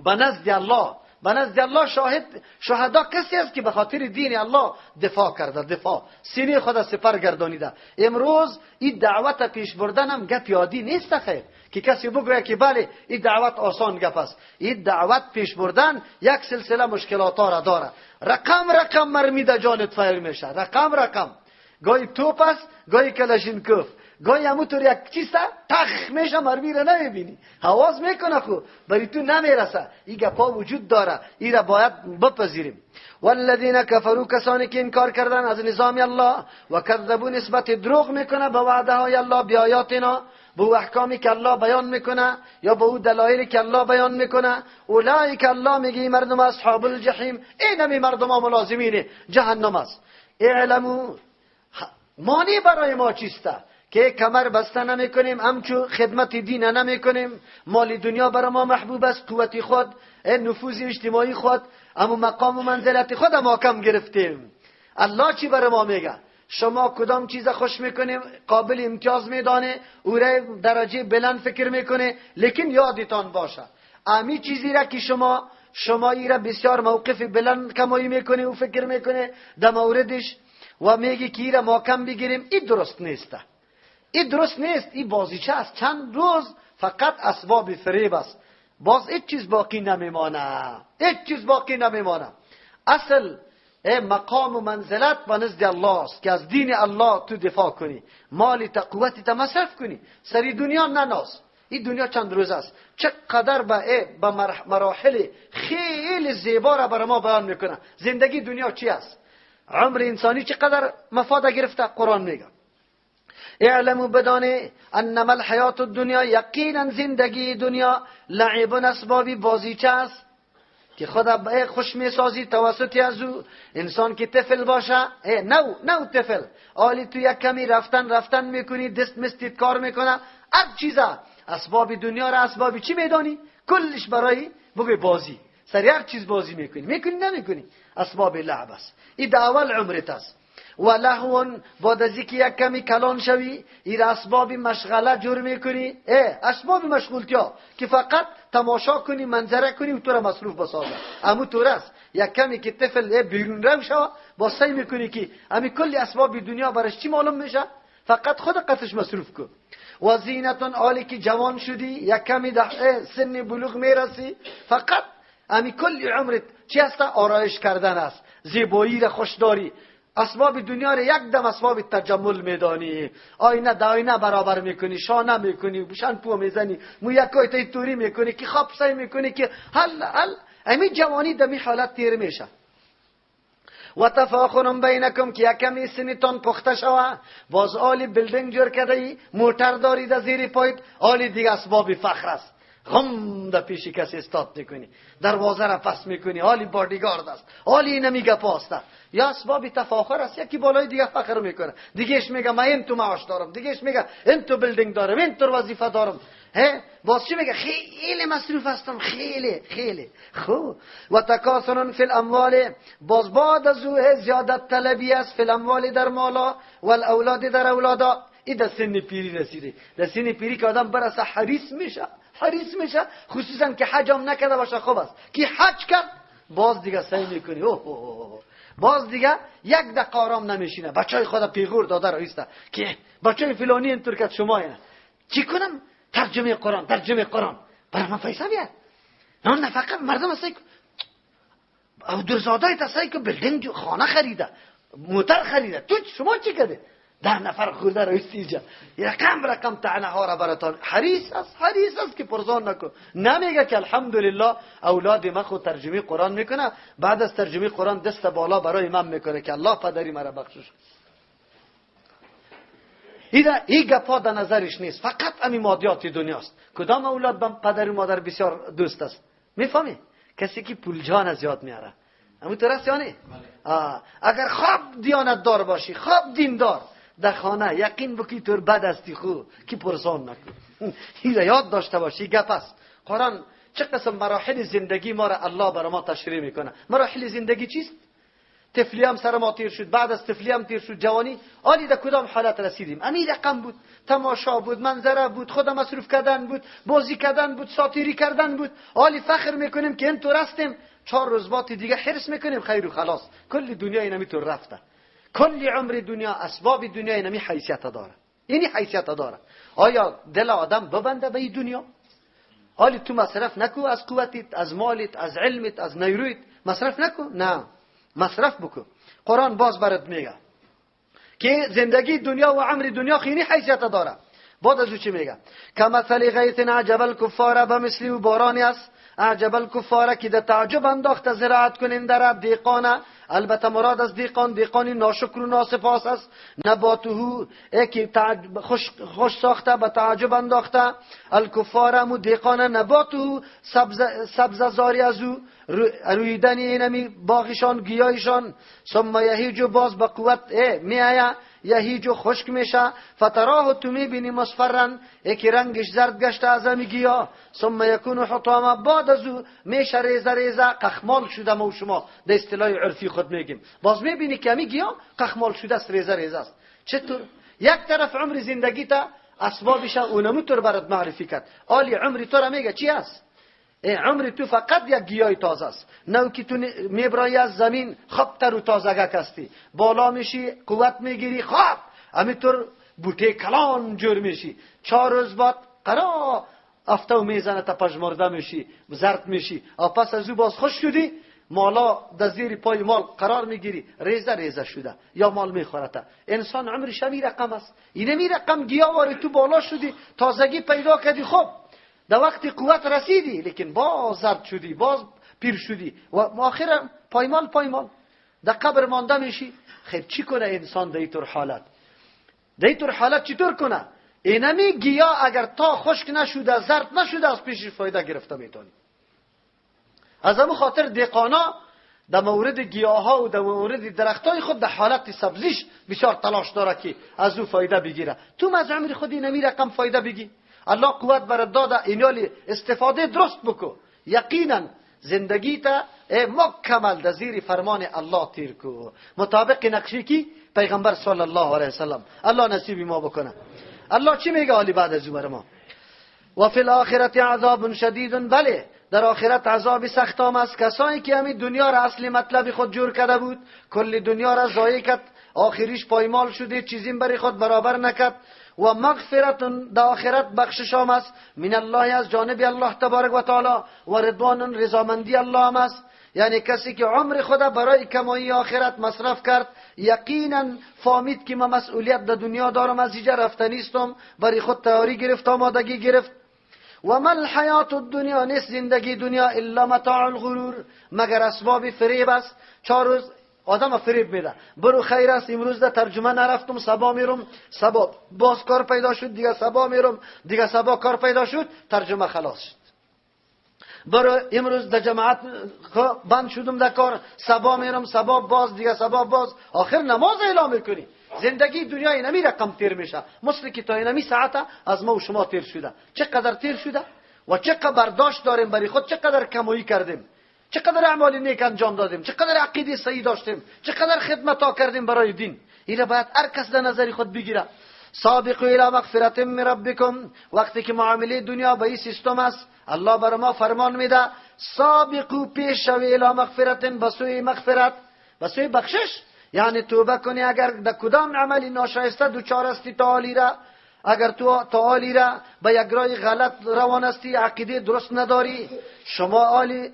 به نزد الله، به نزد الله شاهد، شهدا کسی است که به خاطر دین الله دفاع کرده، دفاع سینه خود سپر گردانیده. امروز این دعوت پیش بردن هم گپ یادی نیست خیر که کسی بگوید که بله این دعوت آسان گپ است. این دعوت پیش بردن یک سلسله مشکلات را داره. رقم رقم مرمی در جانت فیر میشه، رقم رقم، گاهی توپ است، گاهی کلاشینکوف، گاهی همونطور یک چیز تخ میشه، مرمی را نمیبینی، حواس میکنه خو برای تو نمیرسه. این گپا وجود داره، این را باید بپذیریم. والذین کفروا، کسانی که انکار کردن از نظام الله، و کذبوا، نسبت دروغ میکنه به وعده های الله، بیایاتنا، به احکامی که الله بیان میکنه یا به او دلایلی که الله بیان میکنه، اولئک، الله میگه مردم اصحاب الجحیم، اینمی مردم ها ملازمین جهنم است. اعلموا، مانی برای ما چیسته که کمر بسته نمی کنیم، همچو خدمت دین نمی کنیم، مال دنیا برای ما محبوب است، قوت خود، نفوذ اجتماعی خود، اما مقام و منزلت خود ما کم گرفتیم. الله چی برای ما میگه؟ شما کدام چیز خوش میکنیم، قابل امتیاز میدانه، او را درجه بلند فکر میکنه، لیکن یادتان باشه امی چیزی را که شما ای را بسیار موقف بلند کمایی میکنه و فکر میکنه در موردش و میگه که ای را ما کم بگیریم، این درست نیست. این درست نیست. این بازیچه است، چند روز فقط اسباب فریب است، باز هیچ چیز باقی نمیمانه، هیچ چیز باقی نمیمانه. اصل مقام و منزلت به نزد الله است که از دین الله تو دفاع کنی، مال تا قوت تا مصرف کنی، سری دنیا نناز. این دنیا چند روز است، چقدر به مراحل خیلی زیبا را برای ما بیان میکنه. زندگی دنیا چی است؟ عمر انسانی چقدر مفاد گرفته؟ قرآن میگه اعلموا، بدانه، انما الحیات الدنیا، یقینا زندگی دنیا، لعب، اسبابی بازیچه است که خود خوش میسازی توسط از او. انسان که طفل باشه، نو طفل، آلی تو یک کمی رفتن رفتن میکنی، دست مستید کار میکنه، هر چیزا اسباب دنیا را اسباب چی میدانی؟ کلش برای بگوی بازی، سر هر چیز بازی میکنی، میکنی نمیکنی، اسباب لعب است. این در اول عمرت است. و لهو، بعد از اینکه یک کمی کلان شوی، این اسباب مشغله جور میکنی، اسباب مشغولتیا که فقط تماشا کنی، منظره کنی و تو را مصروف بسازه. امو طور است. یک کمی که طفل بیرون رو شوه، با سعی میکنی که امی کلی اسباب دنیا برش چی معلوم میشه؟ فقط خود قطش مصروف کن. و زینتون، آلی که جوان شدی، یک کمی سن بلوغ میرسی، فقط امی کلی عمرت چی هست؟ آرایش کردن است، زیبایی را خوش داری، اسباب دنیا را یک دم اسباب تجمل میدانی، آینه در آینه برابر میکنی، شانه میکنی، شامپو میزنی، مویکای تی توری میکنی که خواب سعی میکنی که حل حل امی جوانی دمی حالت تیر میشه. و تفاخر بینکم، که یکمی سنتان پخته شوه، باز آلی building جور کرده ای، موتر داری در زیر پایت، آلی دیگه اسباب فخر است. غم در پیش کسی استاد میکنی، دروازه را پس میکنی، حالی بادیگارد است، حالی اینمی گپ است. یا اسباب تفاخر است، یکی بالای دیگه فخر میکنه، دیگهش میگه من این تو معاش دارم، دیگهش میگه این تو building دارم، این تو وظیفه دارم. باز چی میگه؟ خیلی مصروف هستم، خیلی خیلی. خب و تکاثر فی الاموال، باز بعد از او زیادت طلبی است، فی الاموال در مالا و الاولاد در اولادا. این در سن پیری رسیده، در سن پیری که آدم برسه حریص میشه، حریص میشه، خصوصا که حج هم نکرده باشه خوب است، که حج کرد باز دیگه سعی میکنی، اوه اوه باز دیگه یک دقیقه آرام نمیشینه، بچای خدا پیغور داده رایسته که بچای فلانی اینطور کرد شما اینه چی کنم؟ ترجمه قرآن، ترجمه قرآن برای من پیسه بیاد، نه نفقه مردم هستی او درزادای تسایی که building خانه خریده، موتر خریده، تو شما چی کرده؟ 10 نفر خورده رایستی اینجا، رقم رقم طعنه ها را براتان. حریص است، حریص است که پرزان نکن. نمیگه که الحمدلله اولاد من خود ترجمه قرآن میکنه، بعد از ترجمه قرآن دست بالا برای من میکنه که الله پدری مرا بخشش. این گپا در نظرش نیست، فقط امی مادیات دنیاست. کدام اولاد با پدر و مادر بسیار دوست است؟ میفهمی؟ کسی که پول جان زیاد میاره. همون طور است یا نه؟ اگر خواب دیانت دار باشی، خواب دیندار، در خانه یقین بکی طور بد استی خو کی پرسان نکن. این یاد داشته باشی گپ است. قرآن چه قسم مراحل زندگی ما را الله برای ما تشریح میکنه. مراحل زندگی چیست؟ طفلی هم سر ما تیر شد، بعد از طفلی هم تیر شد، جوانی، آلی در کدام حالت رسیدیم؟ امی رقم بود، تماشا بود، منظره بود، خود مصروف کردن بود، بازی کردن بود، ساتیری کردن بود. آلی فخر میکنیم که اینطور هستیم، 4 روز بعد دیگه حرص میکنیم خیر و خلاص. کل دنیا اینمی طور رفته، کل عمر دنیا، اسباب دنیا اینمی حیثیت داره، اینی حیثیت داره. آیا دل آدم ببنده به این دنیا؟ آلی تو مصرف نکو از قوتت، از مالت، از علمت، از نیرویت، مصرف نکو، نه مصرف بکن. قرآن باز برات میگه که زندگی دنیا و عمر دنیا خیلی حیثیت داره. بعد از او چی میگه؟ کمثل غیث اعجب الکفار، به مثل بارانی است اعجب الکفار که در تعجب انداخته زراعت کننده را، دیقانه. البته مراد از دیقان، دیقانی ناشکر و ناسپاس است. نباته که خوش ساخته، به تعجب انداخته. الکفار مو دیقانه، نباته سبززاری از او، رویدن اینمی باغشان، گیاهشان. ثم یهیج، باز به قوت میآید، یهیج خشک میشه. فتراه، تو میبینی مصفرن، یکی رنگش زرد گشته از همی گیاه. ثم یکون حطاما، بعد از او میشه ریزه ریزه قخمال شده. ما و شما در اصطلاح عرفی خود میگیم، باز میبینی که همی گیاه قخمال شده است، ریزه ریزه است. چطور؟ یک طرف عمر زندگی تا اسبابش اونمو طور برات معرفی کرد. آلی عمر تو را میگه چی است؟ عمر تو فقط یک گیاه تازه است. نو که تو میبرایی از زمین، خب تر و تازگک هستی، بالا میشی، قوت میگیری، خب همینطور بوته کلان جور میشی. 4 روز بعد قرار افتو میزنه تا پژمرده میشی، زرد میشی. پس از او باز خوش شدی، مالا در زیر پای مال قرار میگیری، ریزه ریزه شده یا مال میخورته. انسان عمرش همی رقم است. اینمی رقم گیاه واری تو بالا شدی، تازگی پیدا کردی، خب در وقت قوت رسیدی، لیکن باز زرد شدی، باز پیر شدی و آخر پایمال پایمال در قبر مانده میشی. خیر چی کنه انسان در اینطور حالت؟ در اینطور حالت چطور کنه؟ اینمی گیاه اگر تا خشک نشده، زرد نشده، از پیشش فایده گرفته میتونی. از همون خاطر دیقانا در مورد گیاه ها و در مورد درختای خود در حالت سبزیش بسیار تلاش داره که از او فایده بگیره. تو از عمر خود اینمی رقم فایده بگی. الله قوت برات داده، اینالی استفاده درست بکو. یقینا زندگی تا مکمل در زیر فرمان الله تیر کو، مطابق نقشی کی پیغمبر صلی الله علیه وسلم. الله نصیب ما بکنه. الله چی میگه حالی بعد از بر ما؟ و فی الاخرة عذاب شدید. بله در آخرت عذاب سخت هم است. کسایی که همین دنیا را اصل مطلب خود جور کرده بود، کل دنیا را ضایع کرد، آخریش پایمال شده، چیزی برای خود برابر نکرد. و مغفرت، در آخرت بخشش هم است، من الله، از جانب الله تبارک و تعالی، و رضوان، رضامندی الله هم است. یعنی کسی که عمر خود برای کمایی آخرت مصرف کرد، یقینا فهمید که من مسئولیت در دنیا دارم، از اینجا رفته نیستم، برای خود تیاری گرفت، آمادگی گرفت. و ما الحیات الدنیا، نیست زندگی دنیا الا متاع الغرور، مگر اسباب فریب است. 4 روز آدم فریب میده، برو خیر است، امروز در ترجمه نرفتم، صبا میرم، صبا باز کار پیدا شد، دیگه صبا میرم، دیگه صبا کار پیدا شد، ترجمه خلاص شد. برو امروز در جماعت بند شدم در کار، صبا میرم، صبا باز، دیگه صبا باز، آخر نماز اعلام میکنی. زندگی دنیای نمی رقم تیر میشه، مثل که تا اینمی ساعت از ما و شما تیر شده. چقدر تیر شده و چقدر برداشت داریم برای خود، چقدر کمایی کردیم، چقدر اعمال نیک انجام دادیم، چقدر عقیده صحیح داشتیم، چقدر خدمت ها کردیم برای دین. اینا باید هر کس در نظر خود بگیره. سابقوا الی مغفرة من ربکم، وقتی که معامله دنیا به این سیستم است، الله بر ما فرمان میده سابقوا، پیش شوی، الی مغفرة، به سوی مغفرت، به سوی بخشش. یعنی توبه کنی اگر در کدام عملی ناشایسته دوچار هستی تعالی را، اگر تو تعالی را به یک راه غلط روان هستی، عقیده درست نداری، شما عالی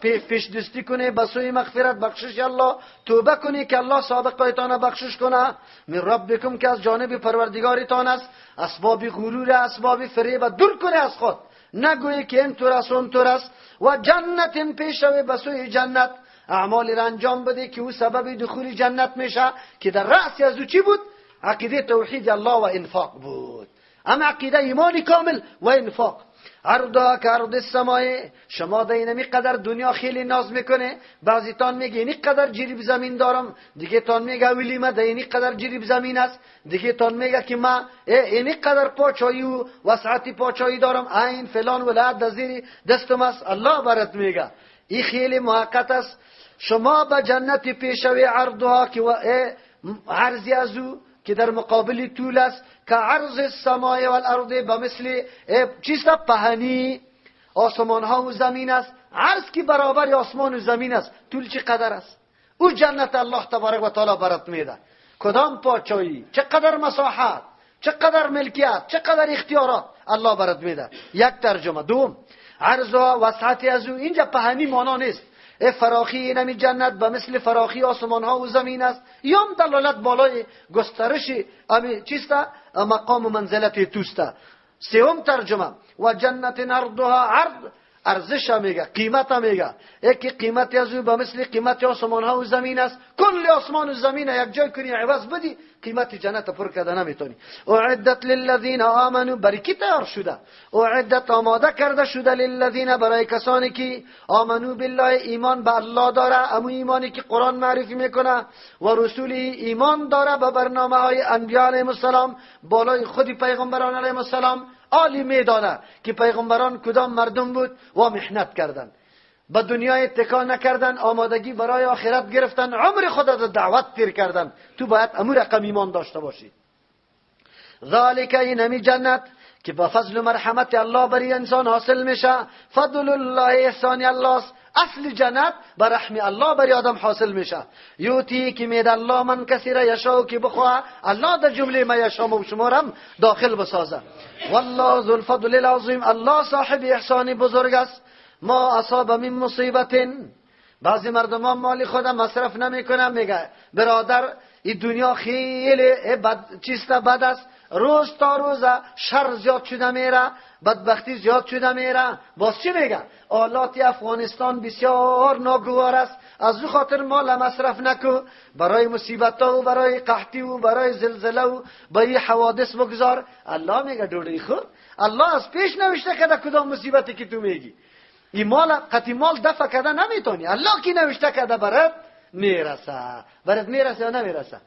پیش دستی کنی به سوی مغفرت، بخشش الله، توبه کنی که الله سابقایتان بخشش کنه. من ربکم، که از جانب پروردگارتان است. اسباب غرور، اسباب فریب دور کنی از خود، نگویی که این طور است اون طور است. و جنت، پیش روی به سوی جنت، اعمال را انجام بده که او سبب دخول جنت میشه، که در رأس از او چی بود؟ عقیده توحید الله و انفاق بود. اما عقیده ایمان کامل و انفاق. عرضها كعرض السماء، شما در اینمی قدر دنیا خیلی ناز میکنه، بعضی تان میگه اینی قدر جریب زمین دارم، دیگه تان میگه ولی ما در اینی قدر جریب زمین است، دیگه تان میگه که ما اینی قدر پاچایی و وسعت پاچایی دارم، این فلان ولایت در زیر دستم است. الله برات میگه این خیلی موقت است. شما به جنت پیشوی، عرضها که عرضی از او که در مقابل طول است، که عرض السماء والارض، به مثل چیست؟ پهنی آسمان ها و زمین است. عرض که برابر آسمان و زمین است، طول چی قدر است؟ او جنت الله تبارک و تعالی برات میده. کدام پاچایی، چقدر مساحت، چقدر ملکیت، چقدر اختیارات الله برات میده. یک ترجمه. دوم، عرض و وسعت از او اینجا پهنی مانا نیست، فراخی اینمی جنت به مثل فراخی آسمان ها و زمین است، یام دلالت بالای گسترش امی چیست؟ مقام و منزلت توست. سوم ترجمه، و جنت عرضها، عرض ارزش میگه، قیمت میگه، یکی قیمت از او به مثل قیمت آسمان ها و زمین است. کل آسمان و زمین یک جای کنی عوض بدی، قیمت جنت پر کرده نمیتونی. اعدت للذین آمنوا، برای کی تیار شده؟ اعدت، آماده کرده شده، للذین، برای کسانی که آمنوا بالله، ایمان به الله داره، امو ایمانی که قرآن معرفی میکنه، و رسولی، ایمان داره به برنامه های انبیاء علیهم السلام، بالای خود پیغمبران علیهم السلام. عالی میدانه که پیغمبران کدام مردم بود و محنت کردن، به دنیا اتکا نکردن، آمادگی برای آخرت گرفتن، عمر خود را دعوت تیر کردن. تو باید امو رقم ایمان داشته باشی. ذالک، اینمی جنت که با فضل و مرحمت الله برای انسان حاصل میشه، فضل الله، احسان الله است. اصل جنت به رحم الله برای آدم حاصل میشه. یؤتیه، که میده الله، من کسی را، یشاء، که بخواه. الله در جمله من یشاء و شما هم داخل بسازه. والله ذو الفضل العظیم، الله صاحب احسان بزرگ است. ما اصاب من مصیبت، بعضی مردمان مال خود مصرف نمیکنه، میگه برادر این دنیا خیلی بد چیست، بد است، روز تا روز شر زیاد شده میره، بدبختی زیاد شده میره. باز چی میگه؟ حالات افغانستان بسیار ناگوار است، از او خاطر مال مصرف نکو، برای مصیبت و برای قحطی و برای زلزله و برای حوادث بگذار. الله میگه ډوډۍ خور، الله از پیش نوشته کرده کدام مصیبتی که تو میگی. این مال قطی مال دفع کرده نمیتونی، الله کی نوشته کرده برات میرسه. برات میرسه یا نمیرسه؟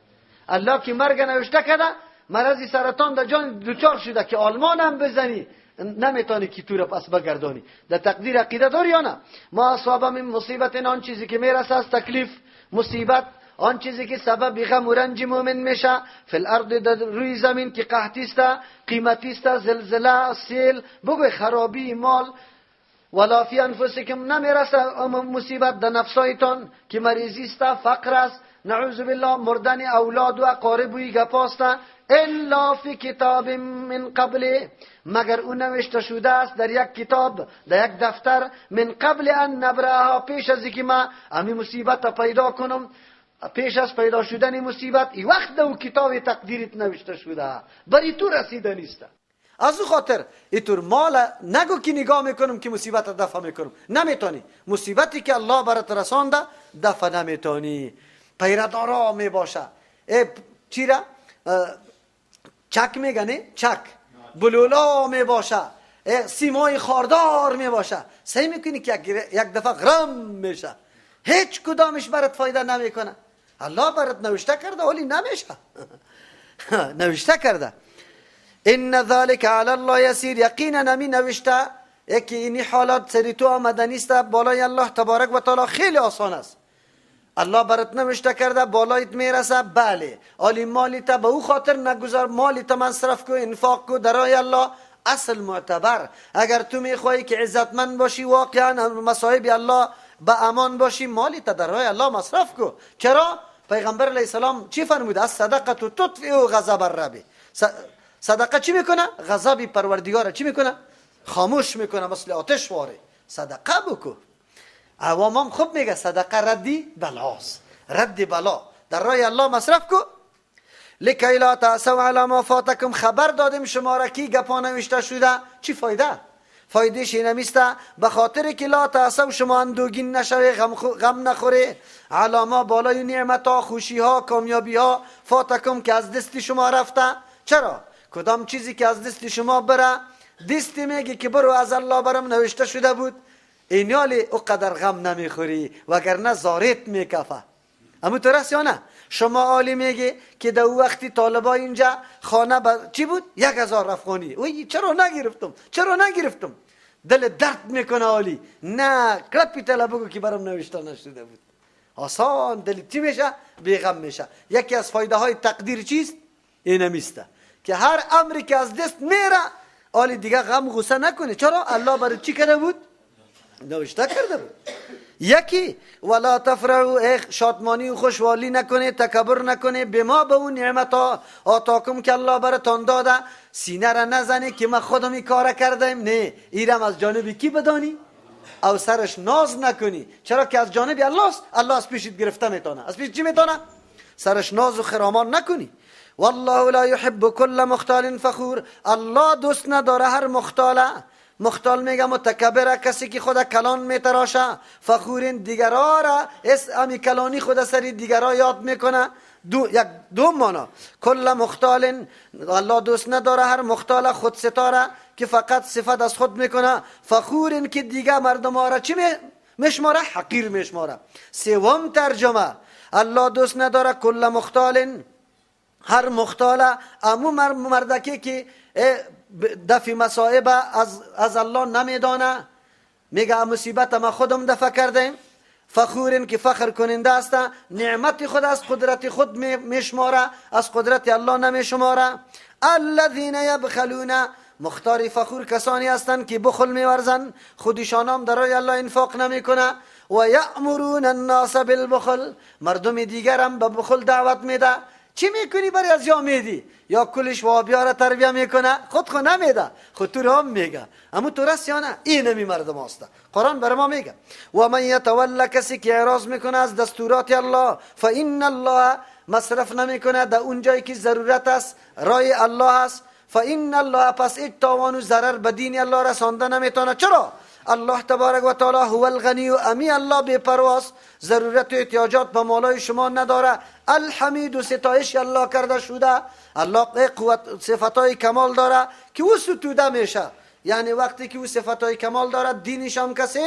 الله کی مرگ نوشته کرده، مرضی سرطان در جان دوچار شده که آلمان هم بزنی نمیتونی که تو را پس بگردانی. در تقدیر عقیده داری یا نه؟ ما اصاب من مصیبت، آن چیزی که میرسه از تکلیف مصیبت، آن چیزی که سبب غم و رنج مؤمن میشه، فی الارض، در روی زمین، که قحطی است، قیمتی است، زلزله، سیل، بگو خرابی مال، ولا فی انفسکم، نمیرسه مصیبت در نفسایتان که مریضی است، فقر است، نعوذ بالله، مردن اولاد و اقارب و گپاست، الا فی کتاب من قبل، مگر او نوشته شده است در یک کتاب، در یک دفتر، من قبل ان نبرأها، پیش از اینکه ما امی مصیبت پیدا کنم. پیش از پیدا شدن مصیبت ای وقت او کتاب تقدیرت نوشته شده، بری تو رسیده نیست. از او خاطر ایتور مال نگو که نگاه میکنم که مصیبت دفع میکنم، نمیتونی. مصیبتی که الله برات رسانده دفع نمیتونی. پیردارا میباشه، ای چی را چک میگنه، چک بلولا میباشه، سیمای خاردار میباشه، سعی میکنی که یک دفعه غرم میشه، هیچ کدامش برات فایده نمیکنه. الله برات نوشته کرده ولی نمیشه. نوشته کرده. ان ذلك علی الله یسیر، یقینا امی نوشته یکی اینی حالات سری تو آمده نیست، بالای الله تبارک و تعالی خیلی آسان است. الله برات نوشته کرده بالایت میرسه، بله. آلی مالی تا به او خاطر نگذار، مالی تا مصرف کو، انفاق کو در راه الله، اصل معتبر. اگر تو میخوایی که عزتمند باشی، واقعا مصائب الله به امان باشی، مالی تا در راه الله مصرف کو. چرا؟ پیغمبر علیه السلام چی فرمود؟ از صدقه تطفئ غضب الرب. صدقه چی میکنه؟ غضب پروردگار چی میکنه؟ خاموش میکنه، مثل آتش واره. صدقه بکو. عوامم خوب میگه صدقه ردی بلاست، رد بلا در راه الله مصرف کو. لکی لا تأسوا علی ما فاتکم، خبر دادیم شما را کی گپا نوشته شده. چی فایده؟ فایدهش اینمیسته به خاطر که لا تأسوا شما اندوگین نشوی، غم نخوری، علی ما بالای نعمت ها، خوشی ها، کامیابی ها، فاتکم که از دست شما رفته. چرا؟ کدام چیزی که از دست شما بره، دستی میگه که برو از الله برم نوشته شده بود، اینیالی او قدر غم نمیخوری، وگرنه زارت میکفه. اما تو رست یا نه؟ شما عالی میگه که در وقتی طالبا اینجا خانه چی بود؟ 1000 افغانی. وی چرا نگرفتم؟ چرا نگرفتم؟ دل درد میکنه عالی. نه کلپی طلب بگو که برام نوشته نشده بود. آسان دل چی میشه؟ بیغم میشه. یکی از فایده های تقدیر چیست؟ اینمیسته که هر امری که از دست میره عالی دیگه غم غصه نکنه. چرا؟ الله برای چی کرده بود؟ نوشته کرده بود. یکی ولا تفرحوا، شادمانی و خوشحالی نکنه، تکبر نکنه، به ما به اون نعمت ها آتاکم که الله براتان داده. سینه را نزنه که من خودم این کار کردم، نه، ایرم از جانب کی بدانی؟ او سرش ناز نکنی. چرا که از جانب الله است، الله از پیشت گرفته میتونه. از پیش چی میتونه؟ سرش ناز و خرامان نکنی. والله لا يحب كل مختال فخور، الله دوست نداره هر مختاله. مختال میگه متکبره، کسی که خود کلان میتراشه، فخورین دیگرا را اس امی کلانی خود سری دیگرا یاد میکنه. دو یک دو مانا کل مختال، الله دوست نداره هر مختال خود ستاره که فقط صفت از خود میکنه، فخورین که دیگه مردم را چی میشماره؟ حقیر میشماره. سوم ترجمه الله دوست نداره کل مختال، هر مختاله، امو مردکی که دفع مصائب از الله نمیدانه، میگه مصیبت ما خودم دفع کردیم. فخورین که فخر کننده است، نعمت خود از قدرت خود میشماره، از قدرت الله نمیشماره. الذین یبخلون، مختار فخور کسانی هستند که بخل میورزن، خودشان هم در راه الله انفاق نمیکنه. و یأمرون الناس بالبخل، مردم دیگرم به بخل دعوت میده. چی میکنی برای از یا میدی؟ یا کلش وابیا را تربیه میکنه، خود خو نمیده، خود تو را هم میگه. اما تو رست یا نه؟ این نمی مردم هسته. قرآن برای ما میگه و من یتول، کسی که اعراض میکنه از دستورات الله، فان الله، مصرف نمیکنه در اون جایی که ضرورت است، رای الله است، فان الله، پس هیچ تاوان و ضرر به دین الله رسانده نمیتونه. چرا؟ الله تبارک و تعالی هو الغنی و امی الله بی پرواست، ضرورت و احتیاجات به مالای شما نداره. الحمید و ستایش الله کرده شده، الله قوت صفتای کمال داره که او ستوده میشه. یعنی وقتی که او صفتای کمال داره، دینش هم کسی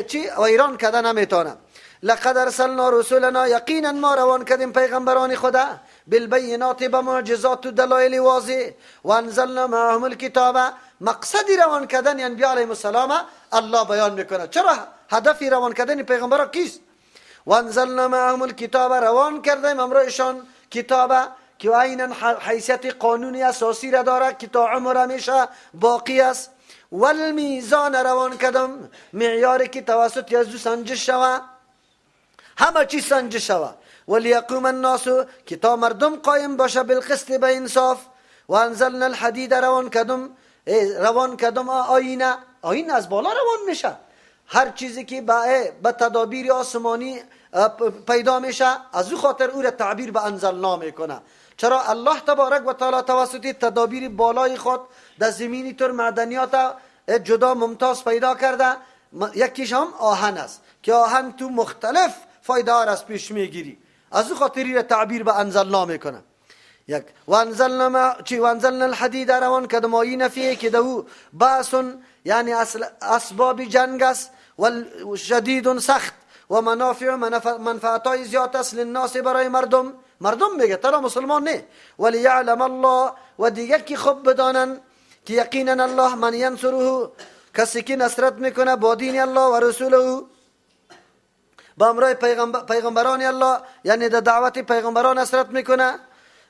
چی ویران کرده نمیتونه. لقد ارسلنا رسولنا، یقینا ما روان کردیم پیغمبران خدا، بالبینات، به معجزات و دلایل واضح، و انزلنا معهم الکتاب. مقصدی روان کردن انبیاء علیهم السلام الله بیان میکنه. چرا هدفی روان کردن پیغمبران کیست؟ و انزلنا معهم الکتاب، روان کردیم امرایشان کتاب که عینا حیثیت قانونی اساسی را داره که تا عمر همیشه باقی است. والمیزان روان کردم، معیاری که توسط از سنجش شوه، همه چیز سنجش شوه. ولیقوم الناس، که تا مردم قایم باشه بالقسط، به انصاف. و انزلنا الحدید، روان کردم، روان کردم آینه. آینه از بالا روان میشه. هر چیزی که به تدابیر آسمانی پیدا میشه، از او خاطر او را تعبیر به انزلنا میکنه. چرا الله تبارک و تعالی توسط تدابیر بالای خود در زمینی تر معدنیات جدا ممتاز پیدا کرده. یکیش هم آهن است که آهن تو مختلف فایده ها از پیش میگیری، از او خاطری را تعبیر به انزلنا میکنه. یک و انزلنا ما چی و انزلنا الحدید، روان کردم آینه فیه که دو باس، یعنی اصل اسباب جنگ است، و شدید سخت، و منافع منفعتای زیاد است للناس برای مردم. مردم میگه ترا مسلمان نه. ولی یعلم الله و دیگر که خوب بدانن که یقینا الله من ینصره، کسی که نصرت میکنه با دین الله و رسوله، با امرای پیغمبران الله، یعنی در دعوت پیغمبران نصرت میکنه،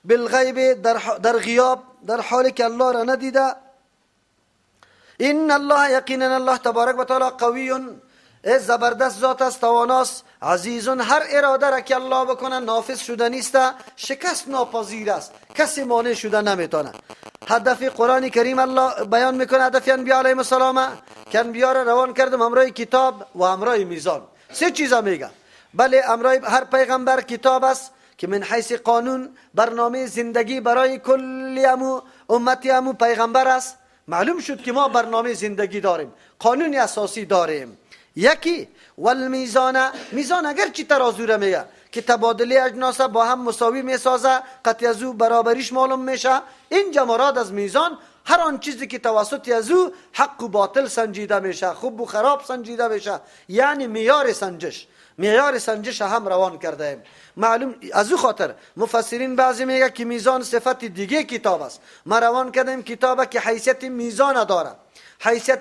بالغیب در غیاب، در حالی که الله را ندیده. ان الله یقینا الله تبارک و تعالی قوی زبردست ذات است، تواناست، عزیز، هر اراده را که الله بکنه نافذ شده نیست، شکست ناپذیر است، کسی مانع شده نمیتونه. هدف قرآن کریم الله بیان میکنه، هدف انبیاء علیهم السلام که انبیا را روان کردم همراه کتاب و همراه میزان. سه چیزا میگه. بله همراه هر پیغمبر کتاب است که من حیث قانون برنامه زندگی برای کل امو امتی امو پیغمبر است. معلوم شد که ما برنامه زندگی داریم، قانون اساسی داریم. یکی والمیزان، میزان اگرچه ترازو را میگه که تبادله اجناس با هم مساوی میسازه، قطع از او برابریش معلوم میشه. اینجا مراد از میزان هر آن چیزی که توسط از او حق و باطل سنجیده میشه، خوب و خراب سنجیده میشه، یعنی معیار سنجش، معیار سنجش هم روان کرده ایم. معلوم از او خاطر مفسرین بعضی میگه که میزان صفت دیگه کتاب است. ما روان کردیم کتاب که حیثیت میزان داره، حیثیت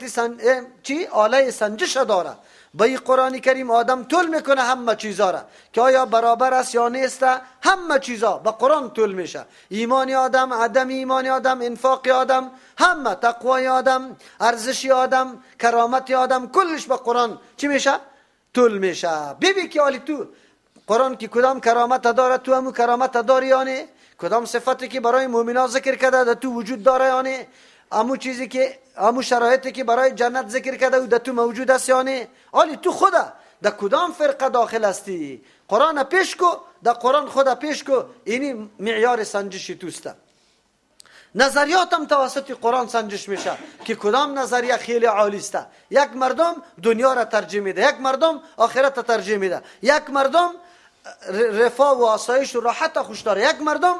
چی؟ آله سنجش داره. با این قرآن کریم آدم طول میکنه همه چیزا را که آیا برابر است یا نیست، همه چیزا با قرآن طول میشه. ایمان آدم، عدم ایمان آدم، انفاق آدم، همه تقوای آدم، ارزش آدم، کرامت آدم، کلش با قرآن چی میشه؟ طول میشه. ببین که آلی تو قرآن که کدام کرامت داره تو همو کرامت داری یا نه، کدام صفتی که برای مؤمنان ذکر کرده در تو وجود داره یا نه، امو چیزی که امو شرایطی که برای جنت ذکر کرده و در تو موجود است یا نه. آلی تو خدا در کدام فرقه داخل هستی؟ قرآن پیش کو، در قرآن خدا پیش کو، اینی معیار سنجش توست. نظریاتم توسط قرآن سنجش میشه که کدام نظریه خیلی عالی است. یک مردم دنیا را ترجیح میده، یک مردم آخرت را ترجیح میده، یک مردم رفاه و آسایش و راحت خوش داره، یک مردم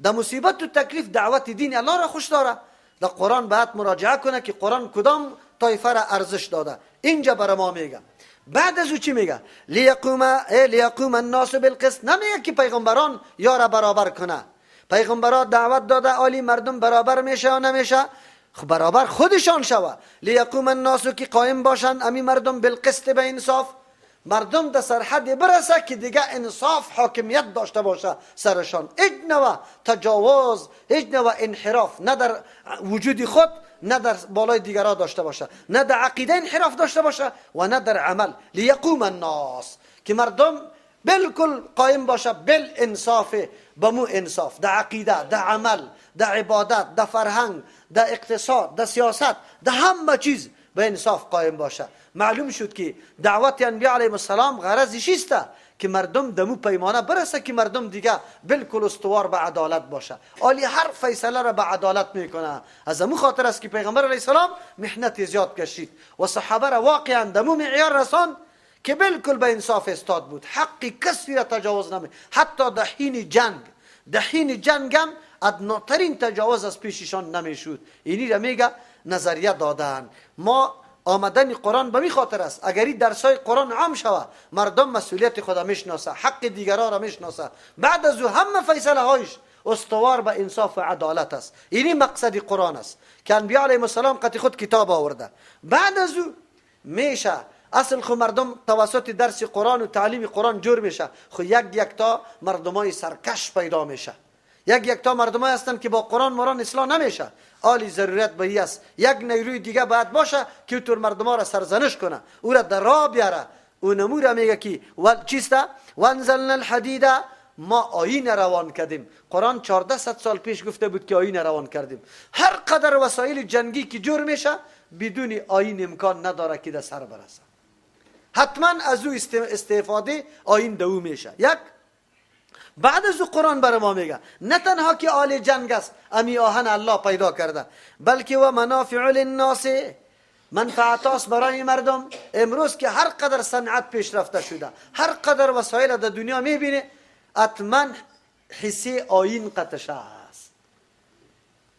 در مصیبت و تکلیف دعوت دین الله را خوش داره. در قرآن باید مراجعه کنه که قرآن کدام طایفه را ارزش داده. اینجا برای ما میگه. بعد از او چی میگه؟ لیقوم الناس بالقسط. نمیگه که پیغمبران یارا برابر کنه. پیغمبران دعوت داده عالی مردم برابر میشه یا نمیشه؟ خب برابر خودشان شوه. لیقوم الناس که قائم باشن امی مردم بالقسط، به انصاف. مردم در سرحد برسه که دیگه انصاف حاکمیت داشته باشه سرشان، هیچ نوع تجاوز، هیچ نوع انحراف نه در وجود خود نه در بالای دیگران داشته باشه، نه در عقیده انحراف داشته باشه و نه در عمل. لیقوم الناس که مردم بالکل قائم باشه بالانصاف، بمو انصاف در عقیده، در عمل، در عبادت، در فرهنگ، در اقتصاد، در سیاست، در همه چیز به انصاف قائم باشه. معلوم شد که دعوت انبیاء علیهم السلام غرضش است که مردم دمو پیمانه برسه که مردم دیگه بالکل استوار به عدالت باشه. آلی هر فیصله را به عدالت میکنه. از امو خاطر است که پیغمبر علیه السلام محنت زیاد کشید و صحابه را واقعا دمو معیار رساند که بالکل به انصاف استاد بود، حق کسی را تجاوز نمی، حتی در حین جنگ، در حین جنگ هم ادناترین تجاوز از پیششان نمیشد. اینی را میگه نظریه دادن. ما آمدن قرآن به می خاطر است. اگر این درسای قرآن عام شوه، مردم مسئولیت خود میشناسه، حق دیگران را میشناسه، بعد از او همه فیصله هایش استوار به انصاف و عدالت است. اینی مقصد قرآن است که انبیاء علیهم السلام قطع خود کتاب آورده. بعد از او میشه اصل خو مردم توسط درس قرآن و تعلیم قرآن جور میشه. خو یک یک تا مردمای سرکش پیدا میشه، یک یک تا مردمای هستند که با قرآن مران اصلاح نمیشه. آلی ضرورت به ای است یک نیروی دیگه باید باشه که طور مردما را سرزنش کنه، او را در راه بیاره. او نمو را میگه که چیست؟ وانزلنا الحدید، ما آیین روان کردیم. قرآن 1400 سال پیش گفته بود که آیین روان کردیم. هر قدر وسایل جنگی که جور میشه بدون آیین امکان نداره که در سر برسه. حتما از او استفاده آیین دو میشه. یک بعد از او قرآن بر ما میگه نه تنها که آل جنگ است امی آهن الله پیدا کرده، بلکه و منافع للناس، منفعت است برای مردم. امروز که هر قدر صنعت پیشرفته شده، هر قدر وسایل در دنیا میبینه، حتما حسی آیین قطش است،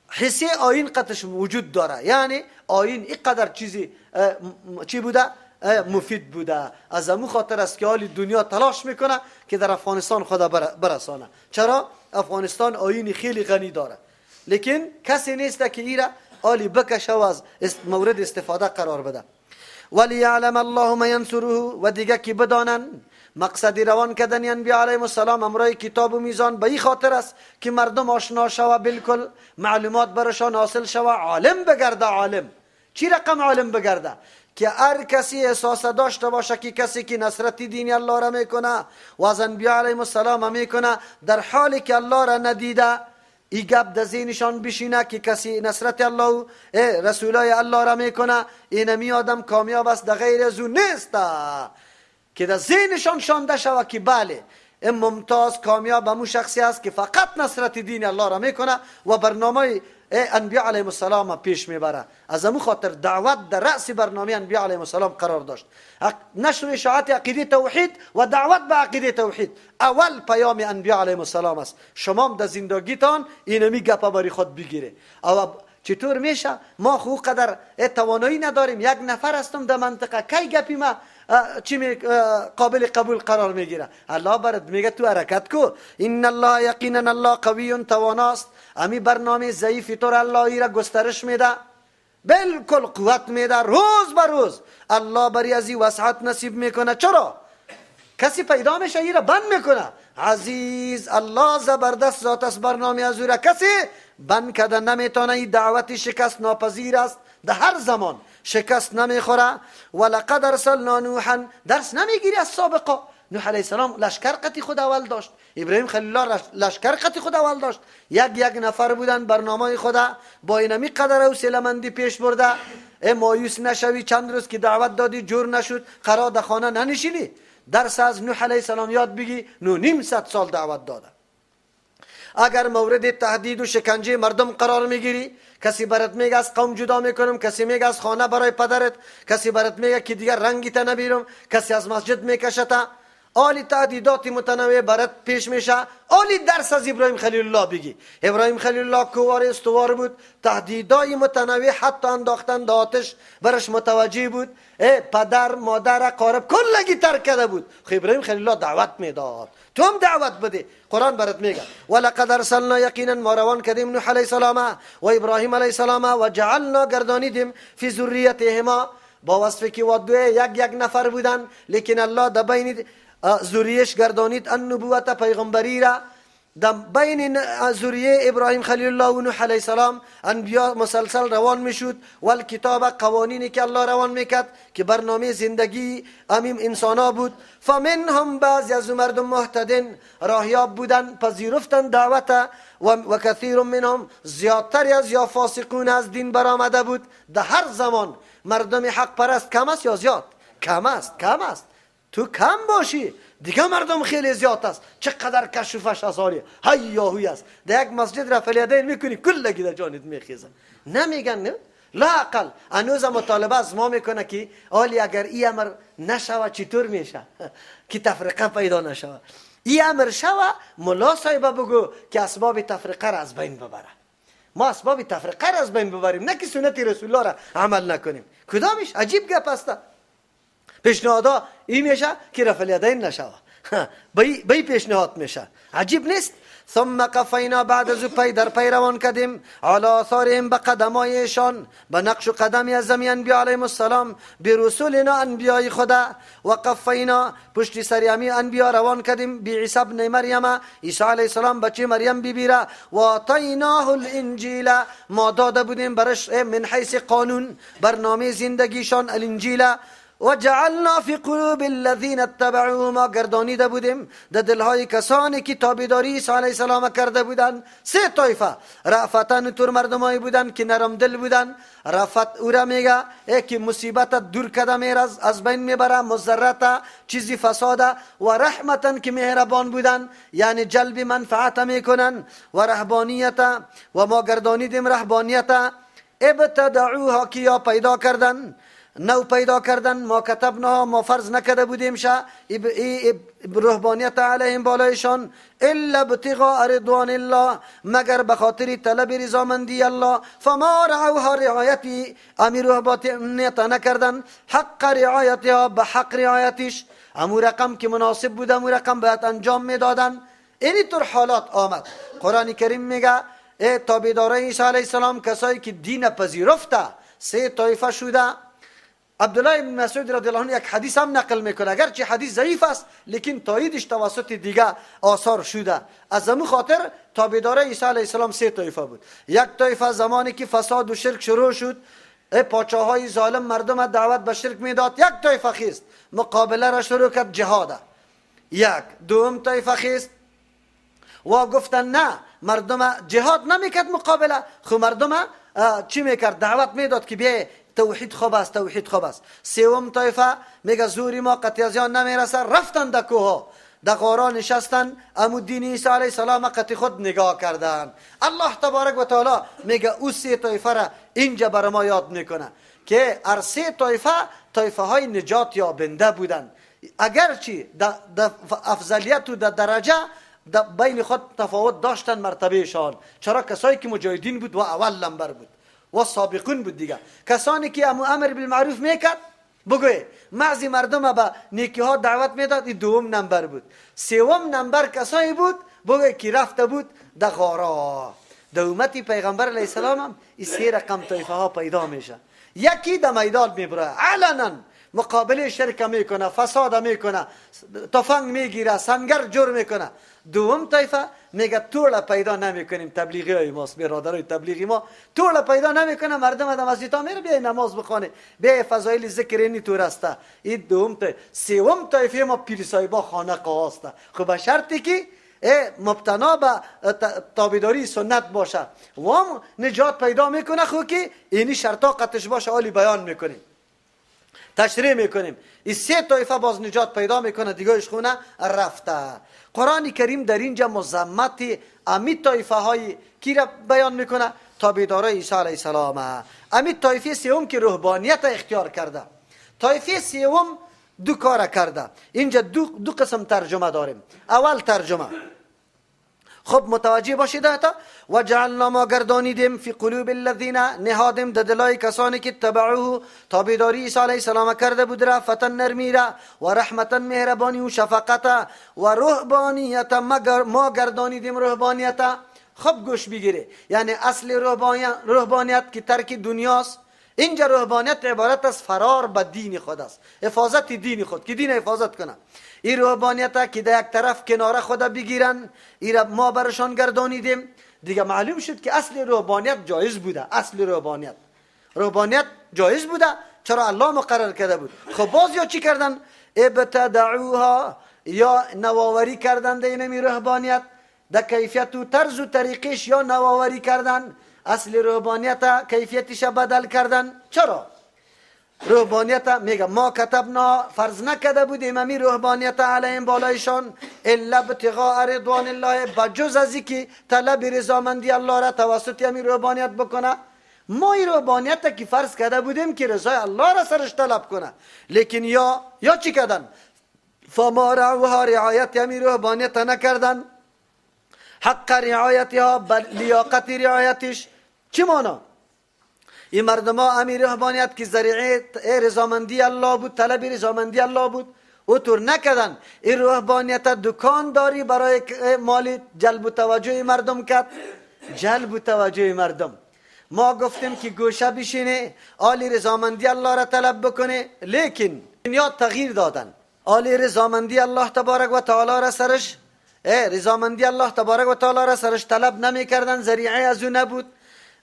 حسی آیین قطش وجود داره. یعنی آیین اینقدر چیزی چی بوده؟ مفید بوده. از امو خاطر است که حال دنیا تلاش میکنه که در افغانستان خدا برسانه. چرا؟ افغانستان آیین خیلی غنی داره، لیکن کسی نیست که ایره آلی بکشه و از مورد استفاده قرار بده. ولیعلم الله من ینصره، و دیگه که بدانن مقصد روان کردن انبیاء علیهم السلام امرای کتاب و میزان به این خاطر است که مردم آشنا شوه، بالکل معلومات برشان حاصل شوه، عالم بگرده. عالم چی رقم عالم بگرده؟ که هر کسی احساس داشته باشه که کسی که نصرت دین الله را میکنه و از انبیاء علیهم السلام میکنه، در حالی که الله را ندیده، ای گپ در ذهنشان بشینه که کسی نصرت الله و رسولای الله را میکنه، اینمی آدم کامیاب است، در غیر از او نیست. که در ذهنشان شانده شوه که بله این ممتاز کامیاب همون شخصی است که فقط نصرت دین الله را میکنه و برنامه انبیاء علیهم السلام پیش میبره. از امو خاطر دعوت در رأس برنامه انبیاء علیهم السلام قرار داشت. نشر اشاعت عقیده توحید و دعوت به عقیده توحید اول پیام انبیاء علیهم السلام است. شما هم در زندگیتان اینمی گپا بری خود بگیره. او چطور میشه؟ ما خو قدر توانایی نداریم، یک نفر هستم در منطقه، کی گپی ما چی قابل قبول قرار میگیره؟ الله برات میگه تو حرکت کو. ان الله یقینا الله قوی تواناست. امی برنامه ضعیف تو را الله را گسترش میده، بالکل قوت میده، روز به روز الله بری ازی وسعت نصیب میکنه. چرا؟ کسی پیدا میشه ای را بند میکنه. عزیز الله زبردست ذات است، برنامه از او را کسی بند کرده نمیتونه. این دعوت شکست ناپذیر است، در هر زمان شکست نمیخوره. ولقد ارسلنا نوحا، درس نمیگیری از سابقه. نوح علیه السلام لشکر قطی خود اول داشت، ابراهیم خلیل الله لشکر قطی خود اول داشت، یک یک نفر بودن برنامه خدا با اینمی قدر حوصله‌مندی پیش برده. مایوس نشوی، چند روز که دعوت دادی جور نشد، قرار در خانه ننشینی، درس از نوح علیه السلام یاد بگی. 950 سال دعوت داده. اگر مورد تهدید و شکنجه مردم قرار میگیری، کسی برات میگه از قوم جدا میکنم، کسی میگه از خانه برای پدرت، کسی برات میگه که دیگر رنگی تا نبیرم، کسی از مسجد میکشته، آلی تهدیدات متنوع برات پیش میشه. آلی درس از ابراهیم خلیل الله بگی. ابراهیم خلیل الله کوار استوار بود، تهدیدای متنوع حتی انداختن در آتش برش متوجه بود، پدر مادر قارب کلگی ترک کرده بود. خب ابراهیم خلیل الله دعوت میداد، تو هم دعوت بده. قرآن برات میگه ولقد ارسلنا، یقینا ما روان کردیم نوح علیه السلام و ابراهیم علیه السلام و جعلنا گردانیدیم فی ذریتهما، با وصف که ودوه یک یک نفر بودن، لیکن الله در بین ذریهش گردانید النبوت پیغمبری را. در بین ذریه ابراهیم خلیل الله و نوح علیه السلام انبیا مسلسل روان میشد، والکتاب قوانینی که الله روان میکرد که برنامه زندگی امیم انسانا بود. فمنهم بعضی از مردم مهتدین راهیاب بودن، پذیرفتن دعوت، و کثیر منهم زیادتر از یا فاسقون از دین برآمده بود. در هر زمان مردم حق پرست کم است یا زیاد؟ کم است، کم است. تو کم باشی دیگه مردم خیلی زیاد است. چقدر کشفش ازاری هی یاهوی است. در یک مسجد رفع الیدین میکنی کلگی در جانت میخیزه. نمیگن نه؟ لااقل هنوز مطالبه از ما میکنه که آلی اگر ای امر نشوه چطور میشه که تفرقه پیدا نشوه. ای امر شوه ملا صاحب بگو که اسباب تفرقه را از بین ببره. ما اسباب تفرقه را از بین ببریم، نه که سنت رسول الله را عمل نکنیم. کدامش عجیب گپ است. پیشنهادها این میشه که رفع الیدین نشوه، به این پیشنهاد میشه. عجیب نیست؟ ثم قفینا، بعد از پی در پی روان کردیم، علی آثارهم، به قدمایشان، به نقش و قدم از انبیاء علیهم السلام، به رسولنا انبیای خدا. و قفینا، پشت سر امی انبیا روان کردیم، بی عیسی ابن مریم، عیسی علیه السلام بچه مریم بی بیره. و آتیناه الانجیل، ما داده بودیم برش من حیث قانون برنامه زندگیشان الانجیل. و جعلنا فی قلوب الذین اتبعوه، ما گردانیده بودیم در دلهای کسانی که تابعداری عیسی علیه السلام کرده بودند. سه طایفه رأفتن، تور مردمایی بودند که نرم دل بودند. رأفت او را میگه که مصیبت دور کده میرز از بین میبره، مضرت چیزی فساده. و رحمتن که مهربان بودند، یعنی جلب منفعت میکنن. و رهبانیت، و ما گردانیدیم رهبانیت ابتدعوها که یا پیدا کردن نو پیدا کردن. ما کتبناها، ما فرض نکرده بودیم شه ای رهبانیت علیهم بالایشان، الا ابتغاء رضوان الله، مگر به خاطر طلب رضامندی الله. فما رعوها رعایتی، امی رهبانیت نکردن حق رعایتها، به حق رعایتش، امو رقم که مناسب بود امو رقم باید انجام میدادن. اینی طور حالات آمد. قرآن کریم میگه ای تابعدارای عیسی علیه السلام، کسایی که دین پذیرفته سه طایفه شده. عبدالله بن مسعود رضی الله عنه یک حدیث هم نقل میکنه، اگرچه حدیث ضعیف است لیکن تاییدش توسط دیگه آثار شده. از همون خاطر تابعدارای عیسی علیه السلام سه طایفه بود. یک طایفه زمانی که فساد و شرک شروع شد، پاچاهای ظالم مردم دعوت به شرک میداد، یک طایفه خیست مقابله را شروع کرد، جهاده. یک دوم طایفه خیست و گفتن نه، مردم جهاد نمیکرد مقابله، خو مردم چی میکرد؟ دعوت میداد که بیای توحید خوب است، توحید خوب است. سوم طایفه میگه زوری ما قطعی زیان نمیرسه، رفتن در کوه در غارا نشستن، امو دین عیسی علیه السلام قطعی خود نگاه کردن. الله تبارک و تعالی میگه او سه طایفه را اینجا بر ما یاد میکنه که هر سه طایفه طایفه های نجات یابنده بودن، اگرچه در افضلیت و در درجه بین خود تفاوت داشتن مرتبهشان. چرا کسایی که مجاهدین بود و اول نمبر بود و سابقون بود دیگه، کسانی که امو امر بالمعروف میکرد بگوی بعضی مردم به نیکی ها دعوت میداد، این دوم نمبر بود. سوم نمبر کسایی بود بگوی که رفته بود در غارا. در امت پیغمبر علیه السلام هم این سه رقم طایفه ها پیدا میشه. یکی در میدان میبره علنا مقابله شرک میکنه، فساد میکنه، تفنگ میگیره، سنگر جور میکنه. دوم طایفه میگه توله پیدا نمیکنیم، تبلیغی های ماست، برادرای تبلیغی ما توله پیدا نمیکنه، مردم در مسجد ها میره بیای نماز بخونه، بیای فضایل ذکر اینی تور است. این دوم طایفه. سوم طایفه ما پیر صاحبا خانقاه است، خب به شرطی که مبتنا به تابعداری سنت باشه و هم نجات پیدا میکنه، خو که اینی شرطا قطش باشه، عالی بیان میکنیم، تشریح میکنیم. این سه طایفه باز نجات پیدا میکنه، دیگهش خونه رفته. قرآن کریم در اینجا مذمت امی طایفه های کی را بیان میکنه؟ تابعدارای عیسی علیه السلام. امی طایفه سوم که رهبانیت اختیار کرده. طایفه سوم دو کار کرده. اینجا دو قسم ترجمه داریم. اول ترجمه خب متوجه باشید تا و جعلنا ما گردانیدیم فی قلوب الذین نهادیم در دلای کسانی که تبعوه تابعداری عیسی علیه السلام کرده بود را فتن نرمی را و رحمتا مهربانی و شفقت و رهبانیت ما گردانیدیم رهبانیت. خب گوش بگیره، یعنی اصل رهبانیت که ترک دنیاست. اینجا رهبانیت عبارت از فرار به دین خود است، حفاظت دین خود که دین حفاظت کنه. این رهبانیت که در یک طرف کناره خود بگیرن، این ما برشان گردانیدیم. دیگه معلوم شد که اصل رهبانیت جایز بوده. اصل رهبانیت جایز بوده، چرا الله مقرر کرده بود. خب باز یا چی کردن؟ ابتدعوها، یا نواوری کردن در اینمی رهبانیت، در کیفیت و طرز و طریقش یا نواوری کردن، اصل رهبانیت کیفیتش بدل کردن. چرا؟ رهبانیت میگه ما کتبنا فرض نکرده بودیم امی رهبانیت علیهم بالایشان الا ابتغاء رضوان الله، بجز از اینکه طلب رضامندی الله را توسط امی رهبانیت بکنه. ما این رهبانیت که فرض کرده بودیم که رضای الله را سرش طلب کنه، لیکن یا چی کردن؟ فما رعوها، رعایت امی رهبانیت نکردن، حق رعایتها، بل لیاقت رعایتش. چی مانا؟ این مردم ها امی رهبانیت که ذریعه رضامندی الله بود، طلب رضامندی الله بود، او طور نکردن. این رهبانیت دکان داری برای مال جلب و توجه مردم کرد، جلب و توجه مردم. ما گفتیم که گوشه بشینه آلی رضامندی الله را طلب بکنه، لیکن دنیا تغییر دادن. آلی رضامندی الله تبارک و تعالی را سرش رضامندی الله تبارک و تعالی را سرش طلب نمی کردن، ذریعه از او نبود،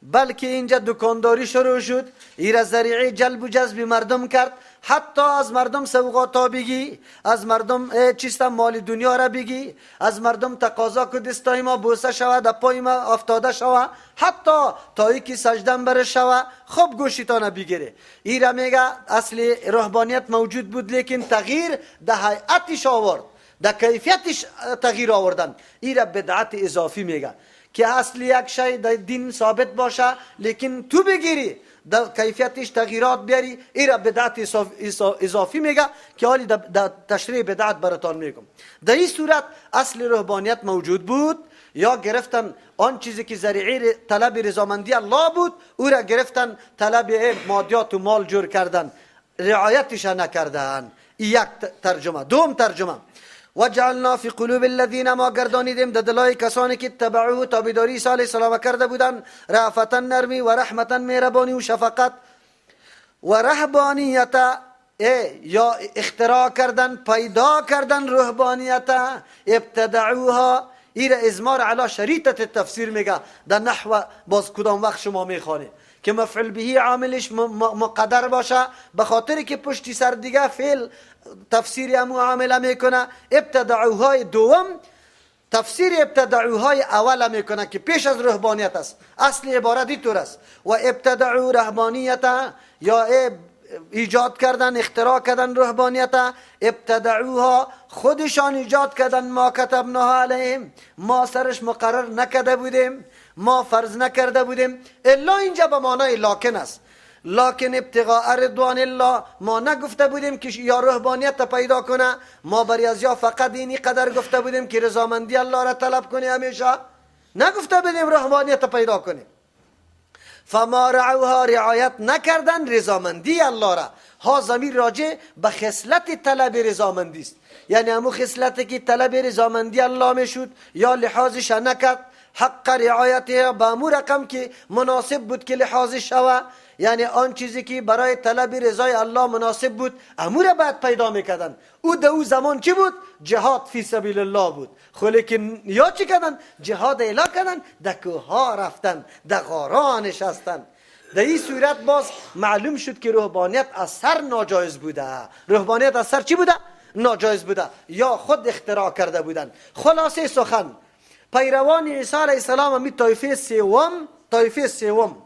بلکه اینجا دکانداری شروع شد. ایرا ذریعه جلب و جذب مردم کرد، حتی از مردم سوغات بگی، از مردم چیست مال دنیا را بگی، از مردم تقاضا که دستای ما بوسه شوه، در پای ما افتاده شوه، حتی تا که سجدن بر شوه، خب گوشتان بگیره. ایرا میگه اصل رهبانیت موجود بود، لیکن تغییر در هیئتش آورد، در کیفیتش تغییر آوردن. ایرا بدعت اضافی میگه که اصل یک شی در دین ثابت باشه لیکن تو بگیری در کیفیتش تغییرات بیاری، ایرا بدعت اضافی میگه که حالی در تشریح بدعت براتان میگم. در این صورت اصل رهبانیت موجود بود، یا گرفتن آن چیزی که ذریعه طلب رضامندی الله بود او را گرفتن طلب مادیات و مال جور کردن، رعایتش نکردن. یک ترجمه. دوم ترجمه وجعلنا فی قلوب الذین، ما گردانیدیم در دلای کسانی که تبعوه تابعداری عیسی علیه السلام کرده بودند، رأفتا نرمی و رحمتا مهربانی و شفقت و رهبانیت، یا اختراع کردن پیدا کردن رهبانیت، ابتدعوها. ایره ازمار علی شریطت تفسیر میگه در نحو باز کدام وقت شما میخوانید که مفعول بهی عاملش مقدر باشه، به خاطر که پشتی سر دیگه فعل تفسیر امو عامله میکنه. ابتدعوهای دوم تفسیر ابتدعوهای اول میکنه که پیش از رهبانیت است. اصل عبارت اینطور است و ابتدعو رهبانیت، یا ایجاد کردن اختراع کردن رهبانیت، ابتدعوها خودشان ایجاد کردن، ما کتبناها علیهم، ما سرش مقرر نکرده بودیم، ما فرض نکرده بودیم. الا اینجا به معنای لکن است، لکن ابتغاء رضوان الله، ما نگفته بودیم که یا رهبانیت پیدا کنه، ما بری از یا فقط اینی قدر گفته بودیم که رضامندی الله را طلب کنه همیشه، نگفته بودیم رهبانیت پیدا کنه. فما رعوها، رعایت نکردن رضامندی الله را. ها ضمیر راجع به خصلت طلب رضامندی است، یعنی همو خصلتی که طلب رضامندی الله میشد یا لحاظش نکرد، حق رعایته به همو رقم که مناسب بود که لحاظش شوه، یعنی آن چیزی که برای طلب رضای الله مناسب بود امو را باید پیدا میکردن. او در او زمان چی بود؟ جهاد فی سبیل الله بود. خب لیکن یا چی کردن؟ جهاد اعلان کردن، در کوه‌ها رفتن، در غارها نشستن. در این صورت باز معلوم شد که رهبانیت از سر ناجایز بوده. رهبانیت از سر چی بوده؟ ناجایز بوده، یا خود اختراع کرده بودن. خلاصه سخن پیروان عیسی علیه السلام می طایفه سوم، طایفه سوم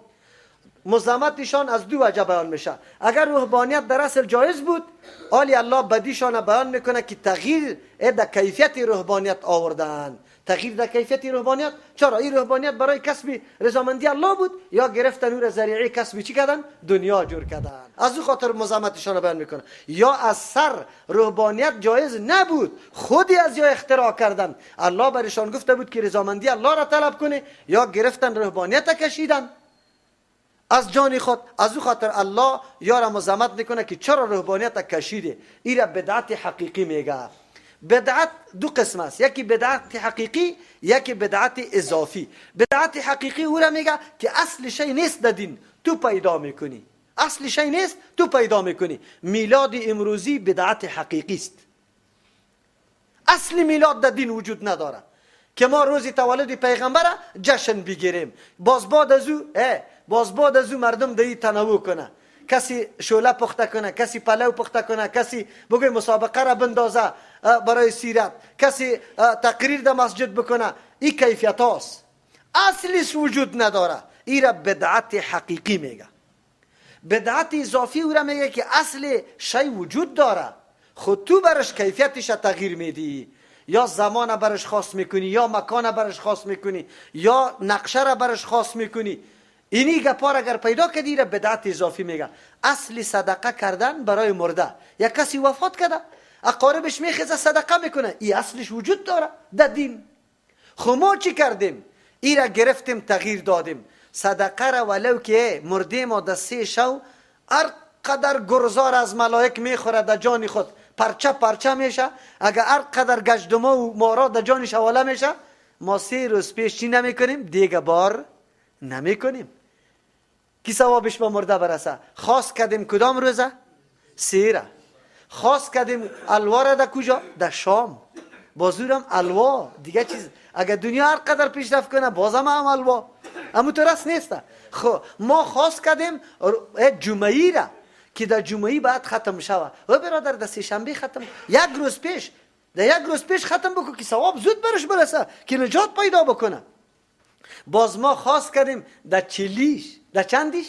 مزامتشان از دو وجه بیان میشه. اگر رهبانیت در اصل جایز بود، آلی الله بدیشان بیان میکنه که تغییر در کیفیت رهبانیت آوردن. تغییر در کیفیت رهبانیت، چرا؟ این رهبانیت برای کسب رضامندی الله بود، یا گرفتن او را ذریعه کسب چی کردن؟ دنیا جور کردن. از او خاطر مزامتشان بیان میکنه. یا از سر رهبانیت جایز نبود، خودی از یا اختراع کردن. الله برشان گفته بود که رضامندی الله را طلب کنه، یا گرفتن رهبانیت کشیدن از جان خود. از او خاطر الله یا را مزامت میکنه که چرا رهبانیت کشیده. این را بدعت حقیقی میگه. بدعت دو قسم است، یکی بدعت حقیقی، یکی بدعت اضافی. بدعت حقیقی او را میگه که اصل شی نیست در دین، تو پیدا میکنی. اصل شی نیست، تو پیدا میکنی. میلاد امروزی بدعت حقیقی است. اصل میلاد در دین وجود نداره که ما روز تولد پیغمبر جشن بگیریم. باز بعد از او باز بعد از او مردم دی تنوع کنه، کسی شعله پخته کنه، کسی پلو پخته کنه، کسی بگوی مسابقه را بندازه برای سیرت، کسی تقریر در مسجد بکنه. این کیفیت هاست، اصلش وجود نداره. این را بدعت حقیقی میگه. بدعت اضافی او را میگه که اصل شی وجود داره، خود تو برش کیفیتش تغییر میدی، یا زمان برش خاص میکنی، یا مکان برش خاص میکنی، یا نقشه را برش خاص میکنی. اینی گپار اگر پیدا کردی را بدعت اضافی میگه. اصل صدقه کردن برای مرده، یک کسی وفات کرده اقاربش میخیزه صدقه میکنه، این اصلش وجود داره در دین. خب ما چی کردیم؟ ای را گرفتیم تغییر دادیم. صدقه را ولو که مرده ما در سه شو هر قدر گرزار از ملائک میخوره در جان خود پرچه پرچه میشه، اگر هر قدر گشدما و مارا در جانش حواله میشه، ما 3 روز پیش چی نمیکنیم؟ دیگه بار نمیکنیم کی ثوابش به مرده برسه. خاص کردیم کدام روزه؟ سیره. خاص کردیم الوا را در کجا؟ در شام. بازورم الوا دیگه چیز. اگر دنیا هر قدر پیشرفت کنه بازم هم الوا، اما تو راست نیست. خب ما خاص کردیم جمعی را که در جمعی بعد ختم شوه. و برادر در سه شنبه ختم، یک روز پیش، در یک روز پیش ختم بکن که ثواب زود برش برسه که نجات پیدا بکنه. باز ما خاص کردیم در چلیش، در چندیش؟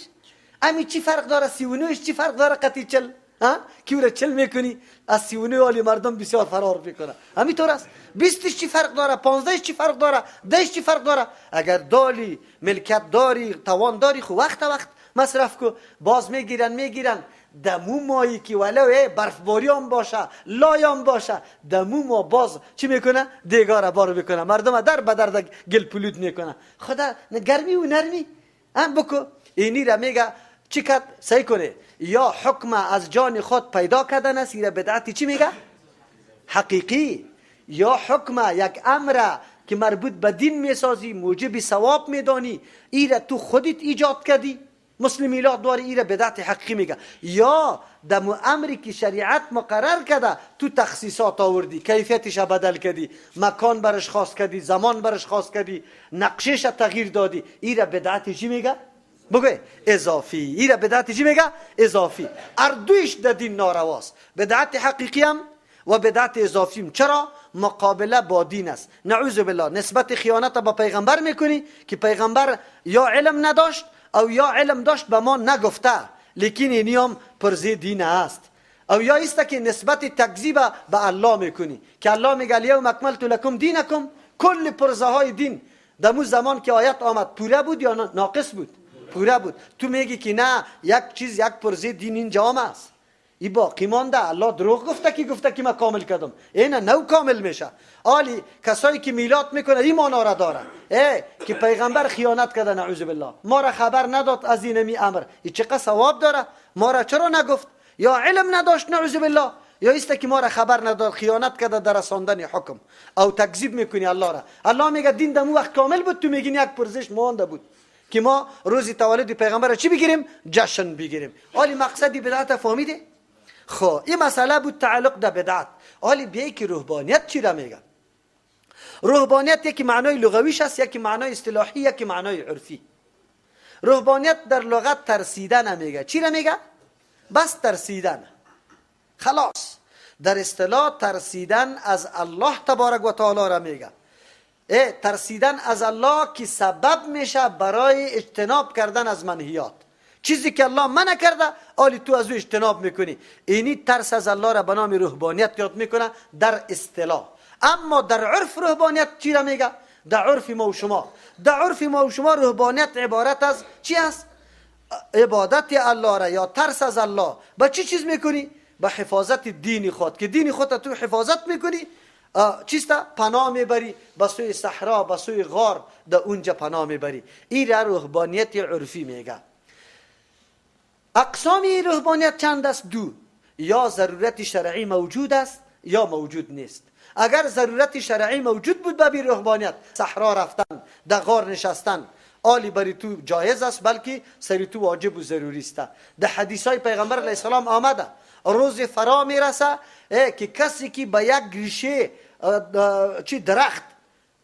امی چی فرق داره 39 چی فرق داره قطعی 40؟ ها کی را چل میکنی از 39 عالی مردم بسیار فرار میکنه. همینطور است. 20 چی فرق داره، 15 چی فرق داره، 10 چی فرق داره؟ اگر دالی ملکت داری، توان داری، خو وقت وقت مصرف کو. باز میگیرن دمو مایی که ولو برفباری هم باشه، لای هم باشه، دمو ما باز چی میکنه؟ دیگاره بار میکنه، مردم در به در گل پلود میکنه. خدا گرمی و نرمی هم بکو. اینی را میگه چی کد سعی کنه یا حکم از جان خود پیدا کردن است، ایره بدعتی چی میگه؟ حقیقی. یا حکم یک امر که مربوط به دین میسازی، موجب ثواب میدانی، ایره تو خودت ایجاد کردی، مسلم میلاد داری، ایره بدعت حقیقی میگه. یا دم امری که شریعت مقرر کرده تو تخصیصات آوردی، کیفیتش بدل کردی، مکان برش خاص کردی، زمان برش خاص کردی، نقشش تغییر دادی، ایره بدعت چی میگه؟ بگو اضافی. ایره بدعت چی میگه؟ اضافی. اردویش در دین نارواست، بدعت حقیقی هم و بدعت اضافی. چرا؟ مقابله با دین است. نعوذ بالله نسبت خیانت با پیغمبر میکنی که پیغمبر یا علم نداشت او یا علم داشت به ما نگفته، لیکن اینی هم پرزه دین است. او یا ایست که نسبت تکذیب به الله میکنی که الله میگه الیوم اکملت لکم دینکم، کل پرزه های دین دمو زمان که آیت آمد پوره بود یا ناقص بود؟ پوره بود. تو میگی که نه، یک چیز یک پرزه دین اینجا است، ای باقی مانده، الله دروغ گفته که گفته که من کامل کردم، اینه نو کامل میشه. آلی کسایی که میلاد میکنه این مانا را داره، ای که پیغمبر خیانت کرده نعوذ بالله، ما را خبر نداد از اینمی امر، ای چقدر ثواب داره، ما را چرا نگفت؟ یا علم نداشت نعوذ بالله، یا ایست که ما را خبر نداد، خیانت کرده در رساندن حکم، او تکذیب میکنی الله را. الله میگه دین دمو وقت کامل بود، تو میگی یک پرزش مانده بود که ما روز تولد پیغمبر را چی بگیریم؟ جشن بگیریم. آلی مقصدی بدعت فهمیده؟ خب این مسئله بود تعلق در بدعت. حالی بیایی که رهبانیت چی را میگه؟ رهبانیت یکی معنای لغویش است، یکی معنای اصطلاحی، یکی معنای عرفی. رهبانیت در لغت ترسیدن میگه. چی را میگه؟ بس ترسیدن، خلاص. در اصطلاح ترسیدن از الله تبارک و تعالی را میگه. ترسیدن از الله که سبب میشه برای اجتناب کردن از منهیات، چیزی که الله منع کرده آلی تو از او اجتناب میکنی. اینی ترس از الله را به نام رهبانیت یاد میکنه در اصطلاح. اما در عرف رهبانیت چی را میگه؟ در عرف ما و شما، در عرف ما و شما رهبانیت عبارت از چی است؟ عبادت الله را یا ترس از الله. با چی چیز میکنی؟ با حفاظت دین خود، که دین خود تو حفاظت میکنی، چیست؟ پناه میبری به سوی صحرا، به سوی غار، در اونجا پناه میبری. این را رهبانیت عرفی میگه. اقسام رهبانیت چند است؟ دو. یا ضرورت شرعی موجود است یا موجود نیست. اگر ضرورت شرعی موجود بود به رهبانیت، صحرا رفتن، در غار نشستن، آلی بری تو جایز است، بلکه سری تو واجب و ضروری است. در حدیث های پیغمبر علیه السلام آمده روز فرا میرسه که کسی که به یک ریشه چی درخت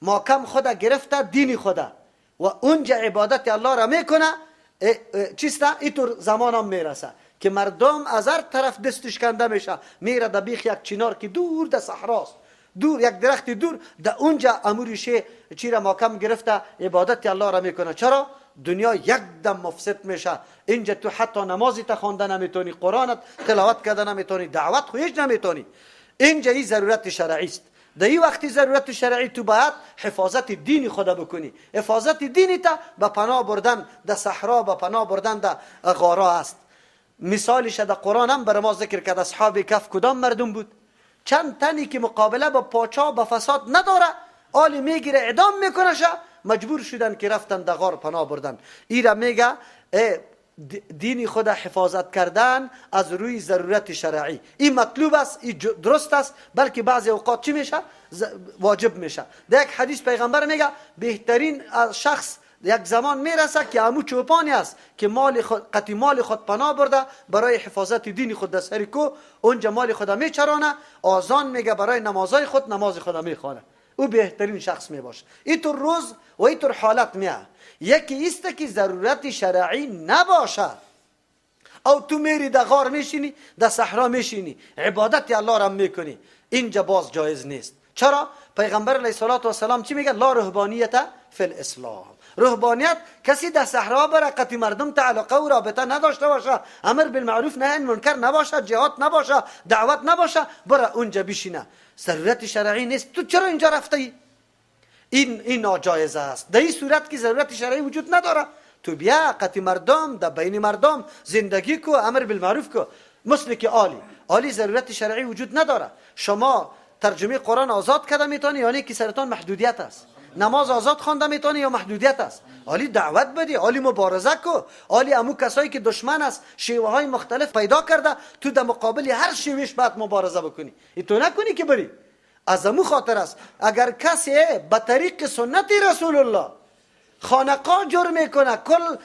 ماکم خود گرفته دین خود و اونجا عبادت الله را میکنه، چیست؟ اینطور زمان هم میرسه که مردم از هر طرف دستش کنده میشه، میره در بیخ یک چنار که دور در صحراست، دور یک درخت دور، در اونجا اموریشه چی را ماکم گرفته عبادت الله را میکنه. چرا؟ دنیا یک دم مفسد میشه. اینجا تو حتی نمازی تا خوانده نمیتونی، قرآنت تلاوت کرده نمیتونی، دعوت خو هیچ نمیتونی. اینجا این ضرورت شرعی است. در این وقتی ضرورت شرعی تو باید حفاظت دین خود بکنی. حفاظت دینی تا به پناه بردن در صحرا، به پناه بردن در غارا است. مثالش در قرآن هم بر ما ذکر کرد. اصحاب کهف کدام مردم بود؟ چند تنی که مقابله با پاچا با فساد نداره، آلی میگیره اعدام میکنه، مجبور شدن که رفتن در غار پناه بردن. ایرا میگه دین خود حفاظت کردن از روی ضرورت شرعی، این مطلوب است، این درست است، بلکه بعضی اوقات چی میشه؟ واجب میشه. در یک حدیث پیغمبر میگه بهترین شخص یک زمان میرسه که امو چوپانی است که مال خود قطی مال خود پناه برده برای حفاظت دین خود در سر کو، اونجا مال خود میچرانه، آذان میگه برای نمازهای خود، نماز خود میخوانه، او بهترین شخص میباشه. اینطور روز و اینطور حالت میه. یکی است که ضرورت شرعی نباشه، او تو میری در غار میشینی، در صحرا میشینی، عبادت الله را میکنی، اینجا باز جایز نیست. چرا؟ پیغمبر علیه الصلاة والسلام چی میگه؟ لا رهبانیت فی الاسلام. رهبانیت کسی در صحرا بره، قطی مردم تعلقه و رابطه نداشته باشه، امر بالمعروف نهی منکر نباشه، جهاد نباشه، دعوت نباشه، بره اونجا بشینه. ضرورت شرعی نیست. تو چرا اینجا رفتی؟ این ناجایز است. در این صورت که ضرورت شرعی وجود نداره، تو بیا قطی مردم، در بین مردم زندگی کو، امر بالمعروف کو. مثل که عالی ضرورت شرعی وجود نداره. شما ترجمه قرآن آزاد کرده میتونی یعنی که سرتان محدودیت است. نماز آزاد خوانده میتونی یا محدودیت است. عالی دعوت بدی، عالی مبارزه کو، عالی امو کسایی که دشمن است شیوه های مختلف پیدا کرده، تو در مقابل هر شیوهش باید مبارزه بکنی. این تو نکنی که بری. از امو خاطر است اگر کسی به طریق سنت رسول الله خانقاه جور میکنه، کل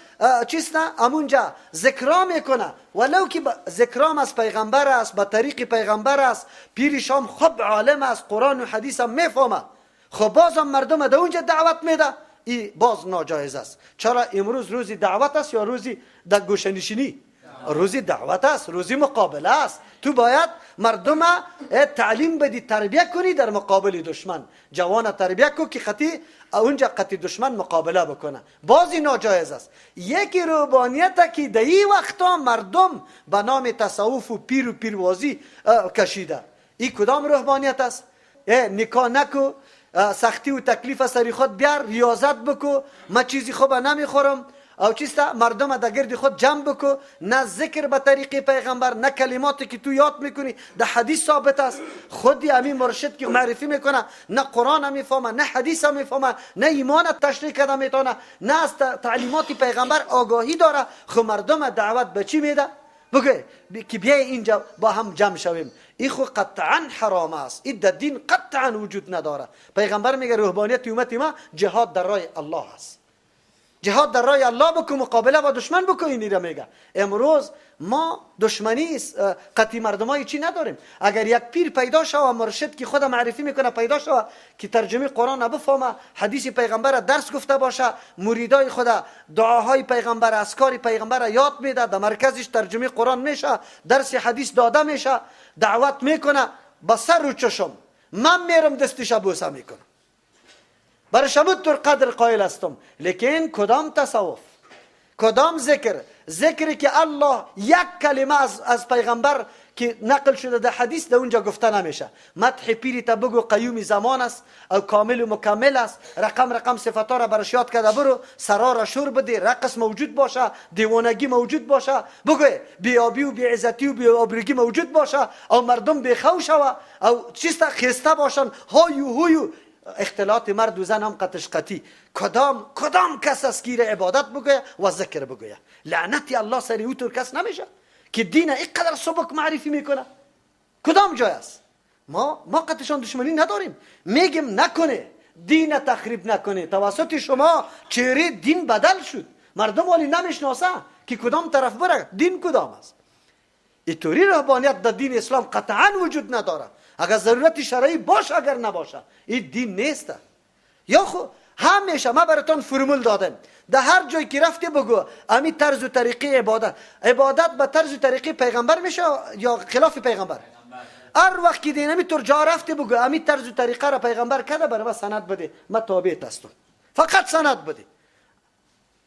چیز نه امونجا ذکرا میکنه، ولو که ذکرام از پیغمبر است، به طریق پیغمبر است، پیر شام خوب عالم است، قرآن و حدیث هم میفهمه، خب بازم مردم در اونجا دعوت میده، این باز ناجایز است. چرا امروز روزی دعوت است یا روزی در گوشه نشینی؟ روزی دعوت است، روزی مقابله است. تو باید مردم تعلیم بدی، تربیه کنی در مقابل دشمن. جوان تربیه کو که خطی اونجا قطی دشمن مقابله بکنه. بازی ناجایز است. یکی رهبانیت که در این وقتا مردم به نام تصوف و پیر و پیروازی کشیده، این کدام رهبانیت است؟ نکاح نکو، سختی و تکلیف سری خود بیار، ریاضت بکو، ما چیزی خوب نمیخورم، او چیستا مردم در گرد خود جمع بکو، نه ذکر به طریق پیغمبر، نه کلماتی که تو یاد میکنی در حدیث ثابت است. خودی امی مرشد که معرفی میکنه نه قرآن میفهمه، نه حدیث میفهمه، نه ایمان تشریح کرده میتونه، نه از تعلیمات پیغمبر آگاهی داره. خو مردم دعوت به چی میده؟ بگه که بیای اینجا با هم جمع شویم. این خو قطعا حرام است، این در دین قطعا وجود نداره. پیغمبر میگه رهبانیت امت ما جهاد در راه الله است. جهاد در راه الله بکن، مقابله با دشمن بکن. اینی را میگه. امروز ما دشمنی قطعی مردمای چی نداریم. اگر یک پیر پیدا شوه، مرشد که خود معرفی میکنه پیدا شوه که ترجمه قرآن بفهمه، حدیث پیغمبر درس گفته باشه، مریدای خود دعاهای پیغمبر، اذکار پیغمبر یاد میده، در مرکزش ترجمه قرآن میشه، درس حدیث داده میشه، دعوت میکنه، با سر و چشم من میرم دستش بوسه میکنم، برای شما طور قدر قائل هستم. لیکن کدام تصوف، کدام ذکر؟ ذکری که الله یک کلمه از پیغمبر که نقل شده در حدیث در اونجا گفته نمیشه. مدح پیری تا بگو قیوم زمان است او کامل و مکمل است، رقم رقم صفتا را برش یاد کرده برو، سرا را شور بده، رقص موجود باشه، دیوانگی موجود باشه، بگو بیابی و بیعزتی و بی‌آبرویی موجود باشه، او مردم بیخو شوه، او چیستا خسته باشن، هایو هویو، اختلاط مرد و زن هم قطش قطی. کدام کس است که عبادت بگویه و ذکر بگویه؟ لعنتی الله سری او طور کس نمیشه که دین اینقدر سبک معرفی میکنه. کدام جای است؟ ما قطشان دشمنی نداریم، میگیم نکنه، دین تخریب نکنه. توسط شما چهره دین بدل شد، مردم ولی نمیشناسه که کدام طرف بره، دین کدام است. اینطوری رهبانیت در دین اسلام قطعا وجود نداره. اگر ضرورت شرعی باشه، اگر نباشه، این دین نیست. یا خو همیشه ما براتون فرمول دادم، در هر جای که رفتی بگو امی طرز و طریقه عبادت، عبادت به طرز و طریقه پیغمبر میشه یا خلاف پیغمبر؟ هر وقت که دین امی طور جا رفتی بگو امی طرز و طریقه را پیغمبر کرده، برای ما سند بده، ما تابع هستم. فقط سند بده،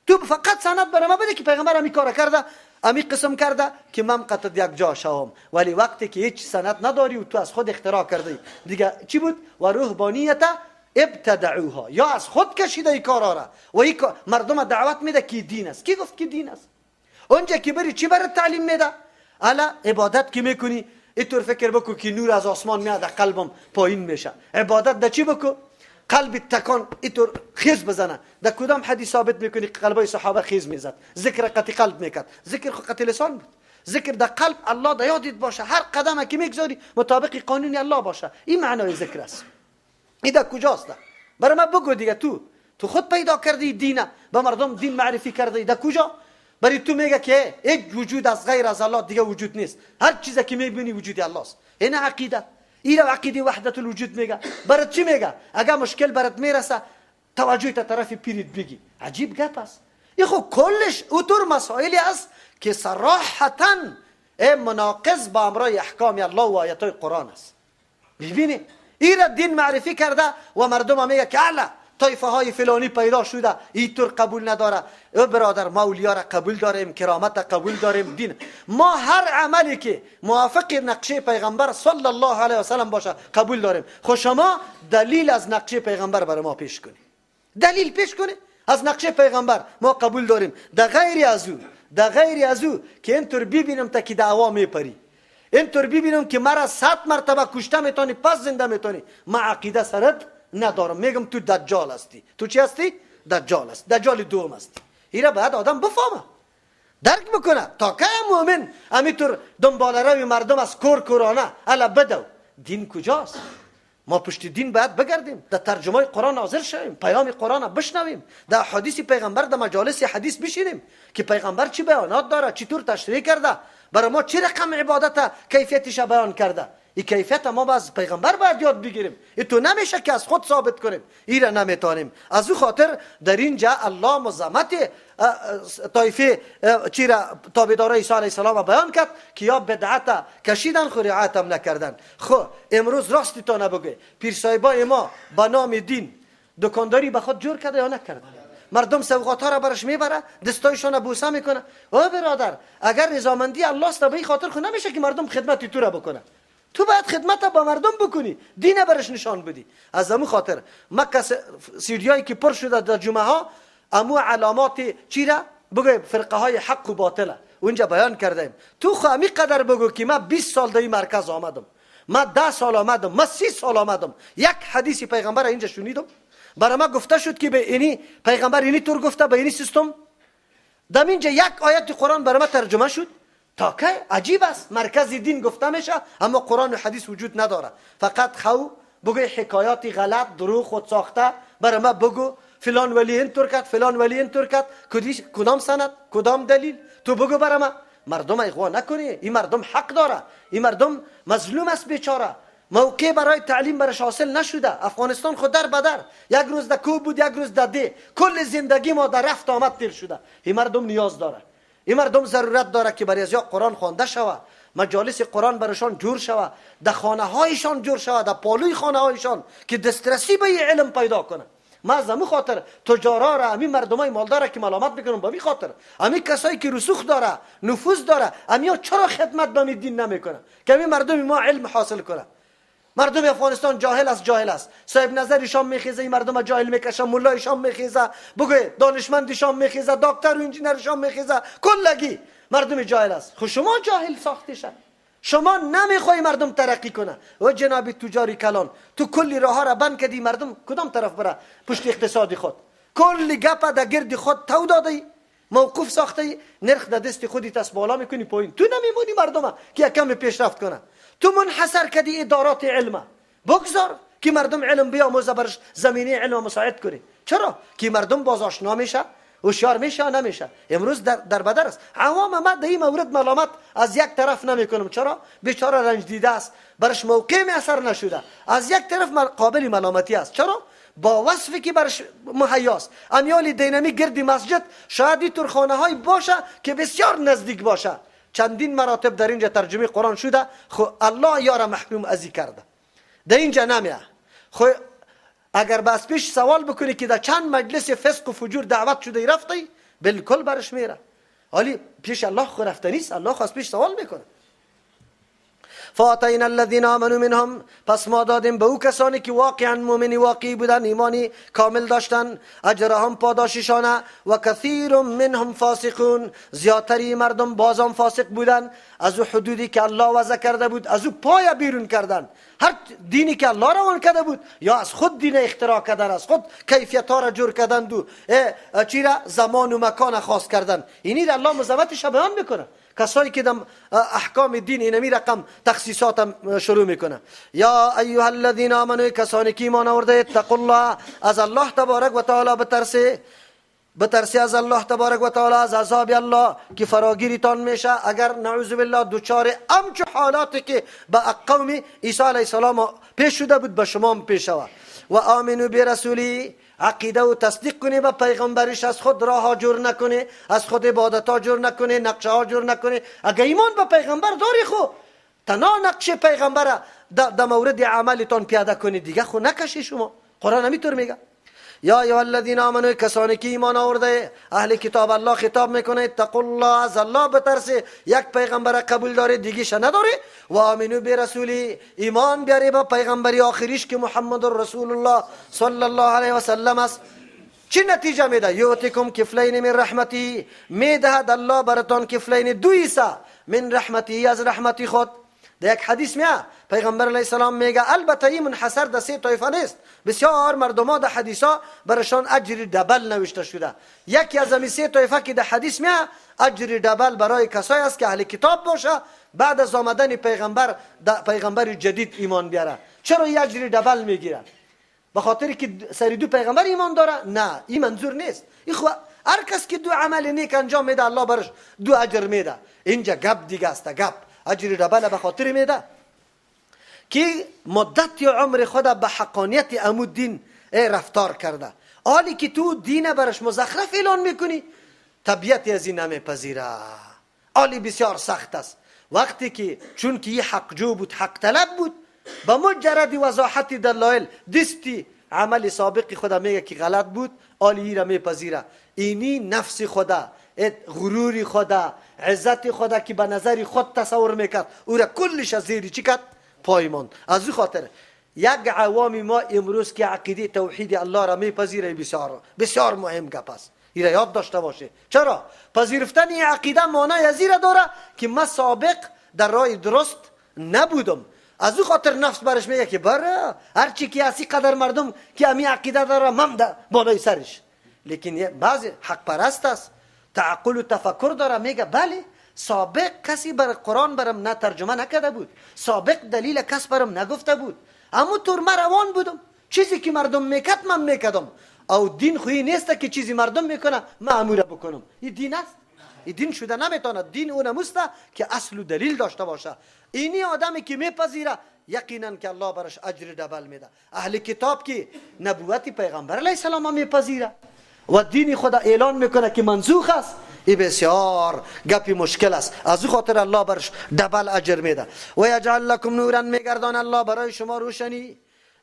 تو فقط سند برای ما بده که پیغمبر امی کار کرده، امی قسم کرده که من قطع یک جا شوم. ولی وقتی که هیچ سند نداری و تو از خود اختراع کردی، دیگه چی بود؟ و رهبانیت ابتدعوها، یا از خود کشیده ای کارا را و ای مردم دعوت میده که دین است. کی گفت که دین است؟ اونجا که بری چی برات تعلیم میده؟ الا عبادت که میکنی اینطور فکر بکو که نور از آسمان میاد قلبم پایین میشه. عبادت ده چی بکو؟ قلب تکان اینطور خیز بزنه. در کدام حدیث ثابت میکنی قلبای صحابه خیز میزد؟ ذکر قطع قلب میکرد، ذکر خو قطع لسان بود. ذکر در قلب الله در یادت باشه، هر قدم که میگذاری مطابق قانون الله باشه. این معنای ذکر است. این در کجاست؟ برای من بگو دیگه. تو خود پیدا کردی دینه، به مردم دین معرفی کردی، در کجا؟ برای تو میگه که یک وجود از غیر از الله دیگه وجود نیست، هر چیزی که میبینی وجود الله است. این عقیده، این عقیده وحدت الوجود میگه. برات چی میگه؟ اگه مشکل برات میرسه توجه تا طرف پیرت بگی. عجیب گپ است. این خو کلش اوتور مسائلی است که صراحتا مناقض با امرای احکام الله و آیات قرآن است. میبینی؟ ایره دین معرفی کرده و مردم میگه که الا طایفه های فلانی پیدا شده، اینطور قبول نداره. او برادر، ما اولیا را قبول داریم، کرامت قبول داریم، دین ما هر عملی که موافق نقشه پیغمبر صلی الله علیه و سلم باشه قبول داریم. خب شما دلیل از نقشه پیغمبر برای ما پیش کنی، دلیل پیش کنی از نقشه پیغمبر ما قبول داریم. در غیر از او، در غیر از او که اینطور ببینم تا که دعوا میپری، اینطور ببینم که مرا 100 مرتبه کشته میتونی پس زنده میتونی، ما عقیده سرت ندارم، میگم تو دجال هستی. تو چی هستی؟ دجال هستی، دجال دوم هستی. اینا باید آدم بفهمه، درک بکنه. تا که مؤمن همینطور دنبال روی مردم از کور کورانه الا بدو، دین کجاست؟ ما پشت دین باید بگردیم، در ترجمه قرآن حاضر شویم، پیام قرآن بشنویم، در حدیث پیغمبر در مجالس حدیث بشینیم که پیغمبر چی بیانات داره، چطور تشریح کرده، برای ما چه رقم عبادت کیفیتش بیان کرده. این کیفیت ما از پیغمبر باید یاد بگیریم. این تو نمیشه که از خود ثابت کنیم، این را نمیتونیم. از او خاطر در اینجا الله مزمت طایفه چی را تابعدارای عیسی علیه السلام بیان کرد که یا بدعت کشیدن خو رعایت هم نکردن. خو امروز راستی تا نبگه، پیر صاحبای ما به نام دین دکانداری به خود جور کرده یا نکرده؟ مردم سوغات ها را برش میبره، دستایشان بوسه میکنه. او برادر، اگر رضامندی الله است به این خاطر خو نمیشه که مردم خدمت تو را بکنه. تو باید خدمت با مردم بکنی، دین برش نشان بدی. از امو خاطر مکه سیریایی که پر شده در جمعه ها، امو علامات چی را بگو فرقه های حق و باطله اونجا بیان کردیم. تو خو امی قدر بگو که من 20 سال در این مرکز آمدم، من 10 سال آمدم، من 30 سال آمدم، یک حدیث پیغمبر اینجا شنیدم، برای ما گفته شد که به اینی پیغمبر اینی طور گفته، به اینی سیستم. در اینجا یک آیت قرآن برای ما ترجمه شد. تا که عجیب است، مرکز دین گفته میشه اما قرآن و حدیث وجود نداره. فقط خو بگو حکایات غلط، دروغ، خود ساخته برای ما بگو، فلان ولی اینطور کرد، فلان ولی اینطور کرد، کدام سند، کدام دلیل تو بگو برای ما. مردم اغوا نکنی، این مردم حق داره، این مردم مظلوم است بیچاره، موقع برای تعلیم برش حاصل نشده. افغانستان خود در بدر، یک روز در کوه بود، یک روز در ده، کل زندگی ما در رفت آمد تیر شده. این مردم نیاز داره، این مردم ضرورت داره که برای از قرآن خوانده شوه، مجالس قرآن برشان جور شوه، در خانه هایشان جور شوه، در پالوی خانه هایشان که دسترسی به علم پیدا کنه. ما از همون خاطر تجارا را، همین مردمای مالدار که ملامت میکنم، به می خاطر همین کسایی که رسوخ داره، نفوذ داره، همیا چرا خدمت به دین نمیکنه که همین مردم ما علم حاصل کنه؟ مردم افغانستان جاهل است، جاهل است. صاحب نظرشان میخیزه، این مردم جاهل میکشه، ملایشان میخیزه، بگو دانشمندشان میخیزه، دکتر و انجینرشان میخیزه، کلگی مردم جاهل است. خب شما جاهل ساختیشن، شما نمیخوای مردم ترقی کنه. و جناب تجاری کلان، تو کلی راه را بند کردی، مردم کدام طرف بره؟ پشت اقتصاد خود کلی گپ در گرد خود تو دادی، موقوف ساخته، نرخ در دست خودت از بالا میکنی پایین. تو نمیمونی مردم که کم پیشرفت کنه. تو منحصر کردی ادارات علمه، بگذار که مردم علم بیاموزه، برش زمینه علم مساعد کنی. چرا که مردم باز آشنا میشه، هوشیار میشه نمیشه. امروز در بدر است. عوام ما در این مورد ملامت از یک طرف نمیکنم. چرا؟ بیچاره رنج دیده است، برش موقع اثر نشده. از یک طرف قابل ملامتی است. چرا؟ با وصفی که برش مهیاست. امیال دینامی گرد مسجد شاید اینطور خانه های باشه که بسیار نزدیک باشه. چندین مراتب در اینجا ترجمه قرآن شده، خو الله یار محروم ازی کرده، در اینجا نمیه. خو اگر بس پیش سوال بکنی که در چند مجلس فسق و فجور دعوت شده رفتی، بالکل برش میره. ولی پیش الله خو رفته نیست، الله خو از پیش سوال میکنه. فآتینا الذین آمنوا منهم، پس ما دادیم به او کسانی که واقعا مؤمنی واقعی بودن، ایمانی کامل داشتن، اجرهم پاداششانه، و کثیر منهم فاسقون، زیادتری مردم بازم فاسق بودن، از او حدودی که الله وضع کرده بود از او پای بیرون کردن. هر دینی که الله روان کرده بود یا از خود دین اختراع کردن، از خود کیفیت ها را جور کردن، دو چیرا زمان و مکان خاص کردن. اینی را الله مزمتش بیان میکنه. کسایی که دم احکام دین اینمی رقم تخصیصات هم شروع میکنه. یا ایها الذین آمنوا، کسانی که ایمان آورده، اتقوا الله، از الله تبارک و تعالی بترسی، بترسی از الله تبارک و تعالی، از عذاب الله که فراگیریتان میشه اگر نعوذ بالله دوچار امچ حالاتی که به قوم عیسی علیه السلام پیش شده بود به شما هم پیش شود. و آمنوا برسولی، عقیده و تصدیق کنی به پیغمبرش، از خود راه ها جور نکنی، از خود عبادت ها جور نکنی، نقشه ها جور نکنی. اگر ایمان به پیغمبر داری خو تنها نقش پیغمبر در مورد عملتان پیاده کنید، دیگه خو نکشی شما. قرآن همینطور میگه یا ایها الذین آمنوا، کسانی که ایمان آورده، اهل کتاب الله خطاب میکنه، اتقوا الله، از الله بترسه. یک پیغمبر قبول داره دیگهش نداره. و آمنو برسولی، ایمان بیاره با پیغمبری آخریش که محمد رسول الله صلی الله علیه و سلم است. چی نتیجه میده؟ یؤتکم کفلین من رحمتی، میدهد الله براتان کفلین، دو حصه من رحمتی، از رحمتی خود. در یک حدیث میاد پیغمبر علیه السلام میگه، البته این منحصر در سه طایفه نیست، بسیار مردم ها در حدیث ها برشان اجر double نوشته شده. یکی از همین سه طایفه که در حدیث میاد اجر double برای کسایی است که اهل کتاب باشه، بعد از آمدن پیغمبر پیغمبر جدید ایمان بیاره. چرا این اجر double میگیره؟ به خاطر که سری دو پیغمبر ایمان داره؟ نه، این منظور نیست. این خو هر کس که دو عمل نیک انجام میده الله برش دو اجر میده. اینجا گپ دیگه است، گپ اجر double به خاطر میده که مدت عمر خود به حقانیت امو دین رفتار کرده. حالی که تو دین برش مزخرف اعلان میکنی، طبیعت از این نمیپذیره. حالی بسیار سخت است. وقتی که چون که یه حقجو بود، حق طلب بود، با مجرد وضاحت دلایل دستی عمل سابق خدا میگه که غلط بود، حالی را میپذیره. اینی نفس خدا، غرور خدا، عزت خدا که به نظر خود تصور میکرد، او را کلش از زیر چی کرد؟ پای ماند. از او خاطر یک عوامی ما امروز که عقیده توحید الله را میپذیره، بسیار بسیار مهم گپ است، این را یاد داشته باشه. چرا؟ پذیرفتن این عقیده معنای از این داره که ما سابق در راه درست نبودم. از او خاطر نفس برش میگه که بره هرچی که هستی قدر مردم که امی عقیده داره من ده بالای سرش. لیکن بعضی حق پرست است، تعقل و تفکر داره، میگه بله سابق کسی بر قرآن برم نه ترجمه نکرده بود، سابق دلیل کس برم نگفته بود، اما طور من روان بودم، چیزی که مردم میکرد من میکردم. او دین خویی نیست که چیزی مردم میکنه من امور بکنم. این دین است؟ این دین شده نمیتونه. دین اون است که اصل و دلیل داشته باشه. اینی آدمی که میپذیره یقینا که الله برش اجر double میده. اهل کتاب که نبوت پیغمبر علیه السلام میپذیره و دین خدا اعلان میکنه که منسوخ است، این بسیار گپی مشکل است. از او خاطر الله برش double اجر میده. و یجعل لکم نورا، میگردان الله برای شما روشنی،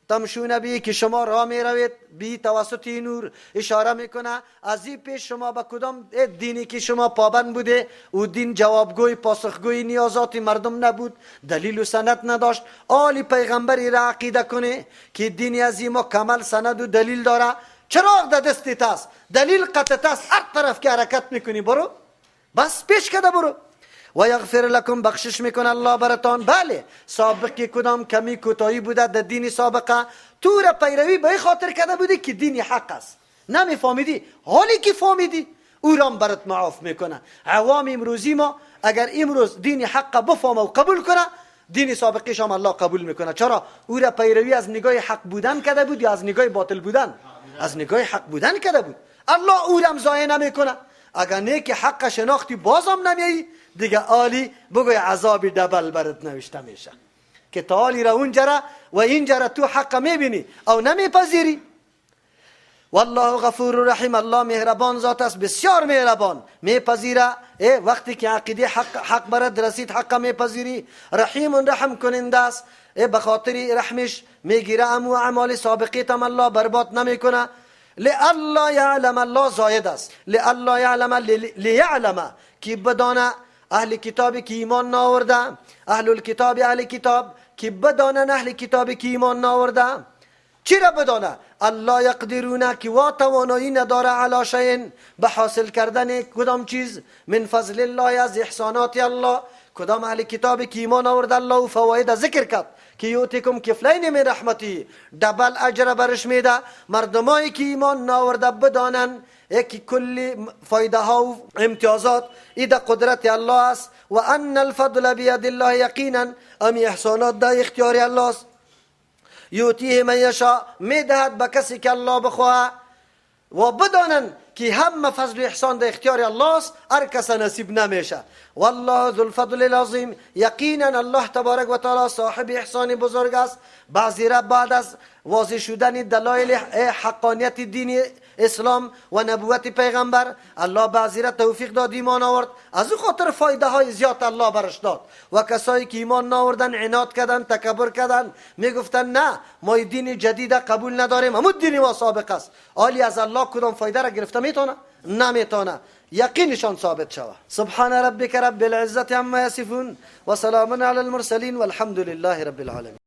تمشون به، که شما راه می روید، به توسط نور. اشاره میکنه از این پیش شما به کدام دینی که شما پابند بوده، او دین جوابگوی پاسخگوی نیازات مردم نبود، دلیل و سند نداشت. آلی پیغمبری را عقیده کنه که دین از این مکمل سند و دلیل داره. چراغ در دستت است، دلیل قطعت است، هر طرف که حرکت میکنی برو، بس پیش کده برو. و یغفر لکم، بخشش میکنه الله براتان. بله سابق کدام کمی کوتاهی بوده در دین سابقه، تو را پیروی به خاطر کرده بودی که دین حق است، نمیفهمیدی، حالی که فهمیدی او را برات معاف میکنه. عوام امروزی ما اگر امروز دین حق بفهمه و قبول کنه، دین سابقه شام الله قبول میکنه. چرا؟ او را پیروی از نگاه حق بودن کرده بود یا از نگاه باطل بودن؟ از نگاه حق بودن کرده بود. الله او را ضایع نمیکنه. اگر نه که حق شناختی بازم نمیایی دیگه، عالی بگوی عذاب double برات نوشته میشه که تعالی را اونجا و اینجا تو حق میبینی او نمیپذیری. والله غفور رحیم، الله مهربان ذات است، بسیار مهربان، میپذیره. وقتی که عقیده حق برات رسید حق میپذیری. رحیم، رحم کننده است، به خاطر رحمش میگیره امو اعمال سابقه تم الله برباد نمیکنه. لئلا یعلم، الله زاید است، لئلا یعلم، لیعلم که بدانه اهل کتابی که ایمان ناورده، اهل الکتاب، اهل کتاب که بدانن، اهل کتابی که ایمان ناورده چرا بدانه؟ الله یقدرونه که وا توانایی نداره، علی شیء به حاصل کردن کدام چیز، من فضل الله از احسانات الله. کدام اهل کتابی که ایمان آورده الله و فواید ذکر کرد که یؤتکم کفلین من رحمتی، double اجر برش میده. مردمایی که ایمان ناورده بدانن یکی کل فایده ها و امتیازات ای در قدرت الله است. و ان الفضل بید الله، یقینا امی احسانات در اختیار الله است. یؤتیه من یشاء، میدهد به کسی که الله بخواه. و بدانن که همه فضل و احسان در اختیار الله است، هر کس نصیب نمیشه. والله ذو الفضل العظیم، یقینا الله تبارک و تعالی صاحب احسان بزرگ است. بعضی را بعد از واضح شدن دلایل حقانیت دین اسلام و نبوت پیغمبر. الله بعضی را توفیق داد ایمان آورد، از او خاطر فایده های زیاد الله برش داد. و کسایی که ایمان نآوردن، عناد کردن، تکبر کردن، میگفتن نه ما دین جدید قبول نداریم، همون دین ما سابق است. آلی از الله کدام فایده را گرفته میتونه؟ نمیتونه. یقینشان ثابت شود. سبحان ربک رب العزة عما یصفون و سلام علی المرسلین والحمد لله رب العالمین.